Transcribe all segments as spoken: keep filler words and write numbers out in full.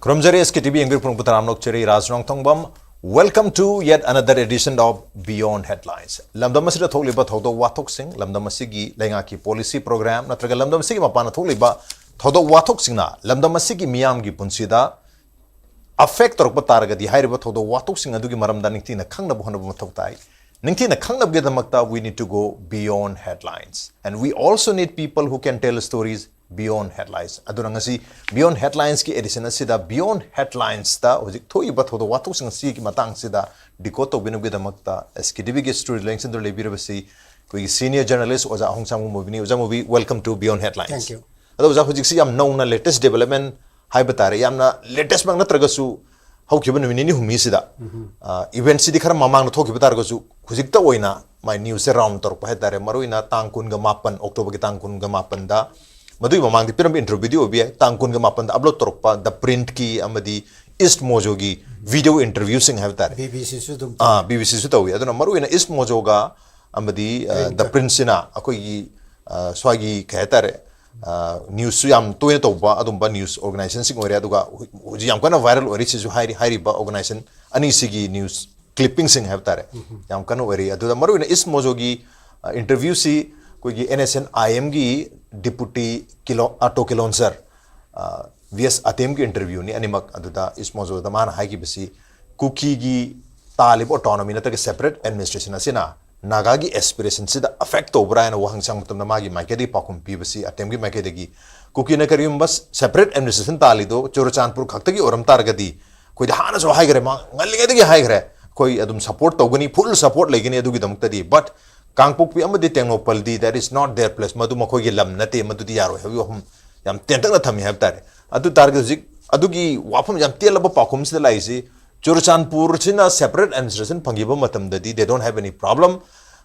ꯈꯨꯔꯨꯝꯖꯔꯤ, S K T V ꯌꯦꯡꯕꯤꯔꯤꯕ ꯄꯨꯝꯅꯃꯛꯄꯨ ꯇꯔꯥꯝꯅ ꯑꯣꯛꯆꯔꯤ꯫ ꯔꯥꯖ ꯅꯣꯡꯊꯣꯡꯕꯝ, welcome to yet another edition of Beyond Headlines. ꯂꯝꯗꯝ ꯑꯁꯤꯗ ꯊꯣꯛꯂꯤꯕ ꯊꯧꯗꯣꯛ ꯋꯥꯊꯣꯛꯁꯤꯡ, ꯂꯝꯗꯝ ꯑꯁꯤꯒꯤ ꯂꯩꯉꯥꯛꯀꯤ policy program ꯅꯠꯇ꯭ꯔꯒ ꯂꯝꯗꯝ ꯑꯁꯤꯒꯤ ꯃꯄꯥꯟꯗ ꯊꯣꯛꯂꯤꯕ ꯊꯧꯗꯣꯛ ꯋꯥꯊꯣꯛꯁꯤꯡꯅ ꯂꯝꯗꯝ ꯑꯁꯤꯒꯤ ꯃꯤꯌꯥꯝꯒꯤ ꯄꯨꯟꯁꯤꯗ affect ꯇꯧꯔꯛꯄ ꯇꯥꯔꯒꯗꯤ, ꯍꯥꯏꯔꯤꯕ ꯊꯧꯗꯣꯛ ꯋꯥꯊꯣꯛꯁꯤꯡ ꯑꯗꯨꯒꯤ ꯃꯔꯝꯗ ꯅꯤꯡꯊꯤꯅ ꯈꯪꯅꯕ ꯍꯣꯠꯅꯕ ꯃꯊꯧ ꯇꯥꯏ꯫ ꯅꯤꯡꯊꯤꯅ ꯈꯪꯅꯕꯒꯤꯗꯃꯛꯇ we need to go beyond headlines. And we also need people who can tell stories beyond headlines. ꯑꯗꯨꯅ ꯉꯁꯤ Beyond Headlinesꯀꯤ edition ꯑꯁꯤꯗ Beyond Headlinesꯇ ꯍꯧꯖꯤꯛ ꯊꯣꯛꯏꯕ ꯊꯧꯗꯣꯛ ꯋꯥꯊꯣꯛꯁꯤꯡ ꯑꯁꯤꯒꯤ ꯃꯇꯥꯡꯁꯤꯗ decode ꯇꯧꯕꯤꯅꯕꯒꯤꯗꯃꯛꯇ S K T Vꯒꯤ studio ꯂꯦꯡꯁꯤꯟꯗꯨꯅ ꯂꯩꯕꯤꯔꯕꯁꯤ ꯑꯩꯈꯣꯏꯒꯤ senior journalist ꯑꯣꯖꯥ ꯑꯍꯣꯡꯁꯥꯡꯕꯝ ꯃꯨꯕꯤꯅꯤ꯫ ꯑꯣꯖꯥ ꯃꯨꯕꯤ, welcome to Beyond Headlines꯫ Thank you. ꯑꯗꯣ ꯑꯣꯖꯥ, ꯍꯧꯖꯤꯛꯁꯤ ꯌꯥꯝ ꯅꯧꯅ latest development ꯍꯥꯏꯕ ꯇꯥꯔꯦ, ꯌꯥꯝꯅ latest ꯃꯛ ꯅꯠꯇ꯭ꯔꯒꯁꯨ ꯍꯧꯈꯤꯕ ꯅꯨꯃꯤꯠ ꯅꯤꯅꯤ ꯍꯨꯝꯅꯤꯁꯤꯗ, ꯑ, eventꯁꯤꯗꯤ ꯈꯔ ꯃꯃꯥꯡꯗ ꯊꯣꯛꯈꯤꯕ ꯇꯥꯔꯒꯁꯨ ꯍꯧꯖꯤꯛꯇ ꯑꯣꯏꯅ ꯃꯥꯏ newsꯁꯦ round ꯇꯧꯔꯛꯄ ꯍꯥꯏ ꯇꯥꯔꯦ, ꯃꯔꯨꯑꯣꯏꯅ ꯇꯥꯡ ꯀꯨꯟꯒ ꯃꯥꯄꯟ, Octoberꯒꯤ ꯇꯥꯡ ꯀꯨꯟꯒ ꯃꯥꯄꯟꯗ, ꯃꯗꯨꯒꯤ ꯃꯃꯥꯡꯗ ꯄꯤꯔꯝꯕ interviewꯗꯤ ꯑꯣꯏꯕ ꯌꯥꯏ, ꯇꯥꯡ ꯀꯨꯟꯒ ꯃꯥꯄꯟꯗ upload ꯇꯧꯔꯛꯄ The Printꯀꯤ ꯑꯃꯗꯤ East Mojoꯒꯤ video interviewꯁꯤꯡ ꯍꯥꯏꯕ ꯇꯥꯔꯦ꯫ BBCꯁꯨ ꯑꯗꯨꯝ ꯑꯥ, BBCꯁꯨ ꯇꯧꯏ꯫ ꯑꯗꯨꯅ ꯃꯔꯨꯑꯣꯏꯅ East Mojoꯒ ꯑꯃꯗꯤ, ꯑ, The Printꯁꯤꯅ ꯑꯩꯈꯣꯏꯒꯤ, ꯑ, ꯁ꯭ꯋꯥꯏꯒꯤ ꯀꯩ ꯍꯥꯏꯇꯥꯔꯦ, ꯑ, newsꯁꯨ ꯌꯥꯝ ꯇꯣꯏꯅ ꯇꯧꯕ ꯑꯗꯨꯝꯕ news organizationꯁꯤꯡ ꯑꯣꯏꯔꯦ꯫ ꯑꯗꯨꯒ ꯍꯧ-, ꯍꯧꯖꯤꯛ ꯌꯥꯝ ꯀꯟꯅ viral ꯑꯣꯏꯔꯤꯁꯤꯁꯨ ꯍꯥꯏꯔꯤ, ꯍꯥꯏꯔꯤꯕ organization ꯑꯅꯤꯁꯤꯒꯤ news clippingꯁꯤꯡ ꯍꯥꯏꯕ ꯇꯥꯔꯦ, ꯌꯥꯝ ꯀꯟꯅ ꯑꯣꯏꯔꯤ꯫ ꯑꯗꯨꯗ ꯃꯔꯨꯑꯣꯏꯅ East Mojoꯒꯤ, ꯑ, interviewꯁꯤ ꯑꯩꯈꯣꯏꯒꯤ NSCN-IMꯒꯤ deputy ꯀꯤꯂꯣ-, ꯑ, ꯇꯣ ꯀꯤꯂꯣꯟꯁꯔ, ꯑ, V S ꯑꯇꯦꯝꯒꯤ interviewꯅꯤ ꯑꯅꯤꯃꯛ꯫ ꯑꯗꯨꯗ East Mojoꯗ ꯃꯥꯅ ꯍꯥꯏꯈꯤꯕꯁꯤ, ꯀꯨꯀꯤꯒꯤ ꯇꯥꯜꯂꯤꯕ autonomy ꯅꯠꯇ꯭ꯔꯒ separate administration ꯑꯁꯤꯅ ꯅꯥꯒꯥꯒꯤ aspirationꯁꯤꯗ affect ꯇꯧꯕ꯭ꯔꯥ ꯍꯥꯏꯅ ꯋꯥꯍꯪ ꯍꯪꯕ ꯃꯇꯝꯗ ꯃꯥꯒꯤ ꯃꯥꯏꯀꯩꯗꯒꯤ ꯄꯥꯎꯈꯨꯝ ꯄꯤꯕꯁꯤ, ꯑꯇꯦꯝꯒꯤ ꯃꯥꯏꯀꯩꯗꯒꯤ, ꯀꯨꯀꯤꯅ ꯀꯔꯤꯒꯨꯝꯕ separate administration ꯇꯥꯜꯂꯤꯗꯣ ꯆꯨꯔꯆꯥꯟꯄꯨꯔ ꯈꯛꯇꯒꯤ ꯑꯣꯏꯔꯝ ꯇꯥꯔꯒꯗꯤ, ꯑꯩꯈꯣꯏꯗ ꯍꯥꯟꯅꯁꯨ ꯍꯥꯏꯈ꯭ꯔꯦ, ꯃꯥ ꯉꯜꯂꯤꯉꯩꯗꯒꯤ ꯍꯥꯏꯈ꯭ꯔꯦ, ꯑꯩꯈꯣꯏ ꯑꯗꯨꯝ support ꯇꯧꯒꯅꯤ, full support ꯂꯩꯒꯅꯤ ꯑꯗꯨꯒꯤꯗꯃꯛꯇꯗꯤ꯫ But ꯀꯥꯡꯄꯣꯛꯄꯤ ꯑꯃꯗꯤ ꯇꯦꯡꯅꯧꯄꯜꯗꯤ, that is not their place, ꯃꯗꯨ ꯃꯈꯣꯏꯒꯤ ꯂꯝ ꯅꯠꯇꯦ, ꯃꯗꯨꯗꯤ ꯌꯥꯔꯣꯏ ꯍꯥꯏꯕꯒꯤ ꯋꯥꯐꯝ ꯌꯥꯝ ꯇꯦꯟꯇꯛꯅ ꯊꯝꯃꯤ ꯍꯥꯏꯕ ꯇꯥꯔꯦ꯫ ꯑꯗꯨ ꯇꯥꯔꯒꯗꯤ ꯍꯧꯖꯤꯛ ꯑꯗꯨꯒꯤ ꯋꯥꯐꯝ ꯌꯥꯝ ꯇꯦꯜꯂꯕ ꯄꯥꯎꯈꯨꯝꯁꯤꯗ ꯂꯥꯛꯏꯁꯤ, ꯆꯨꯔꯆꯥꯟꯄꯨꯔꯁꯤꯅ separate administration ꯐꯪꯈꯤꯕ ꯃꯇꯝꯗꯗꯤ they don't have any problem,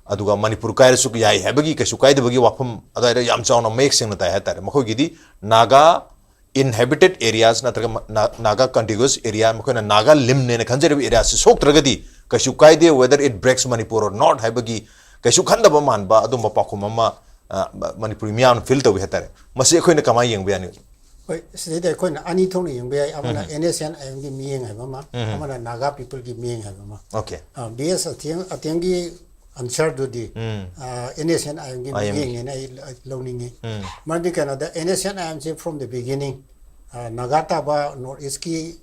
ꯑꯗꯨꯒ ꯃꯅꯤꯄꯨꯔ ꯀꯥꯏꯔꯁꯨ ꯌꯥꯏ ꯍꯥꯏꯕꯒꯤ ꯀꯩꯁꯨ ꯀꯥꯏꯗꯕꯒꯤ ꯋꯥꯐꯝ ꯑꯗꯨꯋꯥꯏꯗ ꯌꯥꯝ ꯆꯥꯎꯅ ꯃꯌꯦꯛ ꯁꯦꯡꯅ ꯇꯥꯏ ꯍꯥꯏ ꯇꯥꯔꯦ꯫ ꯃꯈꯣꯏꯒꯤꯗꯤ ꯅꯥꯒꯥ inhabited areas ꯅꯠꯇ꯭ꯔꯒ ꯃ-, ꯅꯥ-, ꯅꯥꯒꯥ contiguous area, ꯃꯈꯣꯏꯅ ꯅꯥꯒꯥ ꯂꯤꯝꯅꯦꯅ ꯈꯟꯖꯔꯤꯕ areaꯁꯤ ꯁꯣꯛꯇ꯭ꯔꯒꯗꯤ ꯀꯩꯁꯨ ꯀꯥꯏꯗꯦ, whether it breaks Manipur or not ꯍꯥꯏꯕꯒꯤ ꯀꯩꯁꯨ ꯈꯟꯗꯕ ꯃꯥꯟꯕ ꯑꯗꯨꯝꯕ ꯄꯥꯎꯈꯨꯝ ꯑꯃ, ꯑ, ꯃ-, ꯃꯅꯤꯄꯨꯔꯤ ꯃꯤꯌꯥꯝꯅ feel ꯇꯧꯏ ꯍꯥꯏ ꯇꯥꯔꯦ꯫ ꯃꯁꯤ ꯑꯩꯈꯣꯏꯅ ꯀꯃꯥꯏꯅ ꯌꯦꯡꯕ ꯌꯥꯅꯤ? ꯍꯣꯏ, ꯁꯤꯗꯩꯗ ꯑꯩꯈꯣꯏꯅ ꯑꯅꯤ ꯊꯣꯛꯅ ꯌꯦꯡꯕ ꯌꯥꯏ꯫ ꯑꯃꯅ NSCN-IM-ꯒꯤ ꯃꯤꯠꯌꯦꯡ ꯍꯥꯏꯕ ꯑꯃ, ꯑꯃꯅ Naga people-ꯒꯤ ꯃꯤꯠꯌꯦꯡ ꯍꯥꯏꯕ ꯑꯃ꯫ Okay. ꯑ, B S ꯑꯇꯦꯡ ꯑꯇꯦꯡꯒꯤ answer-ꯗꯨꯗꯤ, ꯑ, NSCN-IM-ꯒꯤ ꯃꯤꯠꯌꯦꯡꯅꯦꯅ ꯑꯩ ꯂ- ꯂꯧꯅꯤꯡꯉꯤ꯫ ꯃꯔꯝꯗꯤ ꯀꯩꯅꯣꯗ, NSCN-IM-ꯁꯦ from the beginning, ꯑ, Naga ꯇꯥꯕ North East-ꯀꯤ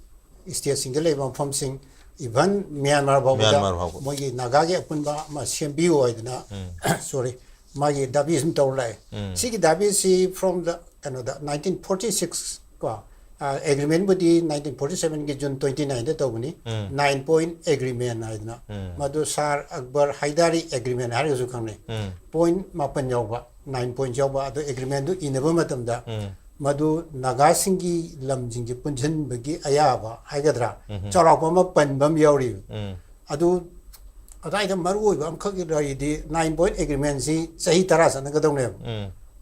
state-ꯁꯤꯡꯗ ꯂꯩꯕ ꯃꯐꯝꯁꯤꯡ, even Myanmar ꯐꯥꯎꯕꯗ Myanmar ꯐꯥꯎꯕ꯫ ꯃꯣꯏꯒꯤ Naga-ꯒꯤ ꯑꯄꯨꯟꯕ ꯑꯃ ꯁꯦꯝꯕꯤꯌꯨ ꯍꯥꯏꯗꯅ, sorry, ꯃꯥꯒꯤ ꯗꯥꯕꯤ ꯁꯨꯝ ꯇꯧꯔ ꯂꯥꯛꯑꯦ꯫ ꯁꯤꯒꯤ ꯗꯥꯕꯤꯁꯤ from the, ꯀꯩꯅꯣꯗ, nineteen forty six ꯀꯣ, ꯑ, agreement-ꯕꯨꯗꯤ nineteen forty seven-ꯒꯤ June twenty nine-ꯗ ꯇꯧꯕꯅꯤ, nine point agreement ꯍꯥꯏꯗꯅ꯫ ꯃꯗꯨ Sir Akbar Hydari agreement ꯍꯥꯏꯔꯒꯁꯨ ꯈꯪꯅꯩ꯫ Point ꯃꯥꯄꯟ ꯌꯥꯎꯕ, nine points ꯌꯥꯎꯕ, ꯑꯗꯣ agreement-ꯗꯨ ꯏꯅꯕ ꯃꯇꯝꯗ ꯃꯗꯨ ꯅꯥꯒꯥꯁꯤꯡꯒꯤ ꯂꯝꯁꯤꯡꯁꯦ ꯄꯨꯟꯁꯤꯟꯕꯒꯤ ꯑꯌꯥꯕ ꯍꯥꯏꯒꯗ꯭ꯔꯥ, ꯆꯥꯎꯔꯥꯛꯄ ꯑꯃ ꯄꯟꯕ ꯑꯃ ꯌꯥꯎꯔꯤꯕ꯫ ꯑꯗꯨ ꯑꯗꯨꯋꯥꯏꯗ ꯃꯔꯨ ꯑꯣꯏꯕ ꯑꯃꯈꯛꯀꯤ ꯂꯩꯔꯤꯗꯤ, nine point agreement-ꯁꯤ ꯆꯍꯤ ꯇꯔꯥ ꯆꯠꯅꯒꯗꯧꯅꯦꯕ꯫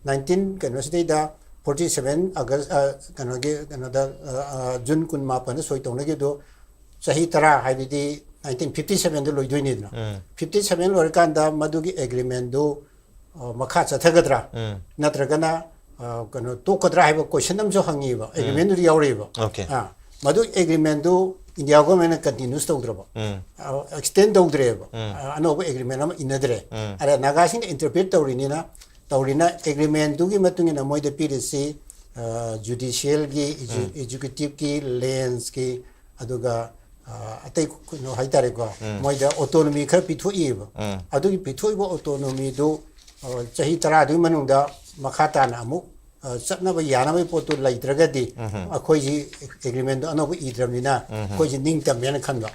Nineteen, ꯀꯩꯅꯣꯁꯤꯗꯩꯗ, forty seven August, ꯑ, ꯀꯩꯅꯣꯒꯤ, ꯀꯩꯅꯣꯗ, ꯑ, ꯑ, June ꯀꯨꯟ ꯃꯥꯄꯟꯗ ꯁꯣꯏ ꯇꯧꯅꯈꯤꯕꯗꯣ, ꯆꯍꯤ ꯇꯔꯥ ꯍꯥꯏꯕꯗꯤ nineteen fifty seven-ꯗ ꯂꯣꯏꯗꯣꯏꯅꯤꯗꯅ꯫ Fifty seven ꯂꯣꯏꯔꯀꯥꯟꯗ ꯃꯗꯨꯒꯤ agreement-ꯗꯨ, ꯑ, ꯃꯈꯥ ꯆꯠꯊꯒꯗ꯭ꯔꯥ, ꯅꯠꯇ꯭ꯔꯒꯅ, ꯑ, ꯀꯩꯅꯣ, ꯇꯣꯛꯀꯗ꯭ꯔꯥ ꯍꯥꯏꯕ question ꯑꯃꯁꯨ ꯍꯪꯉꯤꯕ, agreement-ꯗꯨꯗ ꯌꯥꯎꯔꯛꯏꯕ꯫ Okay. ꯑ, ꯃꯗꯨ agreement-ꯗꯨ India government-ꯅ continuous ꯇꯧꯗ꯭ꯔꯕ, ꯑ, extend ꯇꯧꯗ꯭ꯔꯦꯕ, ꯑ, ꯑꯅꯧꯕ agreement ꯑꯃ ꯏꯟꯅꯗ꯭ꯔꯦ꯫ ꯑꯗ ꯅꯥꯒꯥꯁꯤꯡꯅ interpret ꯇꯧꯔꯤꯅꯤꯅ, ꯇꯧꯔꯤꯅ agreement-ꯗꯨꯒꯤ ꯃꯇꯨꯡ ꯏꯟꯅ ꯃꯣꯏꯗ ꯄꯤꯔꯤꯁꯤ, ꯑ, judicial-ꯒꯤ, executive-ꯀꯤ, lands-ꯀꯤ, ꯑꯗꯨꯒ, ꯑ, ꯑꯇꯩ ꯀꯩꯅꯣ ꯍꯥꯏꯇꯥꯔꯦꯀꯣ, ꯃꯣꯏꯗ autonomy ꯈꯔ ꯄꯤꯊꯣꯛꯏꯕ꯫ ꯑꯗꯨꯒꯤ ꯄꯤꯊꯣꯛꯏꯕ autonomy-ꯗꯨ, ꯑ, ꯆꯍꯤ ꯇꯔꯥꯗꯨꯒꯤ ꯃꯅꯨꯡꯗ ꯃꯈꯥ ꯇꯥꯅ ꯑꯃꯨꯛ, ꯑ, ꯆꯠꯅꯕ ꯌꯥꯅꯕꯒꯤ ꯄꯣꯠꯇꯨ ꯂꯩꯇ꯭ꯔꯒꯗꯤ, ꯑꯩꯈꯣꯏꯁꯤ agreement-ꯗꯣ ꯑꯅꯧꯕ ꯏꯗ꯭ꯔꯕꯅꯤꯅ, ꯑꯩꯈꯣꯏꯁꯤ ꯅꯤꯡꯇꯝꯃꯦꯅ ꯈꯟꯕ꯫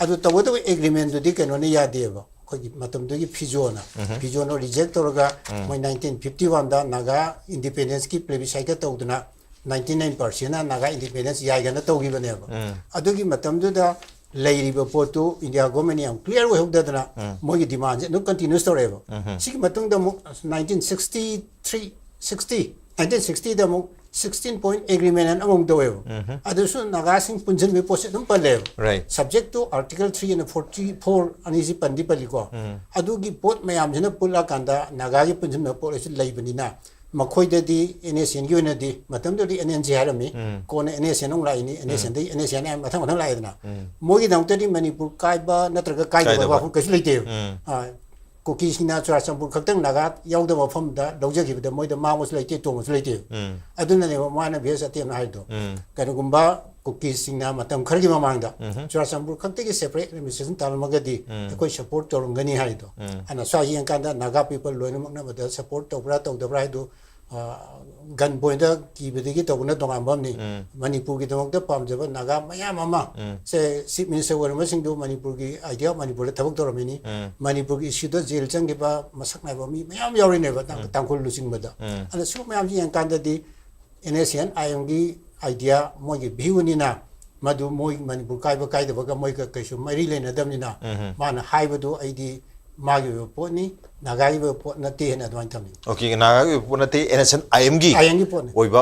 ꯑꯗꯨ ꯇꯧꯒꯗꯕ agreement-ꯗꯨꯗꯤ ꯀꯩꯅꯣꯅ ꯌꯥꯗꯦꯕ, ꯑꯩꯈꯣꯏꯒꯤ ꯃꯇꯝꯗꯨꯒꯤ ꯐꯤꯖꯣꯅ, ꯐꯤꯖꯣꯅ reject ꯇꯧꯔꯒ, ꯃꯣꯏ nineteen fifty one-ꯗ ꯅꯥꯒꯥ independence-ꯀꯤ plebiscite ꯇꯧꯗꯅ, ninety nine percent-ꯅ ꯅꯥꯒꯥ independence ꯌꯥꯏꯒꯅ ꯇꯧꯈꯤꯕꯅꯦꯕ꯫ ꯑꯗꯨꯒꯤ ꯃꯇꯝꯗꯨꯗ ꯂꯩꯔꯤꯕ ꯄꯣꯠꯇꯨ India government-ꯅ ꯌꯥꯝ clear ꯑꯣꯏꯍꯧꯗꯗꯅ, ꯃꯣꯏꯒꯤ demand-ꯁꯦ ꯑꯗꯨꯝ continuous ꯇꯧꯔꯛꯑꯦꯕ꯫ ꯁꯤꯒꯤ ꯃꯇꯨꯡꯗ ꯑꯃꯨꯛ nineteen sixty three, sixty, nineteen sixty-ꯗ ꯑꯃꯨꯛ sixteen point agreement ꯑꯅ ꯑꯃꯃꯨꯛ ꯇꯧꯋꯦꯕ꯫ ꯑꯗꯨꯁꯨ ꯅꯥꯒꯥꯁꯤꯡ ꯄꯨꯟꯁꯤꯟꯕꯒꯤ ꯄꯣꯠꯁꯦ ꯑꯗꯨꯝ ꯄꯜꯂꯦꯕ꯫ Right. Subject to Article three and forty four ꯑꯅꯤꯁꯤ ꯄꯟꯗꯤ ꯄꯜꯂꯤꯀꯣ꯫ ꯑꯗꯨꯒꯤ ꯄꯣꯠ ꯃꯌꯥꯝꯁꯤꯅ ꯄꯨꯜꯂꯛꯑꯀꯥꯟꯗ ꯅꯥꯒꯥꯒꯤ ꯄꯨꯟꯁꯤꯟꯕ ꯄꯣꯠ ꯑꯁꯤ ꯂꯩꯕꯅꯤꯅ, ꯃꯈꯣꯏꯗꯗꯤ ꯑꯦꯟ ꯑꯦꯁ ꯑꯦꯟꯒꯤ ꯑꯣꯏꯅꯗꯤ ꯃꯇꯝꯗꯨꯗꯤ ꯑꯦꯟ ꯑꯦꯟ ꯖꯤ ꯍꯥꯏꯔꯝꯃꯤ, ꯎꯝ. ꯀꯣꯟꯅ ꯑꯦꯟ ꯑꯦꯁ ꯑꯦꯟ ꯑꯃꯨꯛ ꯂꯥꯛꯏꯅꯤ, ꯑꯦꯟ ꯑꯦꯁ ꯑꯦꯟꯗꯒꯤ ꯑꯦꯟ ꯑꯦꯁ ꯑꯦꯟ ꯍꯥꯏꯅ ꯃꯊꯪ ꯃꯊꯪ ꯂꯥꯛꯑꯦꯗꯅ꯫ ꯎꯝ. ꯃꯣꯏꯒꯤꯗꯃꯛꯇꯗꯤ ꯃꯅꯤꯄꯨꯔ ꯀꯥꯏꯕ ꯅꯠꯇ꯭ꯔꯒ ꯀꯥꯏꯗꯕ ꯀꯥꯏꯗꯕ. ꯋꯥꯐꯝ ꯀꯩꯁꯨ ꯂꯩꯇꯦꯕ꯫ ꯎꯝ. ꯑ, ꯀꯨꯀꯤꯁꯤꯡꯅ ꯆꯨꯔꯥꯆꯥꯟꯄꯨꯔ ꯈꯛꯇꯪ ꯅꯥꯒꯥ ꯌꯥꯎꯗꯕ ꯃꯐꯝꯗ ꯂꯧꯖꯈꯤꯕꯗ ꯃꯣꯏꯗ ꯃꯥꯡꯕꯁꯨ ꯂꯩꯇꯦ, ꯇꯣꯡꯕꯁꯨ ꯂꯩꯇꯦ꯫ ꯎꯝ. ꯑꯗꯨꯅꯅꯦꯕ ꯃꯥꯅ ꯚꯤ ꯑꯦꯁ ꯑꯇꯦꯝꯅ ꯍꯥꯏꯗꯣ꯫ ꯎꯝ. ꯀꯔꯤꯒꯨꯝꯕ ꯀꯨꯀꯤꯁꯤꯡꯅ ꯃꯇꯝ ꯈꯔꯒꯤ ꯃꯃꯥꯡꯗ ꯎꯝ. ꯆꯨꯔꯥꯆꯥꯟꯄꯨꯔ ꯈꯛꯇꯒꯤ separate administration ꯇꯥꯔꯝꯃꯒꯗꯤ ꯎꯝ. ꯑꯩꯈꯣꯏ support ꯇꯧꯔꯝꯒꯅꯤ ꯍꯥꯏꯗꯣ꯫ ꯎꯝ. ꯑꯗꯨꯅ ꯁ꯭ꯋꯥꯏ ꯌꯦꯡꯀꯥꯟꯗ ꯅꯥꯒꯥ people ꯂꯣꯏꯅꯃꯛꯅ ꯃꯗ support ꯇꯧꯕ꯭ꯔꯥ ꯇꯧꯗꯕ꯭ꯔꯥ ꯍꯥꯏꯗꯣ, ꯑ, gun pointꯇ ꯀꯤꯕꯗꯒꯤ ꯇꯧꯕꯅ ꯇꯣꯉꯥꯟꯕ ꯑꯃꯅꯤ꯫ ꯎꯝ. ꯃꯅꯤꯄꯨꯔꯒꯤꯗꯃꯛꯇ ꯄꯥꯝꯖꯕ ꯅꯥꯒꯥ ꯃꯌꯥꯝ ꯑꯃ ꯎꯝ. ꯁꯦ chief minister ꯑꯣꯏꯔꯝꯕꯁꯤꯡꯗꯨ ꯃꯅꯤꯄꯨꯔꯒꯤ idea of ꯃꯅꯤꯄꯨꯔꯗ ꯊꯕꯛ ꯇꯧꯔꯝꯃꯤꯅꯤ꯫ ꯎꯝ. ꯃꯅꯤꯄꯨꯔꯒꯤ issueꯗ jail ꯆꯪꯈꯤꯕ ꯃꯁꯛ ꯅꯥꯏꯕ ꯃꯤ ꯃꯌꯥꯝ ꯌꯥꯎꯔꯤꯅꯦꯕ, ꯇꯥꯡ-, ꯎꯝ. ꯇꯥꯡꯈꯨꯜ ꯂꯨꯆꯤꯡꯕꯗ꯫ ꯎꯝ. ꯑꯗꯨꯅ ꯁꯤ ꯃꯌꯥꯝꯁꯤ ꯌꯦꯡꯀꯥꯟꯗꯗꯤ ꯑꯦꯟ ꯑꯦꯁ ꯑꯦꯟ ꯑꯥꯏ ꯑꯦꯝꯒꯤ idea, ꯃꯣꯏꯒꯤ viewꯅꯤꯅ ꯃꯗꯨ ꯃꯣꯏ ꯃꯅꯤꯄꯨꯔ ꯀꯥꯏꯕ ꯀꯥꯏꯗꯕꯒ ꯃꯣꯏꯒ ꯀꯩꯁꯨ ꯃꯔꯤ ꯂꯩꯅꯗꯕꯅꯤꯅ ꯎꯝ. ꯃꯥꯅ ꯍꯥꯏꯕꯗꯨ ꯑꯩꯗꯤ ꯃꯥꯒꯤ ꯑꯣꯏꯕ ꯄꯣꯠꯅꯤ, ꯅꯥꯒꯥꯒꯤ ꯑꯣꯏꯕ ꯄꯣꯠ ꯅꯠꯇꯦ ꯍꯥꯏꯅ ꯑꯗꯨꯃꯥꯏꯅ ꯊꯝꯃꯤ꯫ ꯑꯣꯀꯦ, ꯅꯥꯒꯥꯒꯤ ꯑꯣꯏꯕ ꯄꯣꯠ ꯅꯠꯇꯦ, ꯑꯦꯟ ꯑꯦꯁ ꯑꯦꯟ ꯑꯥꯏ ꯑꯦꯝꯒꯤ ꯑꯥꯏ ꯑꯦꯝꯒꯤ ꯄꯣꯠꯅꯤ꯫ ꯑꯣꯏꯕ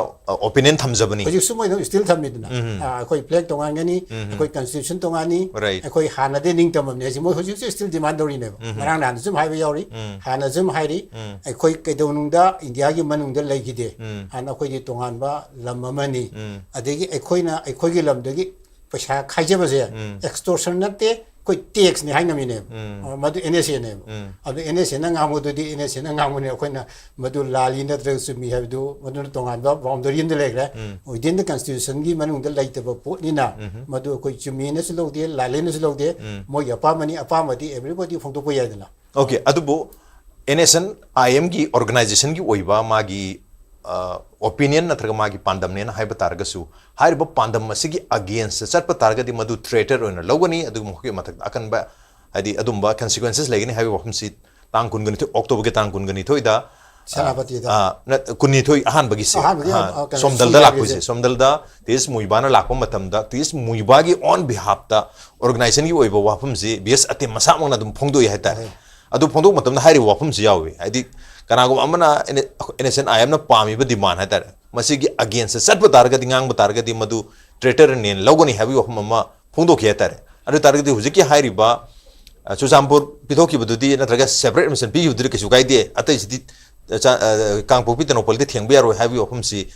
opinion ꯊꯝꯖꯕꯅꯤ꯫ ꯍꯧꯖꯤꯛꯁꯨ ꯃꯣꯏ ꯑꯗꯨꯝ still ꯊꯝꯃꯤꯗꯅ꯫ ꯎꯝ. ꯑ, ꯑꯩꯈꯣꯏ flag ꯇꯣꯉꯥꯟꯒꯅꯤ, ꯎꯝ. ꯑꯩꯈꯣꯏ constitution ꯇꯣꯉꯥꯟꯅꯤ, Right. ꯑꯩꯈꯣꯏ ꯍꯥꯟꯅꯗꯤ ꯅꯤꯡꯇꯝꯃꯕꯅꯤ ꯍꯥꯏꯁꯦ ꯃꯣꯏ ꯍꯧꯖꯤꯛꯁꯨ still demand ꯇꯧꯔꯤꯅꯦꯕ꯫ ꯎꯝ. ꯉꯔꯥꯡ ꯅꯍꯥꯟꯗꯁꯨ ꯑꯗꯨꯝ ꯍꯥꯏꯕ ꯌꯥꯎꯔꯤ, ꯎꯝ. ꯍꯥꯟꯅꯁꯨ ꯑꯗꯨꯝ ꯍꯥꯏꯔꯤ, ꯎꯝ. ꯑꯩꯈꯣꯏ ꯀꯩꯗꯧꯅꯨꯡꯗ ꯏꯟꯗꯤꯌꯥꯒꯤ ꯃꯅꯨꯡꯗ ꯂꯩꯈꯤꯗꯦ, ꯎꯝ. ꯍꯥꯟꯅ ꯑꯩꯈꯣꯏꯗꯤ ꯇꯣꯉꯥꯟꯕ ꯂꯝ ꯑꯃꯅꯤ, ꯎꯝ. ꯑꯗꯒꯤ ꯑꯩꯈꯣꯏꯅ ꯑꯩꯈꯣꯏꯒꯤ ꯂꯝꯗꯒꯤ ꯄꯩꯁꯥ ꯈꯥꯏꯖꯕꯁꯦ ꯎꯝ. extortion ꯅꯠꯇꯦ, ꯑꯩꯈꯣꯏ taxꯅꯤ ꯍꯥꯏ ꯉꯝꯃꯤꯅꯦꯕ꯫ ꯎꯝ. ꯑ, ꯃꯗꯨ ꯑꯦꯟ ꯑꯦꯁ ꯑꯦꯅꯦꯕ꯫ ꯎꯝ. ꯑꯗꯨ ꯑꯦꯟ ꯑꯦꯁ ꯑꯦꯅ ꯉꯥꯡꯕꯗꯨꯗꯤ ꯑꯦꯟ ꯑꯦꯁ ꯑꯦꯅ ꯉꯥꯡꯕꯅꯦ, ꯑꯩꯈꯣꯏꯅ ꯃꯗꯨ ꯂꯥꯜꯂꯤ ꯅꯠꯇ꯭ꯔꯒ ꯆꯨꯝꯃꯤ ꯍꯥꯏꯕꯗꯨ ꯃꯗꯨꯅ ꯇꯣꯉꯥꯟꯕ boundary ꯑꯃꯗ ꯂꯩꯈ꯭ꯔꯦ꯫ ꯎꯝ. Within the constitutionꯒꯤ ꯃꯅꯨꯡꯗ ꯂꯩꯇꯕ ꯄꯣꯠꯅꯤꯅ ꯎꯝ. ꯃꯗꯨ ꯑꯩꯈꯣꯏ ꯆꯨꯝꯃꯤꯅꯁꯨ ꯂꯧꯗꯦ, ꯂꯥꯜꯂꯦꯅꯁꯨ ꯂꯧꯗꯦ꯫ ꯎꯝ. ꯃꯣꯏꯒꯤ ꯑꯄꯥꯝꯕꯅꯤ, ꯑꯄꯥꯝꯕꯗꯤ everybody ꯐꯣꯡꯗꯣꯛꯄ ꯌꯥꯏꯗꯅ꯫ ꯑꯣꯀꯦ, ꯑꯗꯨꯕꯨ ꯑꯦꯟ ꯑꯦꯁ ꯑꯦꯟ ꯑꯥꯏ ꯑꯦꯝꯒꯤ organizationꯒꯤ ꯑꯣꯏꯕ ꯃꯥꯒꯤ, ꯑ, opinion ꯅꯠꯇ꯭ꯔꯒ ꯃꯥꯒꯤ ꯄꯥꯟꯗꯝꯅꯦꯅ ꯍꯥꯏꯕ ꯇꯥꯔꯒꯁꯨ, ꯍꯥꯏꯔꯤꯕ ꯄꯥꯟꯗꯝ ꯑꯁꯤꯒꯤ againstꯇ ꯆꯠꯄ ꯇꯥꯔꯒꯗꯤ ꯃꯗꯨ traitor ꯑꯣꯏꯅ ꯂꯧꯒꯅꯤ, ꯑꯗꯨꯒ ꯃꯈꯣꯏꯒꯤ ꯃꯊꯛꯇ ꯑꯀꯟꯕ, ꯍꯥꯏꯗꯤ ꯑꯗꯨꯝꯕ consequences ꯂꯩꯒꯅꯤ ꯍꯥꯏꯕꯒꯤ ꯋꯥꯐꯝꯁꯤ ꯇꯥꯡ ꯀꯨꯟꯒꯅꯤꯊꯣꯏ, Octoberꯒꯤ ꯇꯥꯡ ꯀꯨꯟꯒꯅꯤꯊꯣꯏꯗ, ꯑ, ꯁꯦꯅꯥꯄꯇꯤꯗ꯫ ꯑ, ꯅꯠ-, ꯀꯨꯟꯅꯤꯊꯣꯏ ꯑꯍꯥꯟꯕꯒꯤꯁꯦ, ꯑꯍꯥꯟꯕꯒꯤ, ꯑ, ꯑ, ꯀꯩꯅꯣ, ꯁꯣꯝꯗꯜꯗ ꯁꯣꯝꯗꯜꯒꯤꯁꯦ꯫ ꯂꯥꯛꯄꯁꯦ, ꯁꯣꯝꯗꯜꯗ ꯇꯤ ꯑꯦꯁ ꯃꯨꯏꯕꯥꯅ ꯂꯥꯛꯄ ꯃꯇꯝꯗ ꯇꯤ ꯑꯦꯁ ꯃꯨꯏꯕꯥꯒꯤ on behalfꯇ organizationꯒꯤ ꯑꯣꯏꯕ ꯋꯥꯐꯝꯁꯤ ꯚꯤ ꯑꯦꯁ ꯑꯇꯦꯝ ꯃꯁꯥꯃꯛꯅ ꯑꯗꯨꯝ ꯐꯣꯡꯗꯣꯛꯏ ꯍꯥꯏꯇꯥꯔꯦ꯫ ꯍꯣꯏ꯫ ꯑꯗꯨ ꯐꯣꯡꯗꯣꯛꯄ ꯃꯇꯝꯗ ꯍꯥꯏꯔꯤꯕ ꯋꯥꯐꯝꯁꯤ ꯌꯥꯎꯏ, ꯍꯥꯏꯗꯤ ꯀꯅꯥꯒꯨꯝꯕ ꯑꯃꯅ ꯑꯦꯟ ꯑꯦꯁ ꯑꯦꯟ ꯑꯥꯏ ꯑꯦꯝꯅ ꯄꯥꯝꯃꯤꯕ demand ꯍꯥꯏꯇꯥꯔꯦ, ꯃꯁꯤꯒꯤ againstꯇ ꯆꯠꯄ ꯇꯥꯔꯒꯗꯤ, ꯉꯥꯡꯕ ꯇꯥꯔꯒꯗꯤ ꯃꯗꯨ traitorꯅꯦꯅ ꯂꯧꯒꯅꯤ ꯍꯥꯏꯕꯒꯤ ꯋꯥꯐꯝ ꯑꯃ ꯐꯣꯡꯗꯣꯛꯈꯤ ꯍꯥꯏꯇꯥꯔꯦ꯫ ꯑꯗꯨ ꯇꯥꯔꯒꯗꯤ ꯍꯧꯖꯤꯛꯀꯤ ꯍꯥꯏꯔꯤꯕ, ꯑ, ꯆꯨꯔꯆꯥꯟꯄꯨꯔ ꯄꯤꯊꯣꯛꯈꯤꯕꯗꯨꯗꯤ ꯅꯠꯇ꯭ꯔꯒ separate administration ꯄꯤꯈꯤꯕꯗꯨꯗꯤ ꯀꯩꯁꯨ ꯀꯥꯏꯗꯦ, ꯑꯇꯩꯁꯤꯗꯤ ꯑ, ꯆꯥ-, ꯑ, ꯀꯥꯡꯄꯣꯛꯄꯤ ꯇꯦꯡꯅꯧꯄꯜꯗꯤ ꯊꯦꯡꯕ ꯌꯥꯔꯣꯏ ꯍꯥꯏꯕꯒꯤ ꯋꯥꯐꯝꯁꯤ,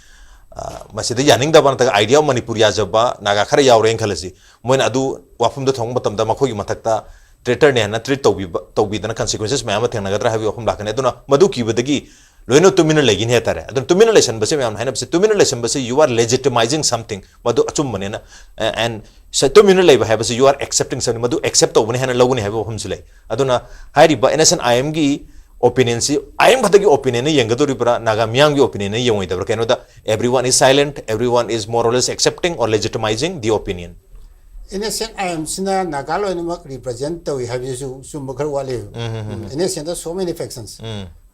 ꯑ, ꯃꯁꯤꯗ ꯌꯥꯅꯤꯡꯗꯕ ꯅꯠꯇ꯭ꯔꯒ Idea of Manipur ꯌꯥꯖꯕ ꯅꯥꯒꯥ ꯈꯔ ꯌꯥꯎꯔꯦꯅ ꯈꯜꯂꯁꯤ꯫ ꯃꯣꯏꯅ ꯑꯗꯨ ꯋꯥꯐꯝꯗ ꯊꯝꯕ ꯃꯇꯝꯗ ꯃꯈꯣꯏꯒꯤ ꯃꯊꯛꯇ traitorꯅꯦ ꯍꯥꯏꯅ treat ꯇꯧꯕꯤꯕ, ꯇꯧꯕꯤꯗꯅ consequences ꯃꯌꯥꯝ ꯑꯃ ꯊꯦꯡꯅꯒꯗ꯭ꯔꯥ ꯍꯥꯏꯕꯒꯤ ꯋꯥꯐꯝ ꯂꯥꯛꯀꯅꯤ꯫ ꯑꯗꯨꯅ ꯃꯗꯨ ꯀꯤꯕꯗꯒꯤ ꯂꯣꯏꯅ ꯇꯨꯃꯤꯟꯅ ꯂꯩꯒꯅꯤ ꯍꯥꯏꯇꯥꯔꯦ꯫ ꯑꯗꯨꯅ ꯇꯨꯃꯤꯟꯅ ꯂꯩꯁꯟꯕꯁꯦ, ꯃꯌꯥꯝꯅ ꯍꯥꯏꯅꯕꯁꯦ, ꯇꯨꯃꯤꯟꯅ ꯂꯩꯁꯟꯕꯁꯦ, you are legitimizing something, ꯃꯗꯨ ꯑꯆꯨꯝꯕꯅꯦꯅ, and ꯇꯨꯃꯤꯟꯅ ꯂꯩꯕ ꯍꯥꯏꯕꯁꯤ you are accepting something, ꯃꯗꯨ accept ꯇꯧꯕꯅꯤ ꯍꯥꯏꯅ ꯂꯧꯒꯅꯤ ꯍꯥꯏꯕ ꯋꯥꯐꯝꯁꯨ ꯂꯩ꯫ ꯑꯗꯨꯅ ꯍꯥꯏꯔꯤꯕ N S N I Mꯒꯤ opinionꯁꯤ, I M ꯈꯛꯇꯒꯤ opinionꯅ ꯌꯦꯡꯒꯗꯧꯔꯤꯕ꯭ꯔꯥ, ꯅꯥꯒꯥ ꯃꯤꯌꯥꯝꯒꯤ opinionꯅ ꯌꯦꯡꯉꯣꯏꯗꯕ꯭ꯔꯥ? ꯀꯩꯅꯣꯗ, everyone is silent, everyone is more or less accepting or legitimizing the opinion. N S N I Mꯁꯤꯅ Naga ꯂꯣꯏꯅꯃꯛ represent ꯇꯧꯏ ꯍꯥꯏꯕꯁꯤꯁꯨ ꯆꯨꯝꯕ ꯈꯔ ꯋꯥꯠꯂꯤ꯫ N S N ꯗ so many factions.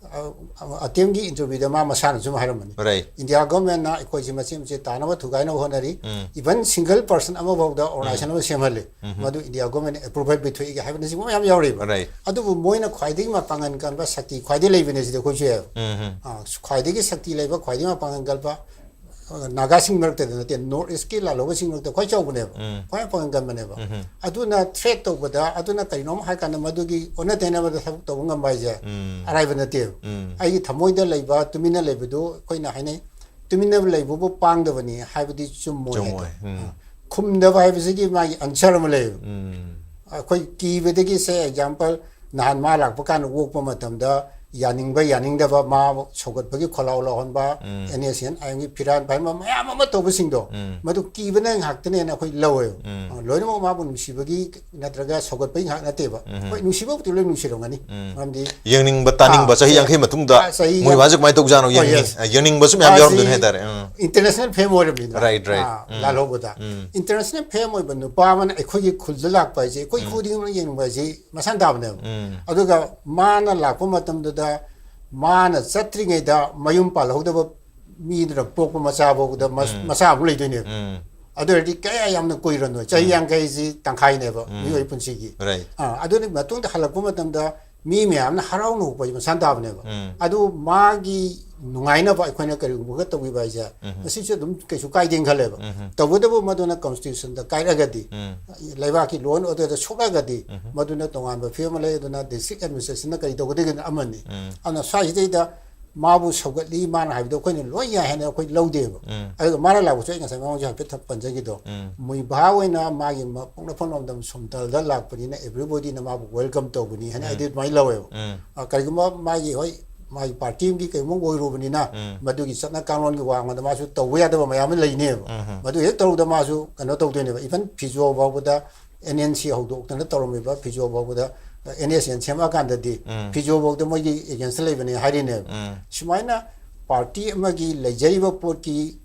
ꯑ, ꯑ, ꯑꯇꯦꯝꯒꯤ interviewꯗ ꯃꯥ ꯃꯁꯥꯅꯁꯨ ꯑꯗꯨꯝ ꯍꯥꯏꯔꯝꯕꯅꯤ꯫ Right. India governmentꯅ ꯑꯩꯈꯣꯏꯁꯦ ꯃꯆꯦꯠ ꯃꯆꯦꯠ ꯇꯥꯅꯕ ꯊꯨꯒꯥꯏꯅꯕ ꯍꯣꯠꯅꯔꯤ꯫ Even single person ꯑꯃꯐꯥꯎꯗ organization ꯑꯃ ꯁꯦꯝꯍꯜꯂꯤ꯫ ꯃꯗꯨ India government approval ꯄꯤꯊꯣꯛꯏꯒ ꯍꯥꯏꯕꯅꯆꯤꯡꯕ ꯃꯌꯥꯝ ꯌꯥꯎꯔꯤꯕ꯫ Right. ꯑꯗꯨꯕꯨ ꯃꯣꯏꯅ ꯈ꯭ꯋꯥꯏꯗꯒꯤ ꯃꯄꯥꯡꯒꯜ ꯀꯟꯕ ꯁꯛꯇꯤ ꯈ꯭ꯋꯥꯏꯗꯒꯤ ꯂꯩꯕꯅꯦ ꯁꯤꯗꯤ ꯑꯩꯈꯣꯏꯁꯨ ꯌꯥꯏꯕ꯫ ꯑ, ꯈ꯭ꯋꯥꯏꯗꯒꯤ ꯁꯛꯇꯤ ꯂꯩꯕ, ꯈ꯭ꯋꯥꯏꯗꯒꯤ ꯃꯄꯥꯡꯒꯜ ꯀꯟꯕ, ꯑ, ꯅꯥꯒꯥꯁꯤꯡ ꯃꯔꯛꯇꯗ ꯅꯠꯇꯦ, North Eastꯀꯤ ꯂꯥꯜꯍꯧꯕꯁꯤꯡ ꯃꯔꯛꯇ ꯈ꯭ꯋꯥꯏ ꯆꯥꯎꯕꯅꯦꯕ, ꯈ꯭ꯋꯥꯏ ꯃꯄꯥꯡꯒꯜ ꯀꯟꯕꯅꯦꯕ꯫ ꯑꯗꯨꯅ threat ꯇꯧꯕꯗ, ꯑꯗꯨꯅ ꯀꯔꯤꯅꯣꯝ ꯍꯥꯏ ꯀꯥꯟꯗ ꯃꯗꯨꯒꯤ ꯑꯣꯟꯅ ꯇꯩꯅꯕꯗ ꯊꯕꯛ ꯇꯧꯕ ꯉꯝꯕ ꯍꯥꯏꯁꯦ ꯑꯔꯥꯏꯕ ꯅꯠꯇꯦꯕ꯫ ꯑꯩꯒꯤ ꯊꯃꯣꯏꯗ ꯂꯩꯕ, ꯇꯨꯃꯤꯟꯅ ꯂꯩꯕꯗꯨ ꯑꯩꯈꯣꯏꯅ ꯍꯥꯏꯅꯩ, ꯇꯨꯃꯤꯟꯅ ꯂꯩꯕꯕꯨ ꯄꯥꯡꯗꯕꯅꯤ ꯍꯥꯏꯕꯗꯤ ꯆꯨꯝꯃꯣꯏ ꯍꯥꯏꯗꯣ꯫ ꯆꯨꯝꯃꯣꯏ꯫ ꯎꯝ꯫ ꯑ, ꯈꯨꯝꯗꯕ ꯍꯥꯏꯕꯁꯤꯒꯤ ꯃꯥꯒꯤ answer ꯑꯃ ꯂꯩꯌꯦꯕ꯫ ꯎꯝ꯫ ꯑꯩꯈꯣꯏ ꯀꯤꯕꯗꯒꯤ, say example, ꯅꯍꯥꯟ ꯃꯥ ꯂꯥꯛꯄ ꯀꯥꯟꯗ ꯑꯣꯛꯄ ꯃꯇꯝꯗ ꯌꯥꯅꯤꯡꯕ ꯌꯥꯅꯤꯡꯗꯕ, ꯃꯥ ꯁꯧꯒꯠꯄꯒꯤ ꯈꯣꯜꯂꯥꯎ ꯂꯥꯎꯍꯟꯕ, N S N I Mꯒꯤ ꯐꯤꯔꯥꯟ ꯄꯥꯏꯍꯟꯕ ꯃꯌꯥꯝ ꯑꯃ ꯇꯧꯕꯁꯤꯡꯗꯣ, ꯃꯗꯨ ꯀꯤꯕꯅ ꯉꯥꯛꯇꯅꯦꯅ ꯑꯩꯈꯣꯏ ꯂꯧꯋꯦꯕ꯫ ꯑ, ꯂꯣꯏꯅꯃꯛ ꯃꯥꯕꯨ ꯅꯨꯡꯁꯤꯕꯒꯤ ꯅꯠꯇ꯭ꯔꯒ ꯁꯧꯒꯠꯄꯒꯤ ꯉꯥꯛ ꯅꯠꯇꯦꯕ꯫ ꯍꯣꯏ, ꯅꯨꯡꯁꯤꯕꯕꯨꯗꯤ ꯂꯣꯏ ꯅꯨꯡꯁꯤꯔꯝꯒꯅꯤ꯫ ꯃꯔꯝꯗꯤ ꯌꯦꯡꯅꯤꯡꯕ, ꯇꯥꯅꯤꯡꯕ, ꯑꯥ, ꯆꯍꯤ ꯁꯦ-, ꯌꯥꯡꯈꯩ ꯃꯇꯨꯡꯗ ꯑꯥ, ꯆꯍꯤ ꯃꯣꯏ ꯃꯥꯁꯦ ꯀꯃꯥꯏꯅ ꯇꯧꯖꯥꯠꯅꯣ ꯍꯣꯏ, ꯌꯦꯡꯅꯤꯡꯉꯤ꯫ yes. ꯑ, ꯌꯦꯡꯅꯤꯡꯕꯁꯨ ꯃꯌꯥꯝ ꯃꯥꯁꯤ ꯌꯥꯎꯔꯝꯗꯣꯏꯅꯦ ꯍꯥꯏꯇꯥꯔꯦ꯫ ꯑꯥ꯫ International fame ꯑꯣꯏꯔꯕꯅꯤꯅ꯫ Right, right. ꯑꯥ, ꯂꯥꯜꯍꯧꯕꯗ꯫ International fame ꯑꯣꯏꯕ ꯅꯨꯄꯥ ꯑꯃꯅ ꯑꯩꯈꯣꯏꯒꯤ ꯈꯨꯜꯗ ꯂꯥꯛꯄ ꯍꯥꯏꯁꯦ, ꯑꯩꯈꯣꯏ ꯈꯨꯗꯤꯡꯃꯛꯅ ꯌꯦꯡꯅꯤꯡꯕ ꯍꯥꯏꯁꯦ ꯃꯁꯥꯟ ꯇꯥꯕꯅꯦꯕ꯫ ꯑꯗꯨꯒ ꯃꯥꯅ ꯂꯥꯛꯄ ꯃꯇꯝꯗꯨꯗ ꯃꯥꯅ ꯆꯠꯇ꯭ꯔꯤꯉꯩꯗ ꯃꯌꯨꯝ ꯄꯥꯜꯍꯧꯗꯕ ꯃꯤꯗꯨꯅ ꯄꯣꯛꯄ ꯃꯆꯥ ꯐꯥꯎꯕꯗ ꯃ-, ꯃꯆꯥ ꯑꯃꯨꯛ ꯂꯩꯗꯣꯏꯅꯦꯕ꯫ ꯑꯗꯨ ꯑꯣꯏꯔꯗꯤ ꯀꯌꯥ ꯌꯥꯝꯅ ꯀꯨꯏꯔꯅꯣꯏ꯫ ꯆꯍꯤ ꯌꯥꯡꯈꯩꯁꯤ ꯇꯪꯈꯥꯏꯅꯦꯕ ꯃꯤꯑꯣꯏ ꯄꯨꯟꯁꯤꯒꯤ꯫ Right. ꯑꯥ, ꯑꯗꯨꯒꯤ ꯃꯇꯨꯡꯗ ꯍꯜꯂꯛꯄ ꯃꯇꯝꯗ ꯃꯤ ꯃꯌꯥꯝꯅ ꯍꯔꯥꯎꯅ ꯍꯨꯛꯄꯁꯦ ꯃꯁꯥꯟ ꯇꯥꯕꯅꯦꯕ꯫ ꯑꯗꯨ ꯃꯥꯒꯤ ꯅꯨꯡꯉꯥꯏꯅꯕ ꯑꯩꯈꯣꯏꯅ ꯀꯔꯤꯒꯨꯝꯕꯒ ꯇꯧꯕꯤꯕ ꯍꯥꯏꯁꯦ, ꯃꯁꯤꯁꯨ ꯑꯗꯨꯝ ꯀꯩꯁꯨ ꯀꯥꯏꯗꯦꯅ ꯈꯜꯂꯦꯕ꯫ ꯇꯧꯕꯇꯕꯨ ꯃꯗꯨꯅ constitutionꯗ ꯀꯥꯏꯔꯛꯑꯒꯗꯤ, ꯂꯩꯕꯥꯛꯀꯤ law and orderꯗ ꯁꯣꯛꯂꯛꯑꯒꯗꯤ, ꯃꯗꯨꯅ ꯇꯣꯉꯥꯟꯕ ꯐꯤꯕꯝ ꯑꯃ ꯂꯩ꯫ ꯑꯗꯨꯅ district administrationꯅ ꯀꯔꯤ ꯇꯧꯒꯗꯒꯦꯅ ꯑꯃꯅꯤ꯫ ꯑꯗꯨꯅ ꯁ꯭ꯋꯥꯏꯁꯤꯗꯩꯗ ꯃꯥꯕꯨ ꯁꯧꯒꯠꯂꯤ, ꯃꯥꯅ ꯍꯥꯏꯕꯗꯣ ꯑꯩꯈꯣꯏꯅ ꯂꯣꯏ ꯌꯥꯏ ꯍꯥꯏꯅ ꯑꯩꯈꯣꯏ ꯂꯧꯗꯦꯕ꯫ ꯑꯗꯨꯒ ꯃꯥꯅ ꯂꯥꯛꯄꯁꯨ ꯑꯩ ꯉꯁꯥꯏ ꯃꯃꯥꯡꯁꯨ ꯍꯥꯏꯐꯦꯠ ꯄꯟꯖꯈꯤꯗꯣ, ꯃꯨꯏꯚꯥ ꯑꯣꯏꯅ ꯃꯥꯒꯤ ꯄꯣꯛꯅꯐꯝ ꯂꯝꯗꯝ ꯁꯣꯝꯗꯜꯗ ꯂꯥꯛꯄꯅꯤꯅ everybodyꯅ ꯃꯥꯕꯨ welcome ꯇꯧꯕꯅꯤ ꯍꯥꯏꯅ ꯑꯩꯗꯤ ꯑꯗꯨꯃꯥꯏꯅ ꯂꯧꯋꯦꯕ꯫ ꯑ, ꯀꯔꯤꯒꯨꯝꯕ ꯃꯥꯒꯤ, ꯍꯣꯏ, ꯃꯥꯒꯤ party ꯑꯃꯒꯤ ꯀꯩꯒꯨꯝꯕ ꯑꯣꯏꯔꯨꯕꯅꯤꯅ ꯃꯗꯨꯒꯤ ꯆꯠꯅ ꯀꯥꯡꯂꯣꯟꯒꯤ ꯋꯥꯡꯃꯗ ꯃꯥꯁꯨ ꯇꯧꯕ ꯌꯥꯗꯕ ꯃꯌꯥꯝ ꯑꯃ ꯂꯩꯅꯦꯕ꯫ ꯃꯗꯨ ꯍꯦꯛ ꯇꯧꯔꯨꯕꯗ ꯃꯥꯁꯨ ꯀꯩꯅꯣ ꯇꯧꯗꯣꯏꯅꯦꯕ꯫ Even ꯐꯤꯖꯣ ꯐꯥꯎꯕꯗ, NNC ꯍꯧꯗꯣꯛꯇꯅ ꯇꯧꯔꯝꯃꯤꯕ ꯐꯤꯖꯣ ꯐꯥꯎꯕꯗ, NSCN ꯁꯦꯝꯃꯛꯑꯀꯥꯟꯗꯗꯤ ꯐꯤꯖꯣ ꯐꯥꯎꯗ ꯃꯣꯏꯒꯤ againstꯇ ꯂꯩꯕꯅꯦ ꯍꯥꯏꯔꯤꯅꯦꯕ꯫ ꯁꯨꯃꯥꯏꯅ party ꯑꯃꯒꯤ ꯂꯩꯖꯔꯤꯕ ꯄꯣꯠꯀꯤ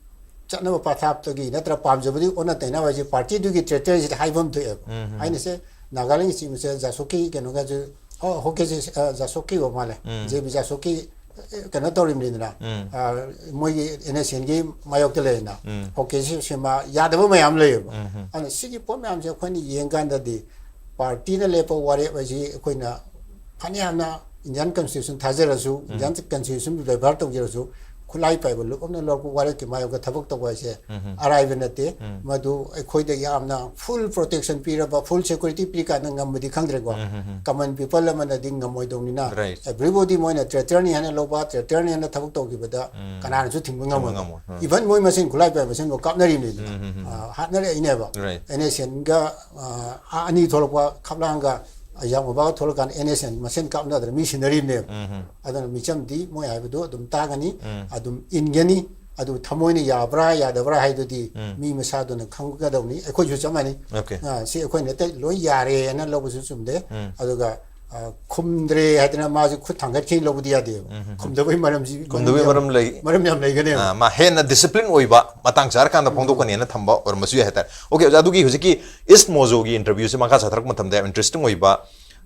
ꯆꯠꯅꯕ ꯄꯊꯥꯞꯇꯒꯤ ꯅꯠꯇ꯭ꯔ ꯄꯥꯝꯖꯕꯗꯨꯒꯤ ꯑꯣꯟꯅ ꯇꯩꯅꯕ ꯍꯥꯏꯁꯦ partyꯗꯨꯒꯤ traitorꯁꯤꯗ ꯍꯥꯏꯐꯝ ꯊꯣꯛꯑꯦꯕ꯫ ꯍꯥꯏꯅꯁꯦ, ꯅꯥꯒꯥꯂꯦꯟꯒꯤ ꯆꯤꯞ ꯃꯤꯅꯤꯁꯇꯔ ꯖꯥꯁꯣꯀꯤ ꯀꯩꯅꯣꯒꯁꯨ, ꯑꯣ, ꯍꯣꯀꯦꯁꯤ, ꯑ, ꯖꯥꯁꯣꯀꯤ ꯑꯣꯏꯕ ꯃꯥꯜꯂꯦ꯫ ꯖꯦ ꯕꯤ ꯖꯥꯁꯣꯀꯤ, ꯑ, ꯀꯩꯅꯣ ꯇꯧꯔꯤꯕꯅꯤꯗꯅ, ꯑ, ꯃꯣꯏꯒꯤ NSCNꯒꯤ ꯃꯥꯌꯣꯛꯇ ꯂꯩꯔꯤꯅ, ꯍꯣꯀꯦꯁꯤ ꯁꯤꯃꯥ ꯌꯥꯗꯕ ꯃꯌꯥꯝ ꯂꯩꯌꯦꯕ꯫ ꯑꯗꯨꯅ ꯁꯤꯒꯤ ꯄꯣꯠ ꯃꯌꯥꯝꯁꯦ ꯑꯩꯈꯣꯏꯅ ꯌꯦꯡꯀꯥꯟꯗꯗꯤ partyꯅ ꯂꯦꯞꯄ ꯋꯥꯔꯦꯞ ꯍꯥꯏꯁꯤ ꯑꯩꯈꯣꯏꯅ ꯐꯅꯌꯥꯝꯅ Indian constitution ꯊꯥꯖꯔꯁꯨ, Indian constitution ꯕꯦꯕꯥꯔ ꯇꯧꯖꯔꯁꯨ, ꯈꯨꯠꯂꯥꯏ ꯄꯥꯏꯕ ꯂꯨꯞ ꯑꯃꯅ ꯂꯧꯔꯛꯄ ꯋꯥꯔꯦꯞꯀꯤ ꯃꯥꯌꯣꯛꯇ ꯊꯕꯛ ꯇꯧꯕ ꯍꯥꯏꯁꯦ ꯑꯔꯥꯏꯕ ꯅꯠꯇꯦ꯫ ꯃꯗꯨ ꯑꯩꯈꯣꯏꯗ ꯌꯥꯝꯅ full protection ꯄꯤꯔꯕ, full security ꯄꯤꯔꯀꯥꯟꯗ ꯉꯝꯕꯗꯤ ꯈꯪꯗ꯭ꯔꯦꯀꯣ꯫ Common people ꯑꯃꯅꯗꯤ ꯉꯝꯃꯣꯏꯗꯧꯅꯤꯅ, Right. Everybody ꯃꯣꯏꯅ traitorꯅꯤ ꯍꯥꯏꯅ ꯂꯧꯕ, traitorꯅꯤ ꯍꯥꯏꯅ ꯊꯕꯛ ꯇꯧꯈꯤꯕꯗ ꯀꯅꯥꯅꯁꯨ ꯊꯤꯡꯕ ꯉꯝꯃꯣꯏ꯫ ꯉꯝꯃꯣꯏ꯫ Even ꯃꯣꯏ ꯃꯁꯦꯟ ꯈꯨꯠꯂꯥꯏ ꯄꯥꯏꯕ ꯃꯁꯦꯟꯕꯨ ꯀꯥꯞꯅꯔꯤꯕꯅꯤꯗꯅ꯫ ꯑ, ꯍꯥꯠꯅꯔꯛꯏꯅꯦꯕ꯫ Right. NSCNꯒ, ꯑ, ꯑꯅꯤ ꯊꯣꯛꯂꯛꯄ ꯈꯞꯂꯥꯡꯒ ꯌꯥꯝ ꯎꯕꯒ ꯊꯣꯛꯂꯀꯥꯟꯗ NSCN ꯃꯁꯦꯟ ꯀꯥꯞꯅꯗꯅ ꯃꯤ ꯁꯤꯟꯅꯔꯤꯕꯅꯦꯕ꯫ ꯑꯗꯨꯅ ꯃꯤꯆꯝꯗꯤ ꯃꯣꯏ ꯍꯥꯏꯕꯗꯨ ꯑꯗꯨꯝ ꯇꯥꯒꯅꯤ, ꯑꯗꯨꯝ ꯏꯟꯒꯅꯤ꯫ ꯑꯗꯨ ꯊꯃꯣꯏꯅ ꯌꯥꯕ꯭ꯔꯥ ꯌꯥꯗꯕ꯭ꯔꯥ ꯍꯥꯏꯗꯨꯗꯤ ꯃꯤ ꯃꯁꯥꯗꯨꯅ ꯈꯪꯒꯗꯧꯅꯤ꯫ ꯑꯩꯈꯣꯏꯁꯨ ꯆꯞ ꯃꯥꯟꯅꯩ꯫ Okay. ꯑ, ꯁꯤ ꯑꯩꯈꯣꯏꯅ ꯍꯦꯛꯇ ꯂꯣꯏ ꯌꯥꯔꯦꯅ ꯂꯧꯕꯁꯨ ꯆꯨꯝꯗꯦ꯫ ꯑꯗꯨꯒ, ꯑ, ꯈꯨꯝꯗ꯭ꯔꯦ ꯍꯥꯏꯗꯅ ꯃꯥꯁꯨ ꯈꯨꯠ ꯊꯥꯡꯒꯠꯈꯤꯅ ꯂꯧꯕꯗꯤ ꯌꯥꯗꯦꯕ꯫ ꯈꯨꯝꯗꯕꯒꯤ ꯃꯔꯝꯁꯤ ꯈꯨꯝꯗꯕꯒꯤ ꯃꯔꯝ ꯂꯩ꯫ ꯃꯔꯝ ꯌꯥꯝ ꯂꯩꯒꯅꯦꯕ꯫ ꯑ, ꯃꯥ ꯍꯦꯟꯅ discipline ꯑꯣꯏꯕ ꯃꯇꯥꯡ ꯆꯥꯔꯀꯥꯟꯗ ꯐꯣꯡꯗꯣꯛꯀꯅꯤꯅ ꯊꯝꯕ ꯑꯣꯏꯔꯝꯕꯁꯨ ꯌꯥꯏ ꯍꯥꯏꯇꯥꯔꯦ꯫ Okay, ꯑꯣꯖꯥ, ꯑꯗꯨꯒꯤ ꯍꯧꯖꯤꯛꯀꯤ East Mozoꯒꯤ interviewꯁꯦ ꯃꯈꯥ ꯆꯠꯊꯔꯛꯄ ꯃꯇꯝꯗ ꯌꯥꯝ interesting ꯑꯣꯏꯕ,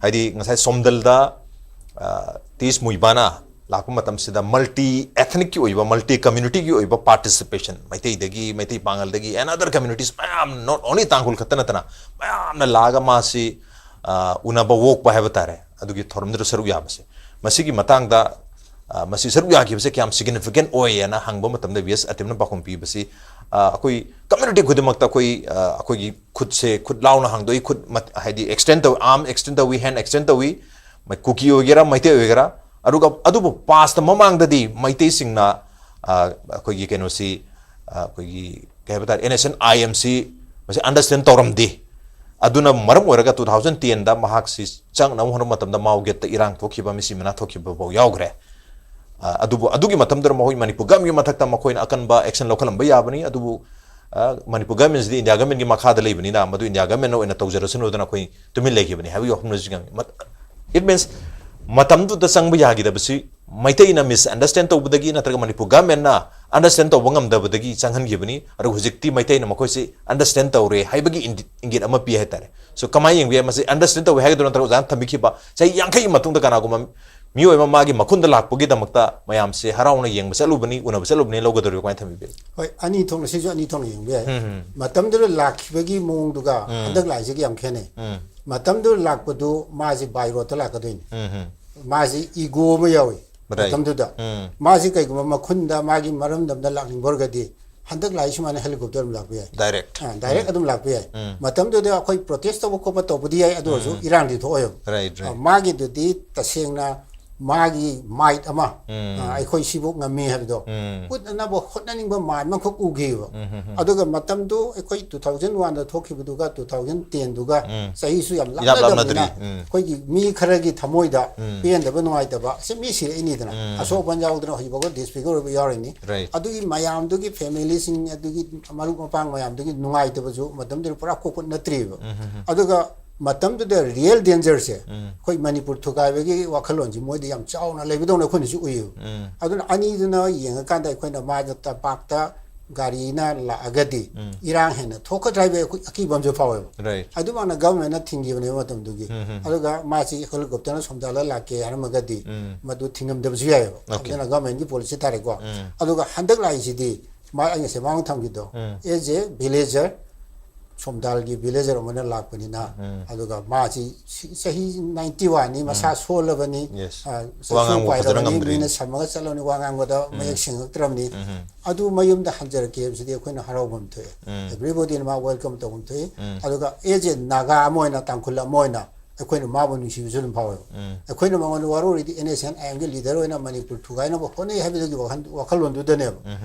ꯍꯥꯏꯗꯤ ꯉꯁꯥꯏ ꯁꯣꯝꯗꯜꯗ, ꯑ, ꯇꯤꯁ ꯃꯨꯏꯕꯥꯅ ꯂꯥꯛꯄ ꯃꯇꯝꯁꯤꯗ multi ethnicꯀꯤ ꯑꯣꯏꯕ, multi communityꯒꯤ ꯑꯣꯏꯕ participation, ꯃꯩꯇꯩꯗꯒꯤ, Meitei ꯄꯥꯉꯜꯗꯒꯤ, and other communities ꯃꯌꯥꯝ, not only ꯇꯥꯡꯈꯨꯜ ꯈꯛꯇ ꯅꯠꯇꯅ ꯃꯌꯥꯝꯅ ꯂꯥꯛꯑꯒ ꯃꯥꯁꯤ, ꯑ, ꯎꯅꯕ ꯑꯣꯛꯄ ꯍꯥꯏꯕ ꯇꯥꯔꯦ, ꯑꯗꯨꯒꯤ ꯊꯧꯔꯝꯗꯨꯗ ꯁꯔꯨꯛ ꯌꯥꯕꯁꯦ꯫ ꯃꯁꯤꯒꯤ ꯃꯇꯥꯡꯗ, ꯑ, ꯃꯁꯤ ꯁꯔꯨꯛ ꯌꯥꯈꯤꯕꯁꯦ ꯀꯌꯥꯝ significant ꯑꯣꯏꯌꯦꯅ ꯍꯪꯕ ꯃꯇꯝꯗ ꯕꯤ ꯑꯦꯁ ꯑꯇꯦꯝꯅ ꯄꯥꯎꯈꯨꯝ ꯄꯤꯕꯁꯤ, ꯑ, ꯑꯩꯈꯣꯏ community ꯈꯨꯗꯤꯡꯃꯛꯇ ꯑꯩꯈꯣꯏ, ꯑ, ꯑꯩꯈꯣꯏꯒꯤ ꯈꯨꯠꯁꯦ ꯈꯨꯠ ꯂꯥꯎꯅ ꯍꯥꯡꯗꯣꯛꯏ, ꯈꯨꯠ ꯃꯠ-, ꯍꯥꯏꯗꯤ extend ꯇꯧ, arm extend ꯇꯧꯏ, hand extend ꯇꯧꯏ, ꯃ-, ꯀꯨꯀꯤ ꯑꯣꯏꯒꯦꯔꯥ ꯃꯩꯇꯩ ꯑꯣꯏꯒꯦꯔꯥ꯫ ꯑꯗꯨꯒ ꯑꯗꯨꯕꯨ past ꯃꯃꯥꯡꯗꯗꯤ ꯃꯩꯇꯩꯁꯤꯡꯅ, ꯑ, ꯑꯩꯈꯣꯏꯒꯤ ꯀꯩꯅꯣꯁꯤ, ꯑ, ꯑꯩꯈꯣꯏꯒꯤ ꯀꯩ ꯍꯥꯏꯕ ꯇꯥꯔꯦ, NSCN-IM ꯁꯤ ꯃꯁꯤ understand ꯇꯧꯔꯝꯗꯦ꯫ ꯑꯗꯨꯅ ꯃꯔꯝ ꯑꯣꯏꯔꯒ two thousand ten ꯗ ꯃꯍꯥꯛꯁꯤ ꯆꯪꯅꯕ ꯍꯣꯠꯅꯕ ꯃꯇꯝꯗ ꯃꯥꯎ ꯒꯦꯠꯇ ꯏꯔꯥꯡ ꯊꯣꯛꯈꯤꯕ, ꯃꯤꯁꯤ ꯃꯤꯅꯥ ꯊꯣꯛꯈꯤꯕ ꯐꯥꯎ ꯌꯥꯎꯈ꯭ꯔꯦ꯫ ꯑ, ꯑꯗꯨꯕꯨ ꯑꯗꯨꯒꯤ ꯃꯇꯝꯗꯨꯗ ꯃꯈꯣꯏ ꯃꯅꯤꯄꯨꯔ government ꯀꯤ ꯃꯊꯛꯇ ꯃꯈꯣꯏꯅ ꯑꯀꯟꯕ action ꯂꯧꯈꯠꯂꯝꯕ ꯌꯥꯕꯅꯤ꯫ ꯑꯗꯨꯕꯨ, ꯑ, ꯃꯅꯤꯄꯨꯔ government ꯁꯤꯗꯤ India government ꯀꯤ ꯃꯈꯥꯗ ꯂꯩꯕꯅꯤꯅ ꯃꯗꯨ India government ꯅ ꯑꯣꯏꯅ ꯇꯧꯖꯔꯁꯅꯨꯗꯅ ꯑꯩꯈꯣꯏ ꯇꯨꯃꯤꯟ ꯂꯩꯈꯤꯕꯅꯤ ꯍꯥꯏꯕꯒꯤ ꯋꯥꯐꯝꯗꯨꯁꯨ ꯉꯝꯃꯤ꯫ ꯃꯠ-, it means ꯃꯇꯝꯗꯨꯗ ꯆꯪꯕ ꯌꯥꯈꯤꯗꯕꯁꯤ ꯃꯩꯇꯩꯅ misunderstand ꯇꯧꯕꯗꯒꯤ ꯅꯠꯇ꯭ꯔꯒ ꯃꯅꯤꯄꯨꯔ government ꯅ understand ꯇꯧꯕ ꯉꯝꯗꯕꯗꯒꯤ ꯆꯪꯍꯟꯈꯤꯕꯅꯤ꯫ ꯑꯗꯨꯒ ꯍꯧꯖꯤꯛꯇꯤ ꯃꯩꯇꯩꯅ ꯃꯈꯣꯏꯁꯤ understand ꯇꯧꯔꯦ ꯍꯥꯏꯕꯒꯤ ꯏꯟꯗꯤ-, ꯏꯪꯒꯤꯠ ꯑꯃ ꯄꯤ ꯍꯥꯏꯇꯥꯔꯦ꯫ So ꯀꯃꯥꯏꯅ ꯌꯦꯡꯕ ꯌꯥꯏ? ꯃꯁꯤ understand ꯇꯧꯋꯦ ꯍꯥꯏꯒꯗ꯭ꯔꯣ ꯅꯠꯇ꯭ꯔꯒ ꯑꯣꯖꯥꯅ ꯊꯝꯕꯤꯈꯤꯕ ꯆꯍꯤ ꯌꯥꯡꯈꯩꯒꯤ ꯃꯇꯨꯡꯗ ꯀꯅꯥꯒꯨꯝꯕ ꯃꯤꯑꯣꯏ ꯑꯃ ꯃꯥꯒꯤ ꯃꯈꯨꯟꯗ ꯂꯥꯛꯄꯒꯤꯗꯃꯛꯇ ꯃꯌꯥꯝꯁꯦ ꯍꯔꯥꯎꯅ ꯌꯦꯡꯕ ꯆꯠꯂꯨꯕꯅꯤ, ꯎꯅꯕ ꯆꯠꯂꯨꯕꯅꯤ ꯂꯧꯒꯗꯧꯔꯤꯕ? ꯀꯃꯥꯏꯅ ꯊꯝꯕꯤꯕꯒꯦ? ꯍꯣꯏ, ꯑꯅꯤ ꯊꯣꯛꯅ, ꯁꯤꯁꯨ ꯑꯅꯤ ꯊꯣꯛꯅ ꯌꯦꯡꯕ ꯌꯥꯏ꯫ ꯎꯝ, ꯎꯝ꯫ ꯃꯇꯝꯗꯨꯗ ꯂꯥꯛꯈꯤꯕꯒꯤ ꯃꯑꯣꯡꯗꯨꯒ ꯎꯝ꯫ ꯍꯟꯗꯛ ꯂꯥꯛꯏꯁꯤꯒ ꯌꯥꯝ ꯈꯦꯠꯅꯩ꯫ ꯎꯝ꯫ ꯃꯇꯝꯗꯨꯗ ꯂꯥꯛꯄꯗꯨ ꯃꯥꯁꯤ by road ꯇ ꯂꯥꯛꯀꯗꯣꯏꯅꯤ꯫ ꯎꯝ, ꯎꯝ꯫ ꯃꯥꯁꯤ ego ꯑꯃ ꯌꯥꯎꯏ꯫ Right. ꯃꯇꯝꯗꯨꯗ ꯎꯝ꯫ ꯃꯥꯁꯤ ꯀꯩꯒꯨꯝꯕ ꯃꯈꯨꯟꯗ ꯃꯥꯒꯤ ꯃꯔꯝꯗꯝꯗ ꯂꯥꯛꯅꯤꯡꯕ ꯑꯣꯏꯔꯒꯗꯤ ꯍꯟꯗꯛ ꯂꯥꯛꯏ ꯁꯨꯃꯥꯏꯅ helicopter ꯑꯗꯨꯝ ꯂꯥꯛꯄ ꯌꯥꯏ꯫ Direct. ꯑ, direct ꯎꯝ꯫ ꯑꯗꯨꯝ ꯂꯥꯛꯄ ꯌꯥꯏ꯫ ꯎꯝ꯫ ꯃꯇꯝꯗꯨꯗ ꯑꯩꯈꯣꯏ protest ꯇꯧꯕ ꯈꯣꯠꯄ ꯇꯧꯕꯗꯤ ꯌꯥꯏ, ꯑꯗꯨ ꯑꯣꯏꯔꯁꯨ ꯎꯝ꯫ ꯏꯔꯥꯡꯗꯤ ꯊꯣꯛꯑꯣꯏꯕ꯫ Right, right. ꯑ, ꯃꯥꯒꯤꯗꯨꯗꯤ ꯇꯁꯦꯡꯅ ꯃꯥꯒꯤ might ꯑꯃ, ꯎꯝ꯫ ꯑ, ꯑꯩꯈꯣꯏ ꯁꯤꯕꯨ ꯉꯝꯃꯤ ꯍꯥꯏꯕꯗꯣ ꯎꯝ꯫ ꯎꯠꯅꯅꯕ ꯍꯣꯠꯅꯅꯤꯡꯕ ꯃꯥꯟꯕ ꯑꯃꯈꯛ ꯎꯈꯤꯕ꯫ ꯎꯝ, ꯎꯝ, ꯎꯝ꯫ ꯑꯗꯨꯒ ꯃꯇꯝꯗꯨ ꯑꯩꯈꯣꯏ two thousand one ꯗ ꯊꯣꯛꯈꯤꯕꯗꯨꯒ two thousand ten ꯗꯨꯒ ꯎꯝ꯫ ꯆꯍꯤꯁꯨ ꯌꯥꯝ ꯏꯂꯥꯞ ꯂꯥꯞꯅꯗꯕꯅꯤꯅ ꯂꯥꯞꯅꯗ꯭ꯔꯤ꯫ ꯎꯝ꯫ ꯑꯩꯈꯣꯏꯒꯤ ꯃꯤ ꯈꯔꯒꯤ ꯊꯃꯣꯏꯗ ꯎꯝ꯫ ꯄꯦꯟꯗꯕ, ꯅꯨꯡꯉꯥꯏꯇꯕ, ꯑꯁꯤ ꯃꯤ ꯁꯤꯔꯛꯏꯅꯤꯗꯅ꯫ ꯎꯝ꯫ ꯑꯁꯣꯛ ꯑꯄꯟ ꯌꯥꯎꯗꯅ ꯍꯧꯖꯤꯛꯐꯥꯎꯕ disfigure ꯑꯣꯏꯕ ꯌꯥꯎꯔꯤꯅꯤ꯫ Right. ꯑꯗꯨꯒꯤ ꯃꯌꯥꯝꯗꯨꯒꯤ family ꯁꯤꯡ, ꯑꯗꯨꯒꯤ ꯃꯔꯨꯞ ꯃꯄꯥꯡ ꯃꯌꯥꯝꯗꯨꯒꯤ ꯅꯨꯡꯉꯥꯏꯇꯕꯁꯨ ꯃꯇꯝꯗꯨꯗ ꯄꯨꯔꯥ ꯀꯣꯛꯄ ꯅꯠꯇ꯭ꯔꯤꯕ꯫ ꯎꯝ, ꯎꯝ, ꯎꯝ꯫ ꯑꯗꯨꯒ ꯃꯇꯝꯗꯨꯗ real danger ꯁꯦ ꯎꯝ꯫ ꯑꯩꯈꯣꯏ ꯃꯅꯤꯄꯨꯔ ꯊꯨꯒꯥꯏꯕꯒꯤ ꯋꯥꯈꯜꯂꯣꯟꯁꯤ ꯃꯣꯏꯗ ꯌꯥꯝ ꯆꯥꯎꯅ ꯂꯩꯕꯗꯧꯅ ꯑꯩꯈꯣꯏꯅꯁꯨ ꯎꯏꯌꯦꯕ꯫ ꯎꯝ꯫ ꯑꯗꯨꯅ ꯑꯅꯤꯗꯨꯅ ꯌꯦꯡꯉꯀꯥꯟꯗ ꯑꯩꯈꯣꯏꯅ ꯃꯥꯗ ꯇꯝꯄꯥꯛꯇ ꯒꯥꯔꯤꯅ ꯂꯥꯛꯑꯒꯗꯤ ꯎꯝ꯫ ꯏꯔꯥꯡ ꯍꯦꯟꯅ ꯊꯣꯛꯀꯗ꯭ꯔꯥ ꯍꯥꯏꯕꯒꯤ ꯑꯩꯈꯣꯏ ꯑꯀꯤꯕ ꯑꯃꯁꯨ ꯐꯥꯎꯋꯦꯕ꯫ Right. ꯑꯗꯨꯃꯛꯅ government ꯅ ꯊꯤꯡꯈꯤꯕꯅꯦꯕ ꯃꯇꯝꯗꯨꯒꯤ꯫ ꯎꯝ, ꯎꯝ꯫ ꯑꯗꯨꯒ ꯃꯥꯁꯤ helicopter ꯅ ꯁꯣꯝꯗꯥꯜꯂ ꯂꯥꯛꯀꯦ ꯍꯥꯏꯔꯝꯃꯒꯗꯤ ꯎꯝ꯫ ꯃꯗꯨ ꯊꯤꯡꯉꯝꯗꯕꯁꯨ ꯌꯥꯏꯑꯕ꯫ Okay. ꯑꯗꯨꯅ government ꯀꯤ policy ꯊꯥꯔꯦꯀꯣ꯫ ꯎꯝ꯫ ꯑꯗꯨꯒ ꯍꯟꯗꯛ ꯂꯥꯛꯏꯁꯤꯗꯤ ꯃꯥ, ꯑꯩ ꯉꯁꯥꯏ ꯃꯃꯥꯡ ꯊꯝꯈꯤꯗꯣ, ꯎꯝ꯫ As a villager, ꯁꯣꯝꯗꯥꯜꯒꯤ ꯚꯤꯂꯦꯖꯔ ꯑꯃꯅ ꯂꯥꯛꯄꯅꯤꯅ, ꯑꯗꯨꯒ ꯃꯥꯁꯤ ꯆꯍꯤ ꯅꯥꯏꯟꯇꯤ ꯋꯥꯟꯅꯤ, ꯃꯁꯥ ꯁꯣꯜꯂꯕꯅꯤ, Yes. ꯑ, ꯋꯥ ꯉꯥꯡꯕ ꯁꯣꯛꯄ ꯐꯖꯅ ꯍꯥꯏꯔꯕꯅꯤ, ꯉꯝꯗ꯭ꯔꯤꯅꯤ꯫ ꯃꯤꯅ ꯁꯝꯃꯒ ꯆꯠꯂꯕꯅꯤ, ꯋꯥ ꯉꯥꯡꯕꯗ ꯃꯌꯦꯛ ꯁꯦꯡꯉꯛꯇ꯭ꯔꯕꯅꯤ꯫ ꯑꯗꯨ ꯃꯌꯨꯝꯗ ꯍꯟꯖꯔꯛꯀꯦ ꯍꯥꯏꯕꯁꯤꯗꯤ ꯑꯩꯈꯣꯏꯅ ꯍꯔꯥꯎꯐꯝ ꯊꯣꯛꯑꯦ꯫ Everybodyꯅ ꯃꯥ welcome ꯇꯧꯐꯝ ꯊꯣꯛꯏ꯫ ꯑꯗꯨꯒ as a Naga ꯑꯃ ꯑꯣꯏꯅ, ꯇꯥꯡꯈꯨꯜ ꯑꯃ ꯑꯣꯏꯅ ꯑꯩꯈꯣꯏꯅ ꯃꯥꯕꯨ ꯅꯨꯡꯁꯤꯕꯁꯨ ꯑꯗꯨꯝ ꯐꯥꯎꯋꯦꯕ꯫ ꯑꯩꯈꯣꯏꯅ ꯃꯉꯣꯟꯗ ꯋꯥꯔꯧꯔꯤꯗꯤ NSCN IMꯒꯤ ꯂꯤꯗꯔ ꯑꯣꯏꯅ ꯃꯅꯤꯄꯨꯔ ꯊꯨꯒꯥꯏꯅꯕ ꯍꯣꯠꯅꯩ ꯍꯥꯏꯕꯗꯨꯒꯤ ꯋꯥꯈꯜ, ꯋꯥꯈꯜꯂꯣꯟꯗꯨꯗꯅꯦꯕ꯫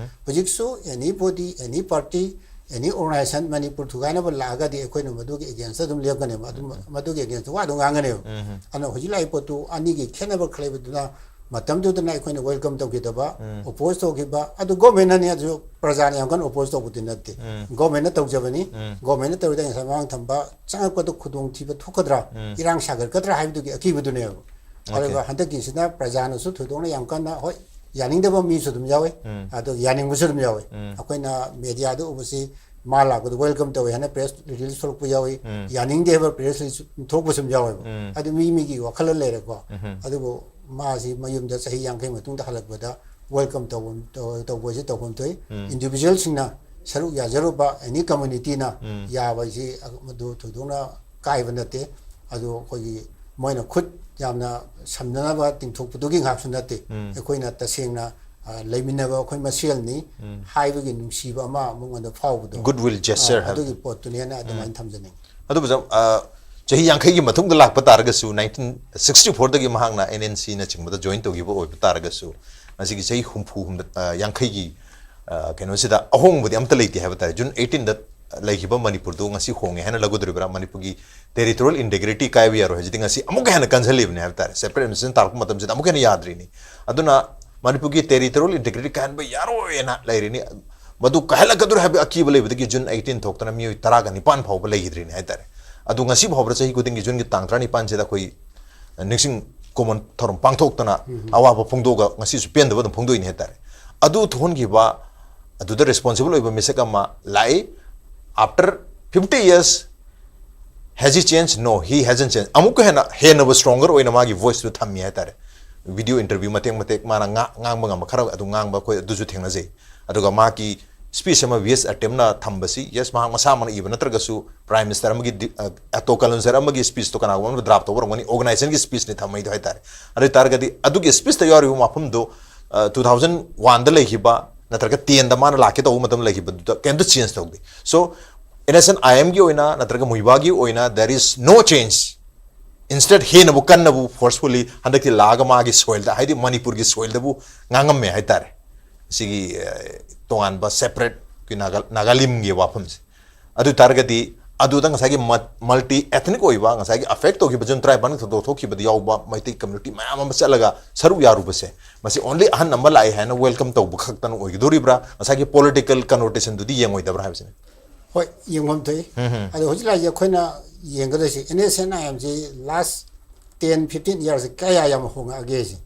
ꯍꯧꯖꯤꯛꯁꯨ anybody, any party, any organization Manipur ꯊꯨꯒꯥꯏꯅꯕ ꯂꯥꯛꯑꯒꯗꯤ ꯑꯩꯈꯣꯏꯅ ꯃꯗꯨꯒꯤ againstꯇ ꯑꯗꯨꯝ ꯂꯦꯞꯀꯅꯦꯕ, ꯑꯗꯨꯝ ꯃꯗꯨꯒꯤ againstꯇ ꯋꯥ ꯑꯗꯨꯝ ꯉꯥꯡꯒꯅꯦꯕ꯫ ꯑꯗꯣ ꯍꯧꯖꯤꯛ ꯂꯥꯛꯏ ꯄꯣꯠꯇꯨ ꯑꯅꯤꯒꯤ ꯈꯦꯠꯅꯕ ꯈꯔ ꯂꯩꯕꯗꯨꯅ, ꯃꯇꯝꯗꯨꯗꯅ ꯑꯩꯈꯣꯏꯅ welcome ꯇꯧꯈꯤꯗꯕ, oppose ꯇꯧꯈꯤꯕ, ꯑꯗꯨ governmentꯅꯅꯤ, ꯑꯗꯨ ꯄ꯭ꯔꯖꯥꯅ ꯌꯥꯝ ꯀꯟꯅ oppose ꯇꯧꯕꯗꯤ ꯅꯠꯇꯦ꯫ Governmentꯅ ꯇꯧꯖꯕꯅꯤ꯫ Governmentꯅ ꯇꯧꯔꯤꯗ ꯉꯁꯥꯏ ꯃꯃꯥꯡ ꯊꯝꯕ ꯆꯪꯉꯛꯄꯗ ꯈꯨꯗꯣꯡꯊꯤꯕ ꯊꯣꯛꯀꯗ꯭ꯔꯥ, ꯏꯔꯥꯡ ꯁꯥꯒꯠꯀꯗ꯭ꯔꯥ ꯍꯥꯏꯕꯗꯨꯒꯤ ꯑꯀꯤꯕꯗꯨꯅꯦꯕ꯫ ꯑꯗꯨꯒ ꯍꯟꯗꯛꯀꯤꯁꯤꯅ ꯄ꯭ꯔꯖꯥꯅꯁꯨ ꯊꯣꯏꯗꯣꯛꯅ ꯌꯥꯝ ꯀꯟꯅ, ꯍꯣꯏ, ꯌꯥꯅꯤꯡꯗꯕ ꯃꯤꯁꯨ ꯑꯗꯨꯝ ꯌꯥꯎꯋꯤ, ꯑꯗꯣ ꯌꯥꯅꯤꯡꯕꯁꯨ ꯑꯗꯨꯝ ꯌꯥꯎꯋꯤ꯫ ꯑꯩꯈꯣꯏꯅ mediaꯗ ꯎꯕꯁꯤ ꯃꯥ ꯂꯥꯛꯄꯗ welcome ꯇꯧꯋꯤ ꯍꯥꯏꯅ press release ꯊꯣꯛꯂꯛꯄ ꯌꯥꯎꯏ, ꯌꯥꯅꯤꯡꯗꯦ ꯍꯥꯏꯕ press release ꯊꯣꯛꯂꯛꯄꯁꯨ ꯑꯗꯨꯝ ꯌꯥꯎꯋꯦꯕ꯫ ꯑꯗꯨ ꯃꯤ ꯃꯤꯒꯤ ꯋꯥꯈꯜꯂꯣꯟ ꯂꯩꯔꯦꯀꯣ꯫ ꯑꯗꯨꯕꯨ ꯃꯥꯁꯤ ꯃꯌꯨꯝꯗ ꯆꯍꯤ ꯌꯥꯡꯈꯩ ꯃꯇꯨꯡꯗ ꯍꯜꯂꯛꯄꯗ welcome ꯇꯧꯐꯝ, ꯇꯧ-, ꯇꯧꯕꯁꯤ ꯇꯧꯐꯝ ꯊꯣꯛꯏ꯫ Individualꯁꯤꯡꯅ ꯁꯔꯨꯛ ꯌꯥꯖꯔꯨꯕ any communityꯅ ꯌꯥꯕ ꯍꯥꯏꯁꯤ ꯃꯗꯨ ꯊꯣꯏꯗꯣꯛꯅ ꯀꯥꯏꯕ ꯅꯠꯇꯦ꯫ ꯑꯗꯨ ꯑꯩꯈꯣꯏꯒꯤ ꯃꯣꯏꯅ ꯈꯨꯠ ꯌꯥꯝꯅ ꯁꯝꯅꯅꯕ ꯇꯤꯡꯊꯣꯛꯄꯗꯨꯒꯤ ꯉꯥꯛꯁꯨ ꯅꯠꯇꯦ꯫ ꯑꯩꯈꯣꯏꯅ ꯇꯁꯦꯡꯅ, ꯑ, ꯂꯩꯃꯤꯟꯅꯕ ꯑꯩꯈꯣꯏ ꯃꯁꯦꯜꯅꯤ ꯍꯥꯏꯕꯒꯤ ꯅꯨꯡꯁꯤꯕ ꯑꯃ ꯃꯉꯣꯟꯗ ꯐꯥꯎꯕꯗꯣ, Goodwill gesture ꯑ, ꯍꯥꯏꯕꯗꯣ꯫ ꯑꯗꯨꯒꯤ ꯄꯣꯠꯇꯨꯅꯦꯅ ꯑꯗꯨꯃꯥꯏꯅ ꯊꯝꯖꯅꯤꯡꯉꯤ꯫ ꯑꯗꯨꯕꯨ ꯁꯨꯝ, ꯑ, ꯆꯍꯤ ꯌꯥꯡꯈꯩꯒꯤ ꯃꯇꯨꯡꯗ ꯂꯥꯛꯄ ꯇꯥꯔꯒꯁꯨ, nineteen sixty fourꯗꯒꯤ ꯃꯍꯥꯛꯅ NNCꯅꯆꯤꯡꯕꯗ join ꯇꯧꯈꯤꯕ ꯑꯣꯏꯕ ꯇꯥꯔꯒꯁꯨ, ꯉꯁꯤꯒꯤ ꯆꯍꯤ ꯍꯨꯝꯐꯨ ꯍꯨꯝꯗ-, ꯑ, ꯌꯥꯡꯈꯩꯒꯤ, ꯑ, ꯀꯩꯅꯣꯁꯤꯗ ꯑꯍꯣꯡꯕꯗꯤ ꯑꯝꯇ ꯂꯩꯇꯦ ꯍꯥꯏꯕ ꯇꯥꯔꯦ꯫ June eighteenꯗ ꯂꯩꯈꯤꯕ ꯃꯅꯤꯄꯨꯔꯗꯨ ꯉꯁꯤ ꯍꯣꯡꯉꯦ ꯍꯥꯏꯅ ꯂꯧꯒꯗꯧꯔꯤꯕ꯭ꯔꯥ? ꯃꯅꯤꯄꯨꯔꯒꯤ territorial integrity ꯀꯥꯏꯕ ꯌꯥꯔꯣꯏ ꯍꯥꯏꯁꯤꯗꯤ ꯉꯁꯤ ꯑꯃꯨꯛꯀ ꯍꯦꯟꯅ ꯀꯟꯁꯤꯜꯂꯤꯕꯅꯤ ꯍꯥꯏꯕ ꯇꯥꯔꯦ꯫ Separate administration ꯇꯥꯔꯛꯄ ꯃꯇꯝꯁꯤꯗ ꯑꯃꯨꯛꯀ ꯍꯦꯟꯅ ꯌꯥꯗ꯭ꯔꯤꯅꯤ꯫ ꯑꯗꯨꯅ ꯃꯅꯤꯄꯨꯔꯒꯤ territorial integrity ꯀꯥꯏꯍꯟꯕ ꯌꯥꯔꯣꯏꯅ ꯂꯩꯔꯤꯅꯤ꯫ ꯃꯗꯨ ꯀꯥꯏꯍꯜꯂꯛꯀꯗꯧꯔꯦ ꯍꯥꯏꯕꯒꯤ ꯑꯀꯤꯕ ꯂꯩꯕꯗꯒꯤ June eighteen ꯊꯣꯛꯇꯅ ꯃꯤꯑꯣꯏ ꯇꯔꯥꯒ ꯅꯤꯄꯥꯟ ꯐꯥꯎꯕ ꯂꯩꯈꯤꯗ꯭ꯔꯤꯅꯤ ꯍꯥꯏꯇꯥꯔꯦ꯫ ꯑꯗꯨ ꯉꯁꯤ ꯐꯥꯎꯕꯗ ꯆꯍꯤ ꯈꯨꯗꯤꯡꯒꯤ Juneꯒꯤ ꯇꯥꯡ ꯇꯔꯥꯅꯤꯄꯥꯟꯁꯤꯗ ꯑꯩꯈꯣꯏ ꯅꯤꯡꯁꯤꯡ ꯈꯨꯕꯝ ꯊꯧꯔꯝ ꯄꯥꯡꯊꯣꯛꯇꯅ ꯑꯋꯥꯕ ꯐꯣꯡꯗꯣꯛꯑꯒ ꯉꯁꯤꯁꯨ ꯄꯦꯟꯗꯕ ꯑꯗꯨꯝ ꯐꯣꯡꯗꯣꯛꯏꯅꯤ ꯍꯥꯏꯇꯥꯔꯦ꯫ ꯑꯗꯨ ꯊꯣꯛꯍꯟꯈꯤꯕ, ꯑꯗꯨꯗ responsible ꯑꯣꯏꯕ ꯃꯤꯁꯛ ꯑꯃ ꯂꯥꯛꯏ꯫ After fifty years, has he changed? No, he hasn't changed. ꯑꯃꯨꯛꯀ ꯍꯦꯟꯅ, ꯍꯦꯟꯅꯕꯨ stronger ꯑꯣꯏꯅ ꯃꯥꯒꯤ voiceꯇꯨ ꯊꯝꯃꯤ ꯍꯥꯏꯇꯥꯔꯦ꯫ Video interview ꯃꯇꯦꯛ ꯃꯇꯦꯛ ꯃꯥꯅ ꯉꯥ-, ꯉꯥꯡꯕ ꯉꯝꯕ ꯈꯔ ꯑꯗꯨ ꯉꯥꯡꯕ ꯑꯩꯈꯣꯏ ꯑꯗꯨꯁꯨ ꯊꯦꯡꯅꯖꯩ꯫ ꯑꯗꯨꯒ ꯃꯥꯒꯤ ꯁ꯭ꯄꯤꯆ ꯑꯃ ꯚꯤ ꯑꯦꯁ ꯑꯇꯦꯝꯅ ꯊꯝꯕꯁꯤ, ꯌꯦꯁ, ꯃꯍꯥꯛ ꯃꯁꯥꯃꯛꯅ ꯏꯕ ꯅꯠꯇ꯭ꯔꯒꯁꯨ ꯄ꯭ꯔꯥꯏꯝ ꯃꯤꯅꯤꯁꯇꯔ ꯑꯃꯒꯤ ꯗꯤ- ꯑ, ꯑꯇꯣ ꯀꯂꯟꯖꯔ ꯑꯃꯒꯤ ꯁ꯭ꯄꯤꯆꯇꯣ ꯀꯅꯥꯒꯨꯝꯕ ꯑꯃꯅ ꯗ꯭ꯔꯥꯐ ꯇꯧꯕ ꯑꯣꯏꯔꯝꯒꯅꯤ, ꯑꯣꯔꯒꯅꯥꯏꯖꯦꯁꯟꯒꯤ ꯁ꯭ꯄꯤꯆꯅꯤ ꯊꯝꯃꯩꯗꯣ ꯍꯥꯏꯇꯥꯔꯦ꯫ ꯑꯗꯨ ꯑꯣꯏꯇꯥꯔꯒꯗꯤ ꯑꯗꯨꯒꯤ ꯁ꯭ꯄꯤꯆꯇ ꯌꯥꯎꯔꯤꯕ ꯋꯥꯐꯝꯗꯣ ꯇꯨ ꯊꯥꯎꯖꯟ ꯋꯥꯟꯗ ꯂꯩꯈꯤꯕ ꯅꯠꯇ꯭ꯔꯒ ꯇꯦꯟꯗ ꯃꯥꯅ ꯂꯥꯛꯀꯦ ꯇꯧꯕ ꯃꯇꯝꯗ ꯂꯩꯈꯤꯕꯗꯨꯗ ꯀꯩꯝꯇ ꯆꯦꯟꯖ ꯇꯧꯗꯦ꯫ ꯁꯣ ꯑꯦꯟ ꯑꯦꯁ ꯑꯦꯟ ꯑꯥꯏ ꯑꯦꯝꯒꯤ ꯑꯣꯏꯅ ꯅꯠꯇ꯭ꯔꯒ ꯃꯨꯏꯕꯥꯒꯤ ꯑꯣꯏꯅ there is no change, instead ꯍꯦꯟꯅꯕꯨ ꯀꯟꯅꯕꯨ ꯐꯣꯔꯁꯐꯨꯜꯂꯤ ꯍꯟꯗꯛꯇꯤ ꯂꯥꯛꯑꯒ ꯃꯥꯒꯤ ꯁꯣꯏꯜꯗ, ꯍꯥꯏꯗꯤ ꯃꯅꯤꯄꯨꯔꯒꯤ ꯁꯣꯏꯜꯗꯕꯨ ꯉꯥꯡꯉꯝꯃꯦ ꯍꯥꯏꯇꯥꯔꯦ꯫ ꯁꯤꯒꯤ ꯑ, ꯇꯣꯉꯥꯟꯕ ꯁꯦꯄꯔꯦꯠꯀꯤ ꯅꯥꯒꯥ ꯅꯥꯒꯥꯂꯤꯝꯒꯤ ꯋꯥꯐꯝꯁꯦ꯫ ꯑꯗꯨ ꯑꯣꯏ ꯇꯥꯔꯒꯗꯤ ꯑꯗꯨꯗ ꯉꯁꯥꯏꯒꯤ ꯃꯜꯇꯤ ꯑꯦꯊꯅꯤꯛ ꯑꯣꯏꯕ, ꯉꯁꯥꯏꯒꯤ ꯑꯐꯦꯛ ꯇꯧꯈꯤꯕ ꯖꯨꯟ ꯇꯔꯥꯅꯤꯄꯥꯟꯒꯤ ꯊꯧꯗꯣꯛ ꯊꯣꯛꯈꯤꯕꯗ ꯌꯥꯎꯕ ꯃꯩꯇꯩ ꯀꯝꯃ꯭ꯌꯨꯅꯤꯇꯤ ꯃꯌꯥꯝ ꯑꯃ ꯆꯠꯂꯒ ꯁꯔꯨꯛ ꯌꯥꯔꯨꯕꯁꯦ, ꯃꯁꯤ ꯑꯣꯟꯂꯤ ꯑꯍꯟ ꯑꯃ ꯂꯥꯛꯑꯦ ꯍꯥꯏꯅ ꯋꯦꯜꯀꯝ ꯇꯧꯕ ꯈꯛꯇꯅ ꯑꯣꯏꯒꯗꯣꯔꯤꯕ꯭ꯔꯥ? ꯉꯁꯥꯏꯒꯤ ꯄꯣꯂꯤꯇꯤꯀꯦꯜ ꯀꯅꯣꯇꯦꯁꯟꯗꯨꯗꯤ ꯌꯦꯡꯉꯣꯏꯗꯕ꯭ꯔꯥ ꯍꯥꯏꯕꯁꯤꯅꯤ꯫ ꯍꯣꯏ, ꯌꯦꯡꯐꯝ ꯊꯣꯛꯏ꯫ ꯑꯗꯣ ꯍꯧꯖꯤꯛ ꯂꯥꯛꯏꯁꯦ ꯑꯩꯈꯣꯏꯅ ꯌꯦꯡꯒꯗꯣꯏꯁꯦ ꯑꯦꯟ ꯑꯦꯁ ꯑꯦꯟ ꯑꯥꯏ ꯑꯦꯝꯁꯤ ꯂꯥꯁ ꯇꯦꯟ ꯐꯤꯐꯇꯤꯟ ꯏꯌꯥꯔꯁꯦ ꯀꯌꯥ ꯌꯥꯝ ꯍꯣꯡꯉꯛꯑꯒꯦ ꯁꯤ꯫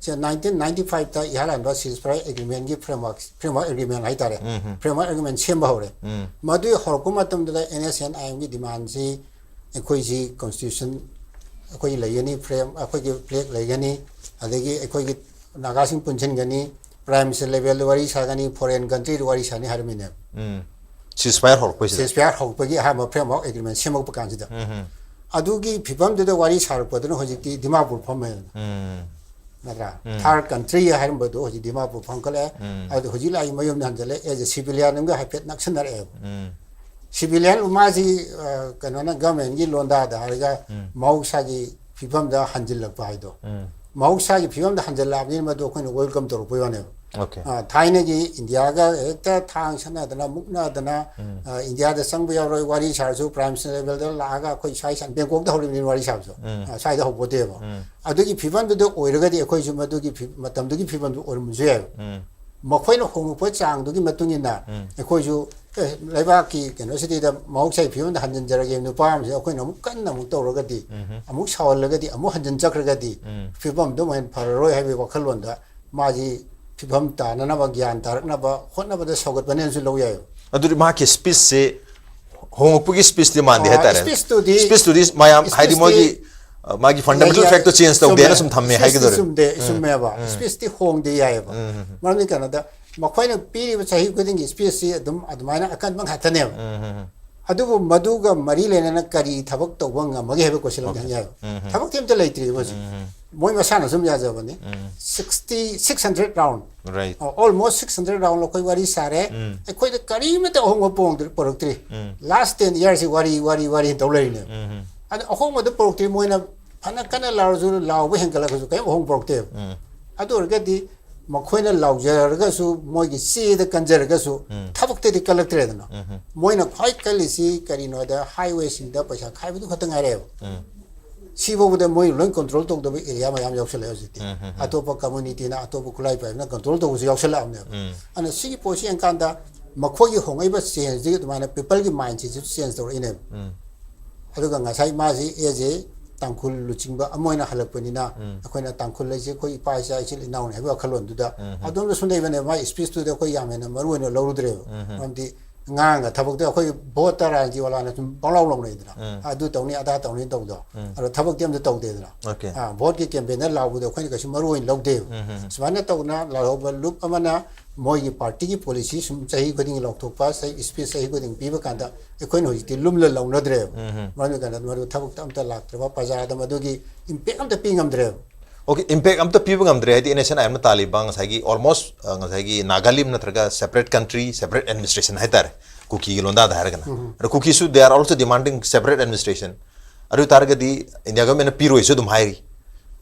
ꯁꯦ ꯅꯥꯏꯟꯇꯤꯟ ꯅꯥꯏꯟꯇꯤ ꯐꯥꯏꯚꯇ ꯏꯍꯥꯟ ꯍꯥꯟꯕ ꯁꯤꯁ ꯐꯥꯌꯔ ꯑꯦꯒ꯭ꯔꯤꯃꯦꯟꯒꯤ ꯐ꯭ꯔꯦꯝꯋꯥꯔꯛ, ꯐ꯭ꯔꯦꯝꯋꯥꯔꯛ ꯑꯦꯒ꯭ꯔꯤꯃꯦꯟ ꯍꯥꯏꯇꯥꯔꯦ, ꯐ꯭ꯔꯦꯝꯋꯥꯔꯛ ꯑꯦꯒ꯭ꯔꯤꯃꯦꯟ ꯁꯦꯝꯕ ꯍꯧꯔꯦ꯫ ꯃꯗꯨꯒꯤ ꯍꯧꯔꯛꯄ ꯃꯇꯝꯗꯨꯗ ꯑꯦꯟ ꯑꯦꯁ ꯑꯦꯟ ꯑꯥꯏ ꯑꯦꯝꯒꯤ ꯗꯤꯃꯥꯟꯁꯤ ꯑꯩꯈꯣꯏꯁꯤ ꯀꯣꯟꯁꯇꯤꯇ꯭ꯌꯨꯁꯟ ꯑꯩꯈꯣꯏꯒꯤ ꯂꯩꯒꯅꯤ, ꯐ꯭ꯔꯦꯝ ꯑꯩꯈꯣꯏꯒꯤ ꯐ꯭ꯂꯦꯒ ꯂꯩꯒꯅꯤ, ꯑꯗꯒꯤ ꯑꯩꯈꯣꯏꯒꯤ ꯅꯥꯒꯥꯁꯤꯡ ꯄꯨꯟꯁꯤꯟꯒꯅꯤ, ꯄ꯭ꯔꯥꯏꯝ ꯃꯤꯅꯤꯁꯇꯔ ꯂꯦꯚꯦꯜꯗ ꯋꯥꯔꯤ ꯁꯥꯒꯅꯤ, ꯐꯣꯔꯦꯟ ꯀꯟꯇ꯭ꯔꯤꯗ ꯋꯥꯔꯤ ꯁꯥꯅꯤ ꯍꯥꯏꯔꯝꯃꯤꯅꯦꯕ꯫ ꯁꯤꯁ ꯐꯥꯌꯔ ꯍꯧꯔꯛꯄꯩꯁꯤꯗ꯫ ꯁꯤꯁ ꯐꯥꯌꯔ ꯍꯧꯔꯛꯄꯒꯤ ꯑꯍꯥꯟꯕ ꯐ꯭ꯔꯦꯝꯋꯥꯔꯛ ꯑꯦꯒ꯭ꯔꯤꯃꯦꯟ ꯁꯦꯝꯃꯛꯄ ꯀꯥꯟꯁꯤꯗ꯫ ꯑꯗꯨꯒꯤ ꯐꯤꯕꯝꯗꯨꯗ ꯋꯥꯔꯤ ꯁꯥꯔꯛꯄꯗꯨꯅ ꯍꯧꯖꯤꯛꯇꯤ ꯗꯤꯃꯥꯄꯨꯔ ꯐꯝꯃꯦꯗꯅ꯫ ꯅꯠꯇ꯭ꯔꯥ? ꯊꯥꯔꯠ ꯀꯟꯇ꯭ꯔꯤ ꯍꯥꯏꯔꯝꯕꯗꯣ ꯍꯧꯖꯤꯛ ꯗꯤꯃꯥꯄꯨꯔ ꯐꯝꯒꯠꯂꯛꯑꯦ꯫ ꯑꯗꯨ ꯍꯧꯖꯤꯛ ꯂꯥꯛꯏ ꯃꯌꯨꯝꯗ ꯍꯟꯖꯜꯂꯦ꯫ ꯑꯦꯖ ꯑꯦ ꯁꯤꯚꯤꯂꯤꯌꯟ ꯑꯃꯒ ꯍꯥꯏꯐꯦꯠ ꯅꯛꯁꯟꯅꯔꯛꯑꯦꯕ꯫ ꯁꯤꯚꯤꯂꯤꯌꯟ ꯃꯥꯁꯤ, ꯑ, ꯀꯩꯅꯣꯅ ꯒꯚꯔꯟꯃꯦꯟꯒꯤ ꯂꯣꯟꯗꯥꯗ ꯍꯥꯏꯔꯒ ꯃꯍꯧꯁꯥꯒꯤ ꯐꯤꯕꯝꯗ ꯍꯟꯖꯤꯜꯂꯛꯄ ꯍꯥꯏꯗꯣ꯫ ꯃꯍꯧꯁꯥꯒꯤ ꯐꯤꯕꯝꯗ ꯍꯟꯖꯤꯜꯂꯛꯑꯕꯅꯤꯅ ꯃꯗꯨ ꯑꯩꯈꯣꯏꯅ ꯋꯦꯜꯀꯝ ꯇꯧꯔꯛꯄꯩ ꯋꯥꯅꯦꯕ꯫ ꯑꯣꯀꯦ꯫ ꯑ, ꯊꯥꯏꯅꯒꯤ ꯏꯟꯗꯤꯌꯥꯒ ꯍꯦꯛꯇ ꯊꯥꯡ ꯁꯠꯅꯗꯅ ꯃꯨꯛꯅꯗꯅ, ꯑ, ꯏꯟꯗꯤꯌꯥꯗ ꯆꯪꯕ ꯌꯥꯔꯣꯏ ꯋꯥꯔꯤ ꯁꯥꯔꯁꯨ ꯄ꯭ꯔꯥꯏꯝ ꯃꯤꯅꯤꯁꯇꯔ ꯂꯦꯚꯦꯜꯗ ꯂꯥꯛꯑꯒ ꯑꯩꯈꯣꯏ ꯁ꯭ꯋꯥꯏ ꯁꯥꯏ ꯕꯦꯡꯀꯣꯛꯇ ꯍꯧꯔꯤꯕꯅꯤ ꯋꯥꯔꯤ ꯁꯥꯕꯁꯨ꯫ ꯑ, ꯁ꯭ꯋꯥꯏꯗ ꯍꯧꯄꯣꯠꯇꯦꯕ꯫ ꯑꯗꯨꯒꯤ ꯐꯤꯕꯝꯗꯨꯗ ꯑꯣꯏꯔꯒꯗꯤ ꯑꯩꯈꯣꯏꯁꯨ ꯃꯗꯨꯒꯤ ꯐꯤ-, ꯃꯇꯝꯗꯨꯒꯤ ꯐꯤꯕꯝꯗꯨ ꯑꯣꯏꯔꯝꯕꯁꯨ ꯌꯥꯏꯕ꯫ ꯃꯈꯣꯏꯅ ꯍꯣꯡꯉꯛꯄ ꯆꯥꯡꯗꯨꯒꯤ ꯃꯇꯨꯡ ꯏꯟꯅ ꯑꯩꯈꯣꯏꯁꯨ, ꯑꯦ, ꯂꯩꯕꯥꯛꯀꯤ ꯀꯩꯅꯣꯁꯤꯗꯩꯗ ꯃꯍꯧꯁꯥꯒꯤ ꯐꯤꯕꯝꯗ ꯍꯟꯖꯤꯟꯖꯔꯒꯦ ꯅꯨꯄꯥ ꯑꯃꯁꯦ ꯑꯩꯈꯣꯏꯅ ꯑꯃꯨꯛ ꯀꯟꯅ ꯑꯃꯨꯛ ꯇꯧꯔꯒꯗꯤ, ꯑꯃꯨꯛ ꯁꯥꯎꯍꯜꯂꯒꯗꯤ, ꯑꯃꯨꯛ ꯍꯟꯖꯤꯟ ꯆꯠꯈ꯭ꯔꯒꯗꯤ ꯐꯤꯕꯝꯗꯨ ꯑꯃꯨꯛ ꯍꯦꯟꯅ ꯐꯔꯔꯣꯏ ꯍꯥꯏꯕꯒꯤ ꯋꯥꯈꯜꯂꯣꯟꯗ ꯃꯥꯁꯤ ꯐꯤꯕꯝ ꯇꯥꯅꯅꯕ, ꯒ꯭ꯌꯥꯟ ꯇꯥꯔꯛꯅꯕ ꯍꯣꯠꯅꯕꯗ ꯁꯧꯒꯠꯄꯅꯦꯅꯁꯨ ꯂꯧ ꯌꯥꯏꯕ꯫ ꯑꯗꯨꯗꯤ ꯃꯍꯥꯛꯀꯤ ꯁ꯭ꯄꯤꯆꯁꯦ ꯍꯣꯡꯉꯛꯄꯒꯤ ꯁ꯭ꯄꯤꯆꯇꯤ ꯃꯥꯟꯗꯦ ꯑ, ꯍꯥꯏꯇꯥꯔꯦ꯫ ꯁ꯭ꯄꯤꯆꯇꯨꯗꯤ ꯁ꯭ꯄꯤꯆꯇꯨꯗꯤ ꯃꯌꯥꯝ ꯍꯥꯏꯗꯤ ꯁ꯭ꯄꯤꯆꯇꯤ ꯃꯣꯏꯒꯤ, ꯑ, ꯃꯥꯒꯤ ꯐꯟꯗꯥꯃꯦꯟꯇꯦꯜ ꯌꯥꯏ, ꯐꯦꯛꯇꯣ ꯆꯦꯟꯖ ꯇꯧꯗꯦꯅ ꯆꯨꯝꯃꯦ꯫ ꯁꯨꯝ ꯊꯝꯃꯦ ꯁ꯭ꯄꯤꯆꯇꯤ ꯍꯥꯏꯒꯗꯧꯔꯦ꯫ ꯆꯨꯝꯗꯦ, ꯆꯨꯝꯃꯦꯕ꯫ ꯁ꯭ꯄꯤꯆꯇꯤ ꯍꯣꯡꯗꯦ ꯌꯥꯏꯌꯦꯕ꯫ ꯃꯔꯝꯗꯤ ꯀꯩꯅꯣꯗ ꯃꯈꯣꯏꯅ ꯄꯤꯔꯤꯕ ꯆꯍꯤ ꯈꯨꯗꯤꯡꯒꯤ ꯁ꯭ꯄꯤꯁꯁꯤ ꯑꯗꯨꯝ ꯑꯗꯨꯃꯥꯏꯅ ꯑꯀꯟꯕ ꯉꯥꯛꯇꯅꯦꯕ꯫ ꯎꯝ, ꯎꯝ, ꯎꯝ. ꯑꯗꯨꯕꯨ ꯃꯗꯨꯒ ꯃꯔꯤ ꯂꯩꯅꯅ ꯀꯔꯤ ꯊꯕꯛ ꯇꯧꯕ ꯉꯝꯃꯒꯦ ꯍꯥꯏꯕ ꯀꯣꯏꯁꯟ ꯑꯃ Okay. ꯍꯪ ꯌꯥꯏꯕ꯫ ꯎꯝ, ꯎꯝ. ꯊꯕꯛꯇꯤ ꯑꯝꯇ ꯂꯩꯇ꯭ꯔꯤꯕ ꯍꯧꯖꯤꯛ꯫ ꯎꯝ, ꯎꯝ. ꯃꯣꯏ ꯃꯁꯥꯅ ꯁꯨꯝ ꯌꯥꯖꯕꯅꯤ꯫ ꯎꯝ. Sixty, six hundred round, Right. almost six hundred round ꯑꯩꯈꯣꯏ ꯋꯥꯔꯤ ꯁꯥꯔꯦ꯫ ꯎꯝ. ꯑꯩꯈꯣꯏꯗ ꯀꯔꯤꯃꯇ ꯑꯍꯣꯡꯕ ꯄꯣꯡꯗ꯭ꯔꯤ- ꯄꯨꯔꯛꯇ꯭ꯔꯤ꯫ ꯎꯝ. Last ten years ꯁꯤ ꯋꯥꯔꯤ ꯋꯥꯔꯤ ꯋꯥꯔꯤ ꯇꯧ ꯂꯩꯔꯤꯅꯦꯕ꯫ ꯎꯝ, ꯎꯝ. ꯑꯗ ꯑꯍꯣꯡꯕꯗꯨ ꯄꯨꯔꯛꯇ꯭ꯔꯤ꯫ ꯃꯣꯏꯅ ꯐꯅ ꯀꯟꯅ ꯂꯥꯎꯔꯁꯨ, ꯂꯥꯎꯕ ꯍꯦꯟꯒꯠꯂꯛꯑꯁꯨ ꯀꯔꯤꯝ ꯑꯍꯣꯡꯕ ꯄꯨꯔꯛꯇꯦꯕ꯫ ꯎꯝ. ꯑꯗꯨ ꯑꯣꯏꯔꯒꯗꯤ ꯃꯈꯣꯏꯅ ꯂꯥꯎꯖꯔꯒꯁꯨ, ꯃꯣꯏꯒꯤ ꯆꯦꯗ ꯀꯟꯖꯔꯒꯁꯨ, ꯎꯝ. ꯊꯕꯛꯇꯗꯤ ꯀꯜꯂꯛꯇ꯭ꯔꯦꯗꯅ꯫ ꯎꯝ. ꯃꯣꯏꯅ ꯈ꯭ꯋꯥꯏ ꯀꯜꯂꯤꯁꯤ ꯀꯔꯤꯅꯣꯗ, highway ꯁꯤꯡꯗ ꯄꯩꯁꯥ ꯈꯥꯏꯕꯗꯨ ꯈꯛꯇ ꯉꯥꯏꯔꯦꯕ꯫ ꯎꯝ. ꯁꯤꯐꯥꯎꯕꯗ ꯃꯣꯏ ꯂꯣꯏ control ꯇꯧꯗꯕ area ꯃꯌꯥꯝ ꯌꯥꯎꯁꯜꯂꯛꯑꯦ ꯍꯧꯖꯤꯛꯇꯤ꯫ ꯎꯝ, ꯎꯝ, ꯎꯝ. ꯑꯇꯣꯞꯄ community ꯅ, ꯑꯇꯣꯞꯄ ꯈꯨꯠꯂꯥꯏ ꯄꯥꯏꯕꯅ control ꯇꯧꯕꯁꯨ ꯌꯥꯎꯁꯜꯂꯛꯑꯕꯅꯦꯕ꯫ ꯎꯝ. ꯑꯗꯨꯅ ꯁꯤꯒꯤ ꯄꯣꯠꯁꯤ ꯌꯦꯡꯀꯥꯟꯗ ꯃꯈꯣꯏꯒꯤ ꯍꯣꯡꯉꯛꯏꯕ change ꯁꯤ ꯑꯗꯨꯃꯥꯏꯅ people ꯒꯤ mind ꯁꯤꯁꯨ change ꯇꯧꯔꯛꯏꯅꯦꯕ꯫ ꯎꯝ. ꯑꯗꯨꯒ ꯉꯁꯥꯏ ꯃꯥꯁꯤ as a ꯇꯥꯡꯈꯨꯜ ꯂꯨꯆꯤꯡꯕ ꯑꯃ ꯑꯣꯏꯅ ꯍꯜꯂꯛꯄꯅꯤꯅ, ꯎꯝ. ꯑꯩꯈꯣꯏꯅ ꯇꯥꯡꯈꯨꯜ ꯍꯥꯏꯁꯦ ꯑꯩꯈꯣꯏ ꯏꯄꯥ ꯏꯆꯥ ꯏꯆꯤꯜ ꯏꯅꯥꯎꯅꯤ ꯍꯥꯏꯕ ꯋꯥꯈꯜꯂꯣꯟꯗꯨꯗ ꯎꯝ. ꯑꯗꯣꯝꯗꯁꯨ ꯂꯩꯕꯅꯦꯕ꯫ ꯃꯥꯒꯤ speech ꯇꯨꯗ ꯑꯩꯈꯣꯏ ꯌꯥꯝ ꯍꯦꯟꯅ ꯃꯔꯨ ꯑꯣꯏꯅ ꯂꯧꯔꯨꯗ꯭ꯔꯦꯕ꯫ ꯎꯝ. ꯃꯔꯝꯗꯤ ꯉꯥꯡꯉꯒ ꯊꯕꯛꯇ ꯑꯩꯈꯣꯏ vote ꯇ ꯔꯥꯖꯅꯤꯇꯤ ꯋꯥꯂꯥꯅ ꯁꯨꯝ ꯄꯪꯂꯥꯎ ꯂꯥꯎꯅꯩꯗꯅ, ꯎꯝ. ꯑꯗꯨ ꯇꯧꯅꯤ ꯑꯗꯥ ꯇꯧꯅꯤ ꯇꯧꯗꯣ꯫ ꯎꯝ. ꯑꯗꯣ ꯊꯕꯛꯇꯤ ꯑꯝꯇ ꯇꯧꯗꯦꯗꯅ꯫ Okay. ꯑꯥ, vote ꯀꯤ campaign ꯗ ꯂꯥꯎꯕꯗꯣ ꯑꯩꯈꯣꯏꯅ ꯀꯩꯁꯨ ꯃꯔꯨ ꯑꯣꯏꯅ ꯂꯧꯗꯦꯕ꯫ ꯎꯝ, ꯎꯝ, ꯎꯝ. ꯁꯨꯃꯥꯏꯅ ꯇꯧꯅ ꯂꯥꯎꯍꯧꯕ ꯂꯨꯞ ꯑꯃꯅ ꯃꯣꯏꯒꯤ party ꯒꯤ policy ꯁꯨꯝ ꯆꯍꯤ ꯈꯨꯗꯤꯡꯒꯤ ꯂꯥꯎꯊꯣꯛꯄ, ꯆꯍꯤ speech ꯆꯍꯤ ꯈꯨꯗꯤꯡ ꯄꯤꯕ ꯀꯥꯟꯗ ꯑꯩꯈꯣꯏꯅ ꯍꯧꯖꯤꯛꯇꯤ ꯂꯨꯝꯂ ꯂꯧꯅꯗ꯭ꯔꯦꯕ꯫ ꯎꯝ, ꯎꯝ. ꯃꯔꯝ ꯀꯥꯟꯗ ꯃꯗꯨ ꯊꯕꯛꯇ ꯑꯝꯇ ꯂꯥꯛꯇ꯭ꯔꯕ, ꯄ꯭ꯔꯖꯥꯗ ꯃꯗꯨꯒꯤ impact ꯑꯝꯇ ꯄꯤ ꯉꯝꯗ꯭ꯔꯦꯕ꯫ Okay, impact ꯑꯝꯇ ꯄꯤꯕ ꯉꯝꯗ꯭ꯔꯦ ꯍꯥꯏꯗꯤ NSCN IM ꯅ ꯇꯥꯜꯂꯤꯕ ꯉꯁꯥꯏꯒꯤ almost, ꯑ, ꯉꯁꯥꯏꯒꯤ ꯅꯥꯒꯥꯂꯤꯝ ꯅꯠꯇ꯭ꯔꯒ separate country, separate administration ꯍꯥꯏꯇꯥꯔꯦ, ꯀꯨꯀꯤꯒꯤ ꯂꯣꯟꯗꯥꯗ ꯍꯥꯏꯔꯒꯅ꯫ ꯑꯗꯣ ꯀꯨꯀꯤꯁꯨ they are also demanding separate administration. ꯑꯗꯨ ꯑꯣꯏ ꯇꯥꯔꯒꯗꯤ India government ꯅ ꯄꯤꯔꯣꯏꯁꯨ ꯑꯗꯨꯝ ꯍꯥꯏꯔꯤ,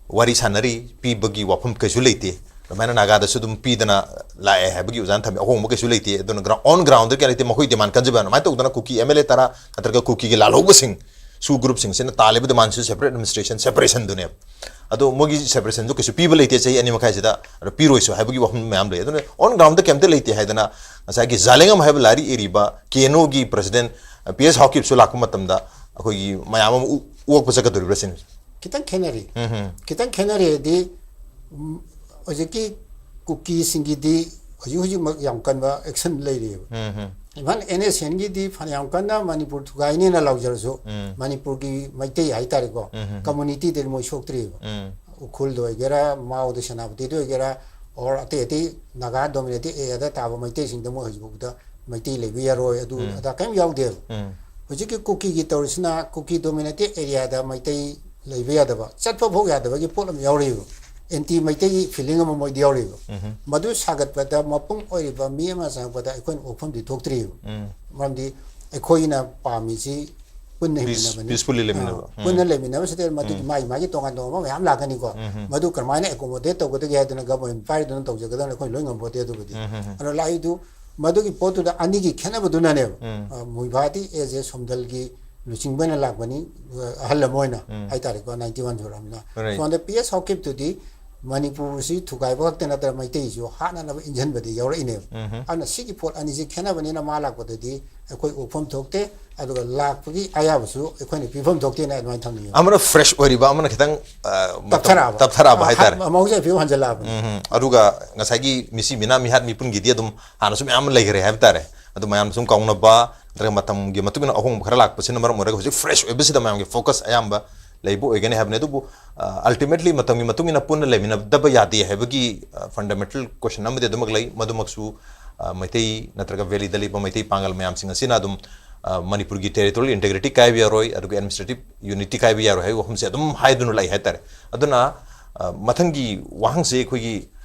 ꯋꯥꯔꯤ ꯁꯥꯟꯅꯔꯤ, ꯄꯤꯕꯒꯤ ꯋꯥꯐꯝ ꯀꯩꯁꯨ ꯂꯩꯇꯦ꯫ ꯑꯗꯨꯃꯥꯏꯅ ꯅꯥꯒꯥꯗꯁꯨ ꯑꯗꯨꯝ ꯄꯤꯗꯅ ꯂꯥꯛꯑꯦ ꯍꯥꯏꯕꯒꯤ ꯑꯣꯖꯥꯅ ꯊꯝꯃꯤ꯫ ꯑꯍꯣꯡꯕ ꯀꯩꯁꯨ ꯂꯩꯇꯦ꯫ ꯑꯗꯨꯅ ꯒ꯭ꯔꯥꯎꯟ ꯑꯣꯟ ꯒ꯭ꯔꯥꯎꯟꯗ ꯀꯌꯥ ꯂꯩꯇꯦ꯫ ꯃꯈꯣꯏ ꯗꯤꯃꯥꯟ ꯀꯟꯖꯕ ꯑꯗꯨꯃꯥꯏꯅ ꯇꯧꯗꯅ ꯀꯨꯀꯤ MLA ꯇꯔꯥ ꯅꯠꯇ꯭ꯔꯒ ꯀꯨꯀꯤꯒꯤ ꯂꯥꯜꯍꯧꯕꯁꯤꯡ, ꯁꯨ ꯒ꯭ꯔꯨꯞꯁꯤꯡꯁꯤꯅ ꯇꯥꯜꯂꯤꯕ ꯗꯤꯃꯥꯟꯁꯤꯁꯨ separate administration, separation ꯗꯨꯅꯦꯕ꯫ ꯑꯗꯣ ꯃꯣꯏꯒꯤ separation ꯗꯨ ꯀꯩꯁꯨ ꯄꯤꯕ ꯂꯩꯇꯦ ꯆꯍꯤ ꯑꯅꯤ ꯃꯈꯥꯏꯁꯤꯗ, ꯑꯗꯣ ꯄꯤꯔꯣꯏꯁꯨ ꯍꯥꯏꯕꯒꯤ ꯋꯥꯐꯝ ꯃꯌꯥꯝ ꯂꯩ꯫ ꯑꯗꯨꯅ ꯑꯣꯟ ꯒ꯭ꯔꯥꯎꯟꯗ ꯀꯩꯝꯇ ꯂꯩꯇꯦ ꯍꯥꯏꯗꯅ ꯉꯁꯥꯏꯒꯤ ꯖꯥꯂꯦꯡꯉꯝ ꯍꯥꯏꯕ ꯂꯥꯏꯔꯤꯛ ꯏꯔꯤꯕ KNO ꯒꯤ president P S ꯍꯥꯎꯀꯤꯞꯁꯨ ꯂꯥꯛꯄ ꯃꯇꯝꯗ ꯑꯩꯈꯣꯏꯒꯤ ꯃꯌꯥꯝ ꯑꯃ ꯎ- ꯑꯣꯛꯄ ꯆꯠꯀꯗꯧꯔꯤꯕ꯭ꯔꯥ ꯁꯤꯅꯤ꯫ ꯈꯤꯇꯪ ꯈꯦꯠꯅꯔꯤ꯫ ꯎꯝ, ꯎꯝ. ꯈꯤꯇꯪ ꯈꯦꯠꯅꯔꯦꯗꯤ, ꯎꯝ, ꯍꯧꯖꯤꯛꯀꯤ ꯀꯨꯀꯤꯁꯤꯡꯒꯤꯗꯤ ꯍꯧꯖꯤꯛ ꯍꯧꯖꯤꯛꯃꯛ ꯌꯥꯝ ꯀꯟꯕ action ꯂꯩꯔꯤꯑꯕ꯫ ꯎꯝ, ꯎꯝ. Even NSCN ꯒꯤꯗꯤ ꯐꯅꯌꯥꯝ ꯀꯟꯅ ꯃꯅꯤꯄꯨꯔ ꯊꯨꯒꯥꯏꯅꯦꯅ ꯂꯥꯎꯖꯔꯁꯨ, ꯎꯝ. ꯃꯅꯤꯄꯨꯔꯒꯤ ꯃꯩꯇꯩ ꯍꯥꯏꯇꯥꯔꯦꯀꯣ, ꯎꯝ, ꯎꯝ. community ꯗꯗꯤ ꯃꯣꯏ ꯁꯣꯛꯇ꯭ꯔꯤꯑꯕ꯫ ꯎꯝ. ꯎꯈ꯭ꯔꯨꯜꯗ ꯑꯣꯏꯒꯦꯔꯥ, ꯃꯥꯎꯗ, ꯁꯦꯅꯥꯄꯇꯤꯗ ꯑꯣꯏꯒꯦꯔꯥ, ꯑꯣꯔ ꯑꯇꯩ ꯑꯇꯩ ꯅꯥꯒꯥ ꯗꯣꯃꯤꯅꯦꯇꯦꯠ ꯑꯦꯔꯤꯌꯥꯗ ꯇꯥꯕ ꯃꯩꯇꯩꯁꯤꯡꯗ ꯃꯣꯏ ꯍꯧꯖꯤꯛ ꯐꯥꯎꯕꯗ ꯃꯩꯇꯩ ꯂꯩꯕ ꯌꯥꯔꯣꯏ, ꯑꯗꯨ ꯑꯗꯥ ꯀꯔꯤꯝ ꯌꯥꯎꯗꯦꯕ꯫ ꯍꯧꯖꯤꯛꯀꯤ ꯀꯨꯀꯤꯒꯤ ꯇꯧꯔꯤꯁꯤꯅ ꯀꯨꯀꯤ ꯗꯣꯃꯤꯅꯦꯇꯦꯠ ꯑꯦꯔꯤꯌꯥꯗ ꯃꯩꯇꯩ ꯂꯩꯕ ꯌꯥꯗꯕ, ꯆꯠꯄ ꯐꯥꯎ ꯌꯥꯗꯕꯒꯤ ꯄꯣꯠ ꯑꯃ ꯌꯥꯎꯔꯤꯕ, ꯑꯦꯟꯇꯤ ꯃꯩꯇꯩꯒꯤ ꯐꯤꯂꯤꯡ ꯑꯃ ꯃꯣꯏꯗ ꯌꯥꯎꯔꯤꯕ꯫ ꯃꯗꯨ ꯁꯥꯒꯠꯄꯗ ꯃꯄꯨꯡ ꯑꯣꯏꯔꯤꯕ ꯃꯤ ꯑꯃ ꯆꯪꯉꯛꯄꯗ ꯑꯩꯈꯣꯏꯅ ꯑꯣꯛꯐꯝꯗꯤ ꯊꯣꯛꯇ꯭ꯔꯤꯕ꯫ ꯃꯔꯝꯗꯤ ꯑꯩꯈꯣꯏꯅ ꯄꯥꯝꯃꯤꯁꯤ ꯄꯨꯟꯅ ꯍꯤꯡꯃꯤꯟꯅꯕꯅꯤ꯫ Peacefully ꯂꯩꯃꯤꯟꯅꯕ꯫ ꯑꯥ, ꯄꯨꯟꯅ ꯂꯩꯃꯤꯟꯅꯕꯁꯤꯗ ꯃꯗꯨꯒꯤ ꯃꯥꯒꯤ ꯃꯥꯒꯤ ꯇꯣꯉꯥꯟ ꯇꯣꯉꯥꯟꯕ ꯃꯌꯥꯝ ꯂꯥꯛꯀꯅꯤꯀꯣ꯫ ꯃꯗꯨ ꯀꯔꯝꯍꯥꯏꯅ ꯑꯦꯀꯣꯃꯣꯗꯦꯠ ꯇꯧꯒꯗꯒꯦ ꯍꯥꯏꯗꯅ ꯒꯚꯔꯟꯃꯦꯟ ꯄꯥꯏꯔꯤꯗꯨꯅ ꯇꯧꯖꯒꯗꯕꯅꯤ, ꯑꯩꯈꯣꯏꯅ ꯂꯣꯏ ꯉꯝꯄꯣꯠꯇꯦ ꯑꯗꯨꯕꯨꯗꯤ꯫ ꯑꯗꯣ ꯂꯥꯛꯏꯗꯨ ꯃꯗꯨꯒꯤ ꯄꯣꯠꯇꯨꯗ ꯑꯅꯤꯒꯤ ꯈꯦꯠꯅꯕꯗꯨꯅꯅꯦꯕ꯫ ꯑ, ꯃꯨꯏꯚꯥꯗꯤ ꯑꯦꯖ ꯑꯦ ꯁꯣꯝꯗꯜꯒꯤ ꯂꯨꯆꯤꯡꯕ ꯑꯣꯏꯅ ꯂꯥꯛꯄꯅꯤ, ꯑ, ꯑꯍꯜ ꯑꯃ ꯑꯣꯏꯅ ꯍꯥꯏꯇꯥꯔꯦꯀꯣ, ꯅꯥꯏꯟꯇꯤ ꯋꯥꯟ ꯁꯨꯔꯕꯅꯤꯅ꯫ Right. ꯁꯣꯝꯗ ꯄꯤ ꯑꯦꯁ ꯍꯥꯎꯀꯤꯞꯇꯨꯗꯤ ꯃꯅꯤꯄꯨꯔꯁꯤ ꯊꯨꯒꯥꯏꯕ ꯈꯛꯇ ꯅꯠꯇꯅ ꯃꯩꯇꯩꯁꯨ ꯍꯥꯠꯅꯅꯕ ꯏꯟꯖꯟꯕꯗꯤ ꯌꯥꯎꯔꯛꯏꯅꯦꯕ꯫ ꯑꯗꯨꯅ ꯁꯤꯒꯤ ꯄꯣꯠ ꯑꯅꯤꯁꯤ ꯈꯦꯠꯅꯕꯅꯤꯅ ꯃꯥ ꯂꯥꯛꯄꯗꯗꯤ ꯑꯩꯈꯣꯏ ꯑꯣꯛꯐꯝ ꯊꯣꯛꯇꯦ, ꯑꯗꯨꯒ ꯂꯥꯛꯄꯒꯤ ꯑꯌꯥꯕꯁꯨ ꯑꯩꯈꯣꯏꯅ ꯄꯤꯐꯝ ꯊꯣꯛꯇꯦꯅ ꯑꯗꯨꯃꯥꯏꯅ ꯊꯝꯅꯤꯡꯉꯦ꯫ ꯑꯃꯅ ꯐ꯭ꯔꯦꯁ ꯑꯣꯏꯔꯤꯕ, ꯑꯃꯅ ꯈꯤꯇꯪ ꯑ, ꯃꯇꯝ- ꯇꯞꯊꯔꯛꯑꯕ꯫ ꯇꯞꯊꯔꯛꯑꯕ ꯍꯥꯏꯇꯥꯔꯦ꯫ ꯍ-, ꯃꯍꯧꯁꯥꯒꯤ ꯐꯤꯕꯝ ꯍꯟꯖꯜꯂꯛꯑꯕꯅꯤ꯫ ꯎꯝ, ꯑꯗꯨꯒ ꯉꯁꯥꯏꯒꯤ ꯃꯤꯁꯤ ꯃꯤꯅꯥ ꯃꯤꯍꯥꯠ ꯃꯤꯄꯨꯟꯒꯤꯗꯤ ꯑꯗꯨꯝ ꯍꯥꯟꯅꯁꯨ ꯃꯌꯥꯝ ꯑꯃ ꯂꯩꯈ꯭ꯔꯦ ꯍꯥꯏꯕ ꯇꯥꯔꯦ꯫ ꯑꯗꯨ ꯃꯌꯥꯝ ꯁꯨꯝ ꯀꯥꯎꯅꯕ ꯅꯠꯇ꯭ꯔꯒ ꯃꯇꯝꯒꯤ ꯃꯇꯨꯡ ꯏꯟꯅ ꯑꯍꯣꯡꯕ ꯈꯔ ꯂꯥꯛꯄꯁꯤꯅ ꯃꯔꯝ ꯑꯣꯏꯔꯒ ꯍꯧꯖꯤꯛ ꯐ꯭ꯔꯦꯁ ꯑꯣꯏꯕꯁꯤꯗ ꯃꯌꯥꯝꯒꯤ ꯐꯣꯀꯁ ꯑꯌꯥꯝꯕ ꯂꯩꯕ ꯑꯣꯏꯒꯅꯤ ꯍꯥꯏꯕꯅꯤ꯫ ꯑꯗꯨꯕꯨ ꯑꯜꯇꯤꯃꯦꯠꯂꯤ ꯃꯇꯝꯒꯤ ꯃꯇꯨꯡ ꯏꯟꯅ ꯄꯨꯟꯅ ꯂꯩꯃꯤꯟꯅꯗꯕ ꯌꯥꯗꯦ ꯍꯥꯏꯕꯒꯤ ꯐꯟꯗꯥꯃꯦꯟꯇꯦꯜ ꯀꯣꯏꯁꯟ ꯑꯃꯗꯤ ꯑꯗꯨꯃꯛ ꯂꯩ꯫ ꯃꯗꯨꯃꯛꯁꯨ ꯑ, ꯃꯩꯇꯩ ꯅꯠꯇ꯭ꯔꯒ ꯚꯦꯂꯤꯗ ꯂꯩꯕ ꯃꯩꯇꯩ ꯄꯥꯡꯒꯜ ꯃꯌꯥꯝꯁꯤꯡ ꯑꯁꯤꯅ ꯑꯗꯨꯝ ꯑ, ꯃꯅꯤꯄꯨꯔꯒꯤ ꯇꯦꯔꯤꯇꯣꯔꯤꯌꯦꯜ ꯏꯟꯇꯦꯒ꯭ꯔꯤꯇꯤ ꯀꯥꯏꯕ ꯌꯥꯔꯣꯏ, ꯑꯗꯨꯒ ꯑꯦꯗꯃꯤꯅꯤꯁꯇ꯭ꯔꯦꯇꯤꯞ ꯌꯨꯅꯤꯇꯤ ꯀꯥꯏꯕ ꯌꯥꯔꯣꯏ ꯍꯥꯏꯕ ꯋꯥꯐꯝꯁꯦ ꯑꯗꯨꯝ ꯍꯥꯏꯗꯨꯅ ꯂꯥꯛꯏ ꯍꯥꯏꯇꯥꯔꯦ꯫ ꯑꯗꯨꯅ ꯑ, ꯃꯊꯪꯒꯤ ꯋꯥꯍꯪꯁꯦ ꯑꯩꯈꯣꯏꯒꯤ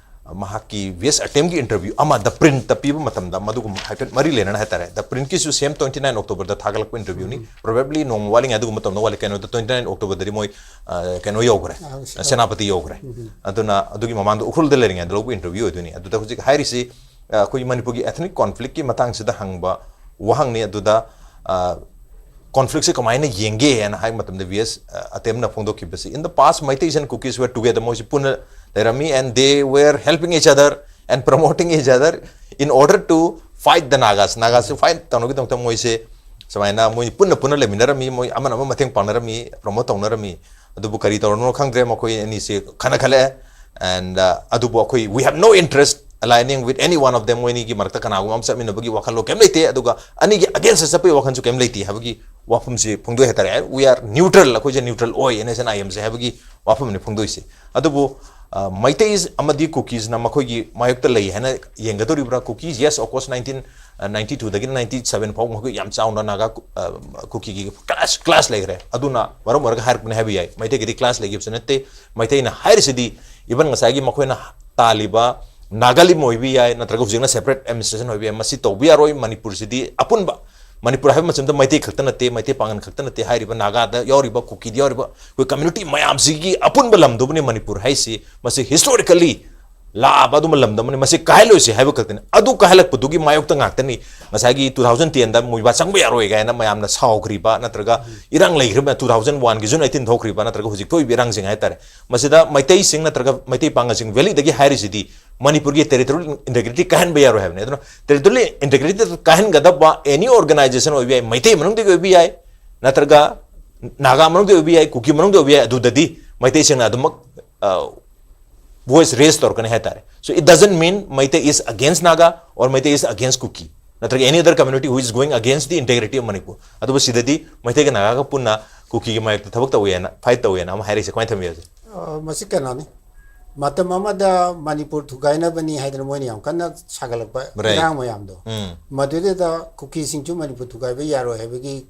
ꯑ, ꯃꯍꯥꯛꯀꯤ ꯚꯤ ꯑꯦꯁ ꯑꯇꯦꯝꯒꯤ ꯏꯟꯇꯔꯚ꯭ꯌꯨ ꯑꯃ ꯗ ꯄ꯭ꯔꯤꯟꯠꯇ ꯄꯤꯕ ꯃꯇꯝꯗ ꯃꯗꯨꯒꯨꯝꯕ ꯍꯥꯏꯐꯦꯠ ꯃꯔꯤ ꯂꯩꯅꯅ ꯍꯥꯏꯇꯥꯔꯦ꯫ ꯗ ꯄ꯭ꯔꯤꯟꯠꯀꯤꯁꯨ ꯁꯦꯝ ꯇ꯭ꯋꯦꯟꯇꯤ ꯅꯥꯏꯟ ꯑꯣꯛꯇꯣꯕꯔꯗ ꯊꯥꯒꯠꯂꯛꯄ ꯏꯟꯇꯔꯚ꯭ꯌꯨꯅꯤ꯫ ꯄ꯭ꯔꯣꯕꯦꯕꯂꯤ ꯅꯣꯡꯃ ꯋꯥꯠꯂꯤꯉꯩ ꯑꯗꯨꯒꯨꯝꯕ ꯃꯇꯝꯗ ꯋꯥꯠꯂꯤ꯫ ꯀꯩꯅꯣꯗ ꯇ꯭ꯋꯦꯟꯇꯤ ꯅꯥꯏꯟ ꯑꯣꯛꯇꯣꯕꯔꯗꯗꯤ ꯃꯣꯏ ꯑ, ꯀꯩꯅꯣ ꯌꯧꯈ꯭ꯔꯦ, ꯑ, ꯁꯦꯅꯥꯄꯇꯤ ꯌꯧꯈ꯭ꯔꯦ꯫ ꯑꯗꯨꯅ ꯑꯗꯨꯒꯤ ꯃꯃꯥꯡꯗ ꯎꯈ꯭ꯔꯨꯜꯗ ꯂꯩꯔꯤꯉꯩꯗ ꯂꯧꯕ ꯏꯟꯇꯔꯚ꯭ꯌꯨ ꯑꯣꯏꯗꯣꯏꯅꯤ꯫ ꯑꯗꯨꯗ ꯍꯧꯖꯤꯛ ꯍꯥꯏꯔꯤꯁꯤ ꯑ, ꯑꯩꯈꯣꯏꯒꯤ ꯃꯅꯤꯄꯨꯔꯒꯤ ethnic conflictꯀꯤ ꯃꯇꯥꯡꯁꯤꯗ ꯍꯪꯕ ꯋꯥꯍꯪꯅꯤ꯫ ꯑꯗꯨꯗ ꯑ, conflictꯁꯦ ꯀꯃꯥꯏꯅ ꯌꯦꯡꯒꯦ ꯍꯥꯏꯅ ꯍꯥꯏꯕ ꯃꯇꯝꯗ ꯚꯤ ꯑꯦꯁ ꯑꯇꯦꯝꯅ ꯐꯣꯡꯗꯣꯛꯈꯤꯕꯁꯤ, "In the past, Meiteis and Kukis were together", ꯃꯣꯏꯁꯤ ꯄꯨꯟꯅ ꯂꯩꯔꯝꯃꯤ, "and they were helping each other and promoting each other in order to fight the Nagas", ꯅꯥꯒꯥꯁꯤ ꯐꯥꯏꯠ ꯇꯧꯅꯕꯒꯤꯗꯃꯛꯇ ꯃꯣꯏꯁꯦ ꯁꯨꯃꯥꯏꯅ ꯃꯣꯏ ꯄꯨꯟꯅ ꯄꯨꯟꯅ ꯂꯩꯃꯤꯟꯅꯔꯝꯃꯤ, ꯃꯣꯏ ꯑꯃꯅ ꯑꯃ ꯃꯇꯦꯡ ꯄꯥꯡꯅꯔꯝꯃꯤ, ꯄ꯭ꯔꯣꯃꯣꯠ ꯇꯧꯅꯔꯝꯃꯤ꯫ ꯑꯗꯨꯕꯨ ꯀꯔꯤ ꯇꯧꯔꯕꯅꯣ ꯈꯪꯗ꯭ꯔꯦ, ꯃꯈꯣꯏ ꯑꯅꯤꯁꯦ ꯈꯠꯅ ꯈꯠꯂꯛꯑꯦ꯫ And ꯑ, ꯑꯗꯨꯕꯨ ꯑꯩꯈꯣꯏ, "We have no interest aligning with any one of them", ꯃꯣꯏ ꯑꯅꯤꯒꯤ ꯃꯔꯛꯇ ꯀꯅꯥꯒꯨꯝꯕ ꯑꯃ ꯆꯠꯃꯤꯟꯅꯕꯒꯤ ꯋꯥꯈꯜꯂꯣꯟ ꯀꯩꯝ ꯂꯩꯇꯦ꯫ ꯑꯗꯨꯒ ꯑꯅꯤꯒꯤ ꯑꯒꯦꯟꯁꯇ ꯆꯠꯄꯒꯤ ꯋꯥꯈꯜꯁꯨ ꯀꯩꯝ ꯂꯩꯇꯦ ꯍꯥꯏꯕꯒꯤ ꯋꯥꯐꯝꯁꯤ ꯐꯣꯡꯗꯣꯛꯑꯦ ꯍꯥꯏꯇꯥꯔꯦ꯫ "We are neutral", ꯑꯩꯈꯣꯏꯁꯦ ꯅ꯭ꯌꯨꯇ꯭ꯔꯦꯜ ꯑꯣꯏ, ꯑꯦꯟ ꯑꯦꯁ ꯑꯦꯟ ꯑꯥꯏ ꯑꯦꯝꯁꯦ ꯍꯥꯏꯕꯒꯤ ꯋꯥꯐꯝꯅꯤ ꯐꯣꯡꯗꯣꯛꯏꯁꯦ꯫ ꯑꯗꯨꯕꯨ ꯑ, ꯃꯩꯇꯩ ꯑꯃꯗꯤ ꯀꯨꯀꯤꯁꯅ ꯃꯈꯣꯏꯒꯤ ꯃꯥꯌꯣꯛꯇ ꯂꯩ ꯍꯥꯏꯅ ꯌꯦꯡꯒꯗꯧꯔꯤꯕ꯭ꯔꯥ? Kukis, yes, of course, nineteen ninety two ꯗꯒꯤꯅ ninety seven ꯐꯥꯎ ꯃꯈꯣꯏ ꯌꯥꯝ ꯆꯥꯎꯅ ꯅꯥꯒꯥ ꯀꯨ-, ꯑ, ꯀꯨꯀꯤꯒꯤ clash, clash ꯂꯩꯈ꯭ꯔꯦ꯫ ꯑꯗꯨꯅ ꯃꯔꯝ ꯑꯣꯏꯔꯒ ꯍꯥꯏꯔꯛꯄꯅꯤ ꯍꯥꯏꯕ ꯌꯥꯏ꯫ ꯃꯩꯇꯩꯒꯤꯗꯤ clash ꯂꯩꯈꯤꯕꯁꯨ ꯅꯠꯇꯦ꯫ ꯃꯩꯇꯩꯅ ꯍꯥꯏꯔꯤꯁꯤꯗꯤ, even ꯉꯁꯥꯏꯒꯤ ꯃꯈꯣꯏꯅ ꯇꯥꯜꯂꯤꯕ ꯅꯥꯒꯥꯂꯤꯝ ꯑꯣꯏꯕ ꯌꯥꯏ, ꯅꯠꯇ꯭ꯔꯒ ꯍꯧꯖꯤꯛꯅ separate administration ꯑꯣꯏꯕ ꯌꯥꯏ, ꯃꯁꯤ ꯇꯧꯕ ꯌꯥꯔꯣꯏ꯫ ꯃꯅꯤꯄꯨꯔꯁꯤꯗꯤ ꯑꯄꯨꯟꯕ, ꯃꯅꯤꯄꯨꯔ ꯍꯥꯏꯕ ꯃꯇꯝꯗ ꯃꯩꯇꯩ ꯈꯛꯇ ꯅꯠꯇꯦ, ꯃꯩꯇꯩ ꯄꯥꯉꯟ ꯈꯛꯇ ꯅꯠꯇꯦ, ꯍꯥꯏꯔꯤꯕ ꯅꯥꯒꯥꯗ ꯌꯥꯎꯔꯤꯕ, ꯀꯨꯀꯤꯗ ꯌꯥꯎꯔꯤꯕ, ꯑꯩꯈꯣꯏ community ꯃꯌꯥꯝꯁꯤꯒꯤ ꯑꯄꯨꯟꯕ ꯂꯝꯗꯨꯕꯨꯅꯤ ꯃꯅꯤꯄꯨꯔ ꯍꯥꯏꯁꯤ꯫ ꯃꯁꯤ historically ꯂꯥꯛꯑꯕ ꯑꯗꯨꯝꯕ ꯂꯝꯗꯝ ꯑꯃꯅꯤ, ꯃꯁꯤ ꯀꯥꯏꯍꯜꯂꯣꯏꯁꯤ ꯍꯥꯏꯕ ꯈꯛꯇꯅꯤ꯫ ꯑꯗꯨ ꯀꯥꯏꯍꯜꯂꯛꯄꯗꯨꯒꯤ ꯃꯥꯌꯣꯛꯇ ꯉꯥꯛꯇꯅꯤ ꯉꯁꯥꯏꯒꯤ two thousand ten ꯗ ꯃꯣꯏꯕꯥ ꯆꯪꯕ ꯌꯥꯔꯣꯏ ꯀꯥꯏꯅ ꯃꯌꯥꯝꯅ ꯁꯥꯎꯈ꯭ꯔꯤꯕ, ꯅꯠꯇ꯭ꯔꯒ ꯏꯔꯥꯡ ꯂꯩꯈ꯭ꯔꯤꯕ, two thousand one ꯒꯤ June eighteen ꯊꯣꯛꯈ꯭ꯔꯤꯕ, ꯅꯠꯇ꯭ꯔꯒ ꯍꯧꯖꯤꯛ ꯊꯣꯛꯏꯕ ꯏꯔꯥꯡꯁꯤꯡ ꯍꯥꯏꯇꯥꯔꯦ꯫ ꯃꯁꯤꯗ ꯃꯩꯇꯩꯁꯤꯡ ꯅꯠꯇ꯭ꯔꯒ ꯃꯩꯇꯩ ꯄꯥꯉꯜꯁꯤꯡ valley ꯗꯒꯤ ꯍꯥꯏꯔꯤꯁꯤꯗꯤ ꯃꯅꯤꯄꯨꯔꯒꯤ territorial integrity ꯀꯥꯏꯍꯟꯕ ꯌꯥꯔꯣꯏ ꯍꯥꯏꯕꯅꯤ꯫ ꯑꯗꯨꯅ territorial integrity ꯀꯥꯏꯍꯟꯒꯗꯕ any organization ꯑꯣꯏꯕ ꯌꯥꯏ, ꯃꯩꯇꯩ ꯃꯅꯨꯡꯗꯒꯤ ꯑꯣꯏꯕ ꯌꯥꯏ, ꯅꯠꯇ꯭ꯔꯒ ꯅꯥꯒꯥ ꯃꯅꯨꯡꯗꯒꯤ ꯑꯣꯏꯕ ꯌꯥꯏ, ꯀꯨꯀꯤ ꯃꯅꯨꯡꯗꯒꯤ ꯑꯣꯏꯕ ꯌꯥꯏ, ꯑꯗꯨꯗꯗꯤ ꯃꯩꯇꯩꯁꯤꯡꯅ ꯑꯗꯨꯃꯛ, ꯑ, voice raise ꯇꯧꯔꯛꯀꯅꯤ ꯍꯥꯏꯇꯥꯔꯦ꯫ So it doesn't mean Meitei is against Naga or Meitei is against Kuki, ꯅꯠꯇ꯭ꯔꯒ any other community who is going against the integrity of Manipur. ꯑꯗꯨꯕꯨ ꯁꯤꯗꯗꯤ ꯃꯩꯇꯩꯒ ꯅꯥꯒꯥꯒ ꯄꯨꯟꯅ ꯀꯨꯀꯤꯒꯤ ꯃꯥꯌꯣꯛꯇ ꯊꯕꯛ ꯇꯧꯋꯦꯅ, fight ꯇꯧꯋꯦꯅ ꯑꯃ ꯍꯥꯏꯔꯛꯏꯁꯦ ꯀꯃꯥꯏꯅ ꯊꯝꯕꯤꯔꯁꯦ? ꯑ, ꯃꯁꯤ ꯀꯩꯅꯣꯅꯤ, ꯃꯇꯝ ꯑꯃꯗ ꯃꯅꯤꯄꯨꯔ ꯊꯨꯒꯥꯏꯅꯕꯅꯤ ꯍꯥꯏꯗꯅ ꯃꯣꯏꯅ ꯌꯥꯝ ꯀꯟꯅ ꯁꯥꯒꯠꯂꯛꯄ Right. ꯏꯔꯥꯡ ꯃꯌꯥꯝꯗꯣ, ꯎꯝ꯫ ꯃꯗꯨꯗꯨꯗ ꯀꯨꯀꯤꯁꯤꯡꯁꯨ ꯃꯅꯤꯄꯨꯔ ꯊꯨꯒꯥꯏꯕ ꯌꯥꯔꯣꯏ ꯍꯥꯏꯕꯒꯤ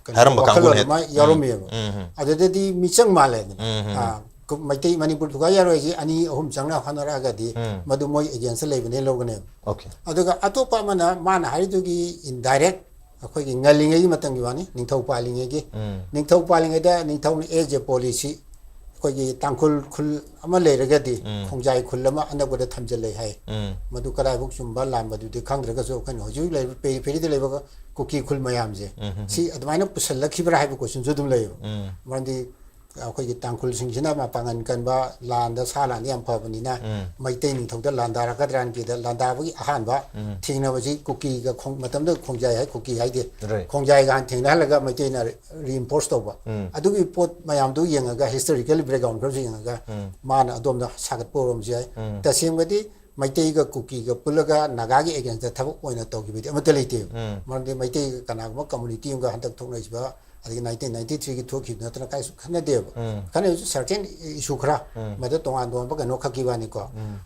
ꯀꯩꯅꯣ ꯍꯥꯏꯔꯝꯕ ꯋꯥꯈꯜꯂꯣꯟ ꯀꯥꯡꯕꯨꯅꯦ꯫ ꯑꯃ ꯎꯝ, ꯌꯥꯎꯔꯝꯃꯦꯕ꯫ ꯎꯝ, ꯎꯝ꯫ ꯑꯗꯨꯗꯗꯤ ꯃꯤꯆꯪ ꯃꯥꯜꯂꯦꯗꯅ꯫ ꯎꯝ, ꯎꯝ, ꯑꯥ, ꯀꯨ-, ꯃꯩꯇꯩ ꯃꯅꯤꯄꯨꯔ ꯊꯨꯒꯥꯏ ꯌꯥꯔꯣꯏ ꯍꯥꯏꯁꯤ ꯑꯅꯤ ꯑꯍꯨꯝ ꯆꯪꯅ ꯍꯣꯠꯅꯔꯛꯑꯒꯗꯤ ꯎꯝ꯫ ꯃꯗꯨ ꯃꯣꯏ against ꯂꯩꯕꯅꯦ ꯂꯧꯒꯅꯦꯕ꯫ Okay. ꯑꯗꯨꯒ ꯑꯇꯣꯞꯄ ꯑꯃꯅ ꯃꯥꯅ ꯍꯥꯏꯔꯤꯗꯨꯒꯤ indirect ꯑꯩꯈꯣꯏꯒꯤ ꯉꯜꯂꯤꯉꯩꯒꯤ ꯃꯇꯝꯒꯤ ꯋꯥꯅꯤ, ꯅꯤꯡꯊꯧ ꯄꯥꯜꯂꯤꯉꯩꯒꯤ꯫ ꯎꯝ꯫ ꯅꯤꯡꯊꯧ ꯄꯥꯜꯂꯤꯉꯩꯗ ꯅꯤꯡꯊꯧꯅ as a policy ꯑꯩꯈꯣꯏꯒꯤ ꯇꯥꯡꯈꯨꯜ ꯈꯨꯜ ꯑꯃ ꯂꯩꯔꯒꯗꯤ ꯎꯝ꯫ ꯈꯣꯡꯖꯥꯏ ꯈꯨꯜ ꯑꯃ ꯑꯅꯛꯄꯗ ꯊꯝꯖꯤꯜꯂꯦ ꯍꯥꯏ꯫ ꯎꯝ꯫ ꯃꯗꯨ ꯀꯗꯥꯏꯐꯥꯎ ꯆꯨꯝꯕ ꯂꯥꯟꯕꯗꯨꯗꯤ ꯈꯪꯗ꯭ꯔꯒꯁꯨ ꯑꯩꯈꯣꯏꯅ ꯍꯧꯖꯤꯛ ꯍꯧꯖꯤꯛ ꯂꯩꯔꯤꯕ periphery ꯗ ꯂꯩꯕ ꯀꯨꯀꯤ ꯈꯨꯜ ꯃꯌꯥꯝꯁꯦ ꯎꯝ, ꯎꯝ, ꯎꯝ꯫ ꯁꯤ ꯑꯗꯨꯃꯥꯏꯅ ꯄꯨꯁꯜꯂꯛꯈꯤꯕ꯭ꯔꯥ ꯍꯥꯏꯕ question ꯁꯨ ꯑꯗꯨꯝ ꯂꯩꯌꯦꯕ꯫ ꯎꯝ꯫ ꯃꯔꯝꯗꯤ ꯑꯩꯈꯣꯏꯒꯤ ꯇꯥꯡꯈꯨꯜꯁꯤꯡꯁꯤꯅ ꯃꯄꯥꯡꯒꯜ ꯀꯟꯕ, ꯂꯥꯟꯗ ꯁꯥ ꯂꯥꯟꯗ ꯌꯥꯝ ꯐꯕꯅꯤꯅ ꯎꯝ꯫ ꯃꯩꯇꯩ ꯅꯤꯡꯊꯧꯗ ꯂꯥꯟꯗꯥꯔꯛꯀꯗ꯭ꯔꯥꯅ ꯀꯤꯗ ꯂꯥꯟꯗꯥꯕꯒꯤ ꯑꯍꯥꯟꯕ ꯎꯝ꯫ ꯊꯦꯡꯅꯕꯁꯤ ꯀꯨꯀꯤꯒ ꯈꯣꯡ-, ꯃꯇꯝꯗꯨꯗ ꯈꯣꯡꯖꯥꯏ ꯍꯥꯏ, ꯀꯨꯀꯤ ꯍꯥꯏꯗꯦ꯫ Right. ꯈꯣꯡꯖꯥꯏꯒ ꯍꯥꯟꯅ ꯊꯦꯡꯅꯍꯜꯂꯒ ꯃꯩꯇꯩꯅ reinforce ꯇꯧꯕ꯫ ꯎꯝ꯫ ꯑꯗꯨꯒꯤ ꯄꯣꯠ ꯃꯌꯥꯝꯗꯨ ꯌꯦꯡꯉꯒ, historical background ꯈꯔꯁꯨ ꯌꯦꯡꯉꯒ ꯎꯝ꯫ ꯃꯥꯅ ꯑꯗꯣꯝꯗ ꯁꯥꯒꯠꯄ ꯑꯣꯏꯔꯝꯕꯁꯨ ꯌꯥꯏ꯫ ꯎꯝ꯫ ꯇꯁꯦꯡꯕꯗꯤ ꯃꯩꯇꯩꯒ ꯀꯨꯀꯤꯒ ꯄꯨꯜꯂꯒ ꯅꯥꯒꯥꯒꯤ against ꯇ ꯊꯕꯛ ꯑꯣꯏꯅ ꯇꯧꯈꯤꯕꯗꯤ ꯑꯃꯠꯇ ꯂꯩꯇꯦꯕ꯫ ꯎꯝ꯫ ꯃꯔꯝꯗꯤ ꯃꯩꯇꯩꯒ ꯀꯅꯥꯒꯨꯝꯕ community ꯑꯃꯒ ꯍꯟꯗꯛ ꯊꯣꯛꯅꯔꯤꯕ ꯑꯗꯒꯤ ꯅꯥꯏꯟꯇꯤꯟ ꯅꯥꯏꯟꯇꯤ ꯊ꯭ꯔꯤꯒꯤ ꯊꯣꯛꯈꯤꯕ ꯅꯠꯇꯅ ꯀꯥꯏꯁꯨ ꯈꯟꯅꯗꯦꯕ꯫ ꯈꯟꯅꯔꯁꯨ certain issue ꯈꯔ ꯃꯗꯨ ꯇꯣꯉꯥꯟ ꯇꯣꯉꯥꯟꯕ ꯀꯩꯅꯣ ꯈꯛꯀꯤ ꯋꯥꯅꯤꯀꯣ꯫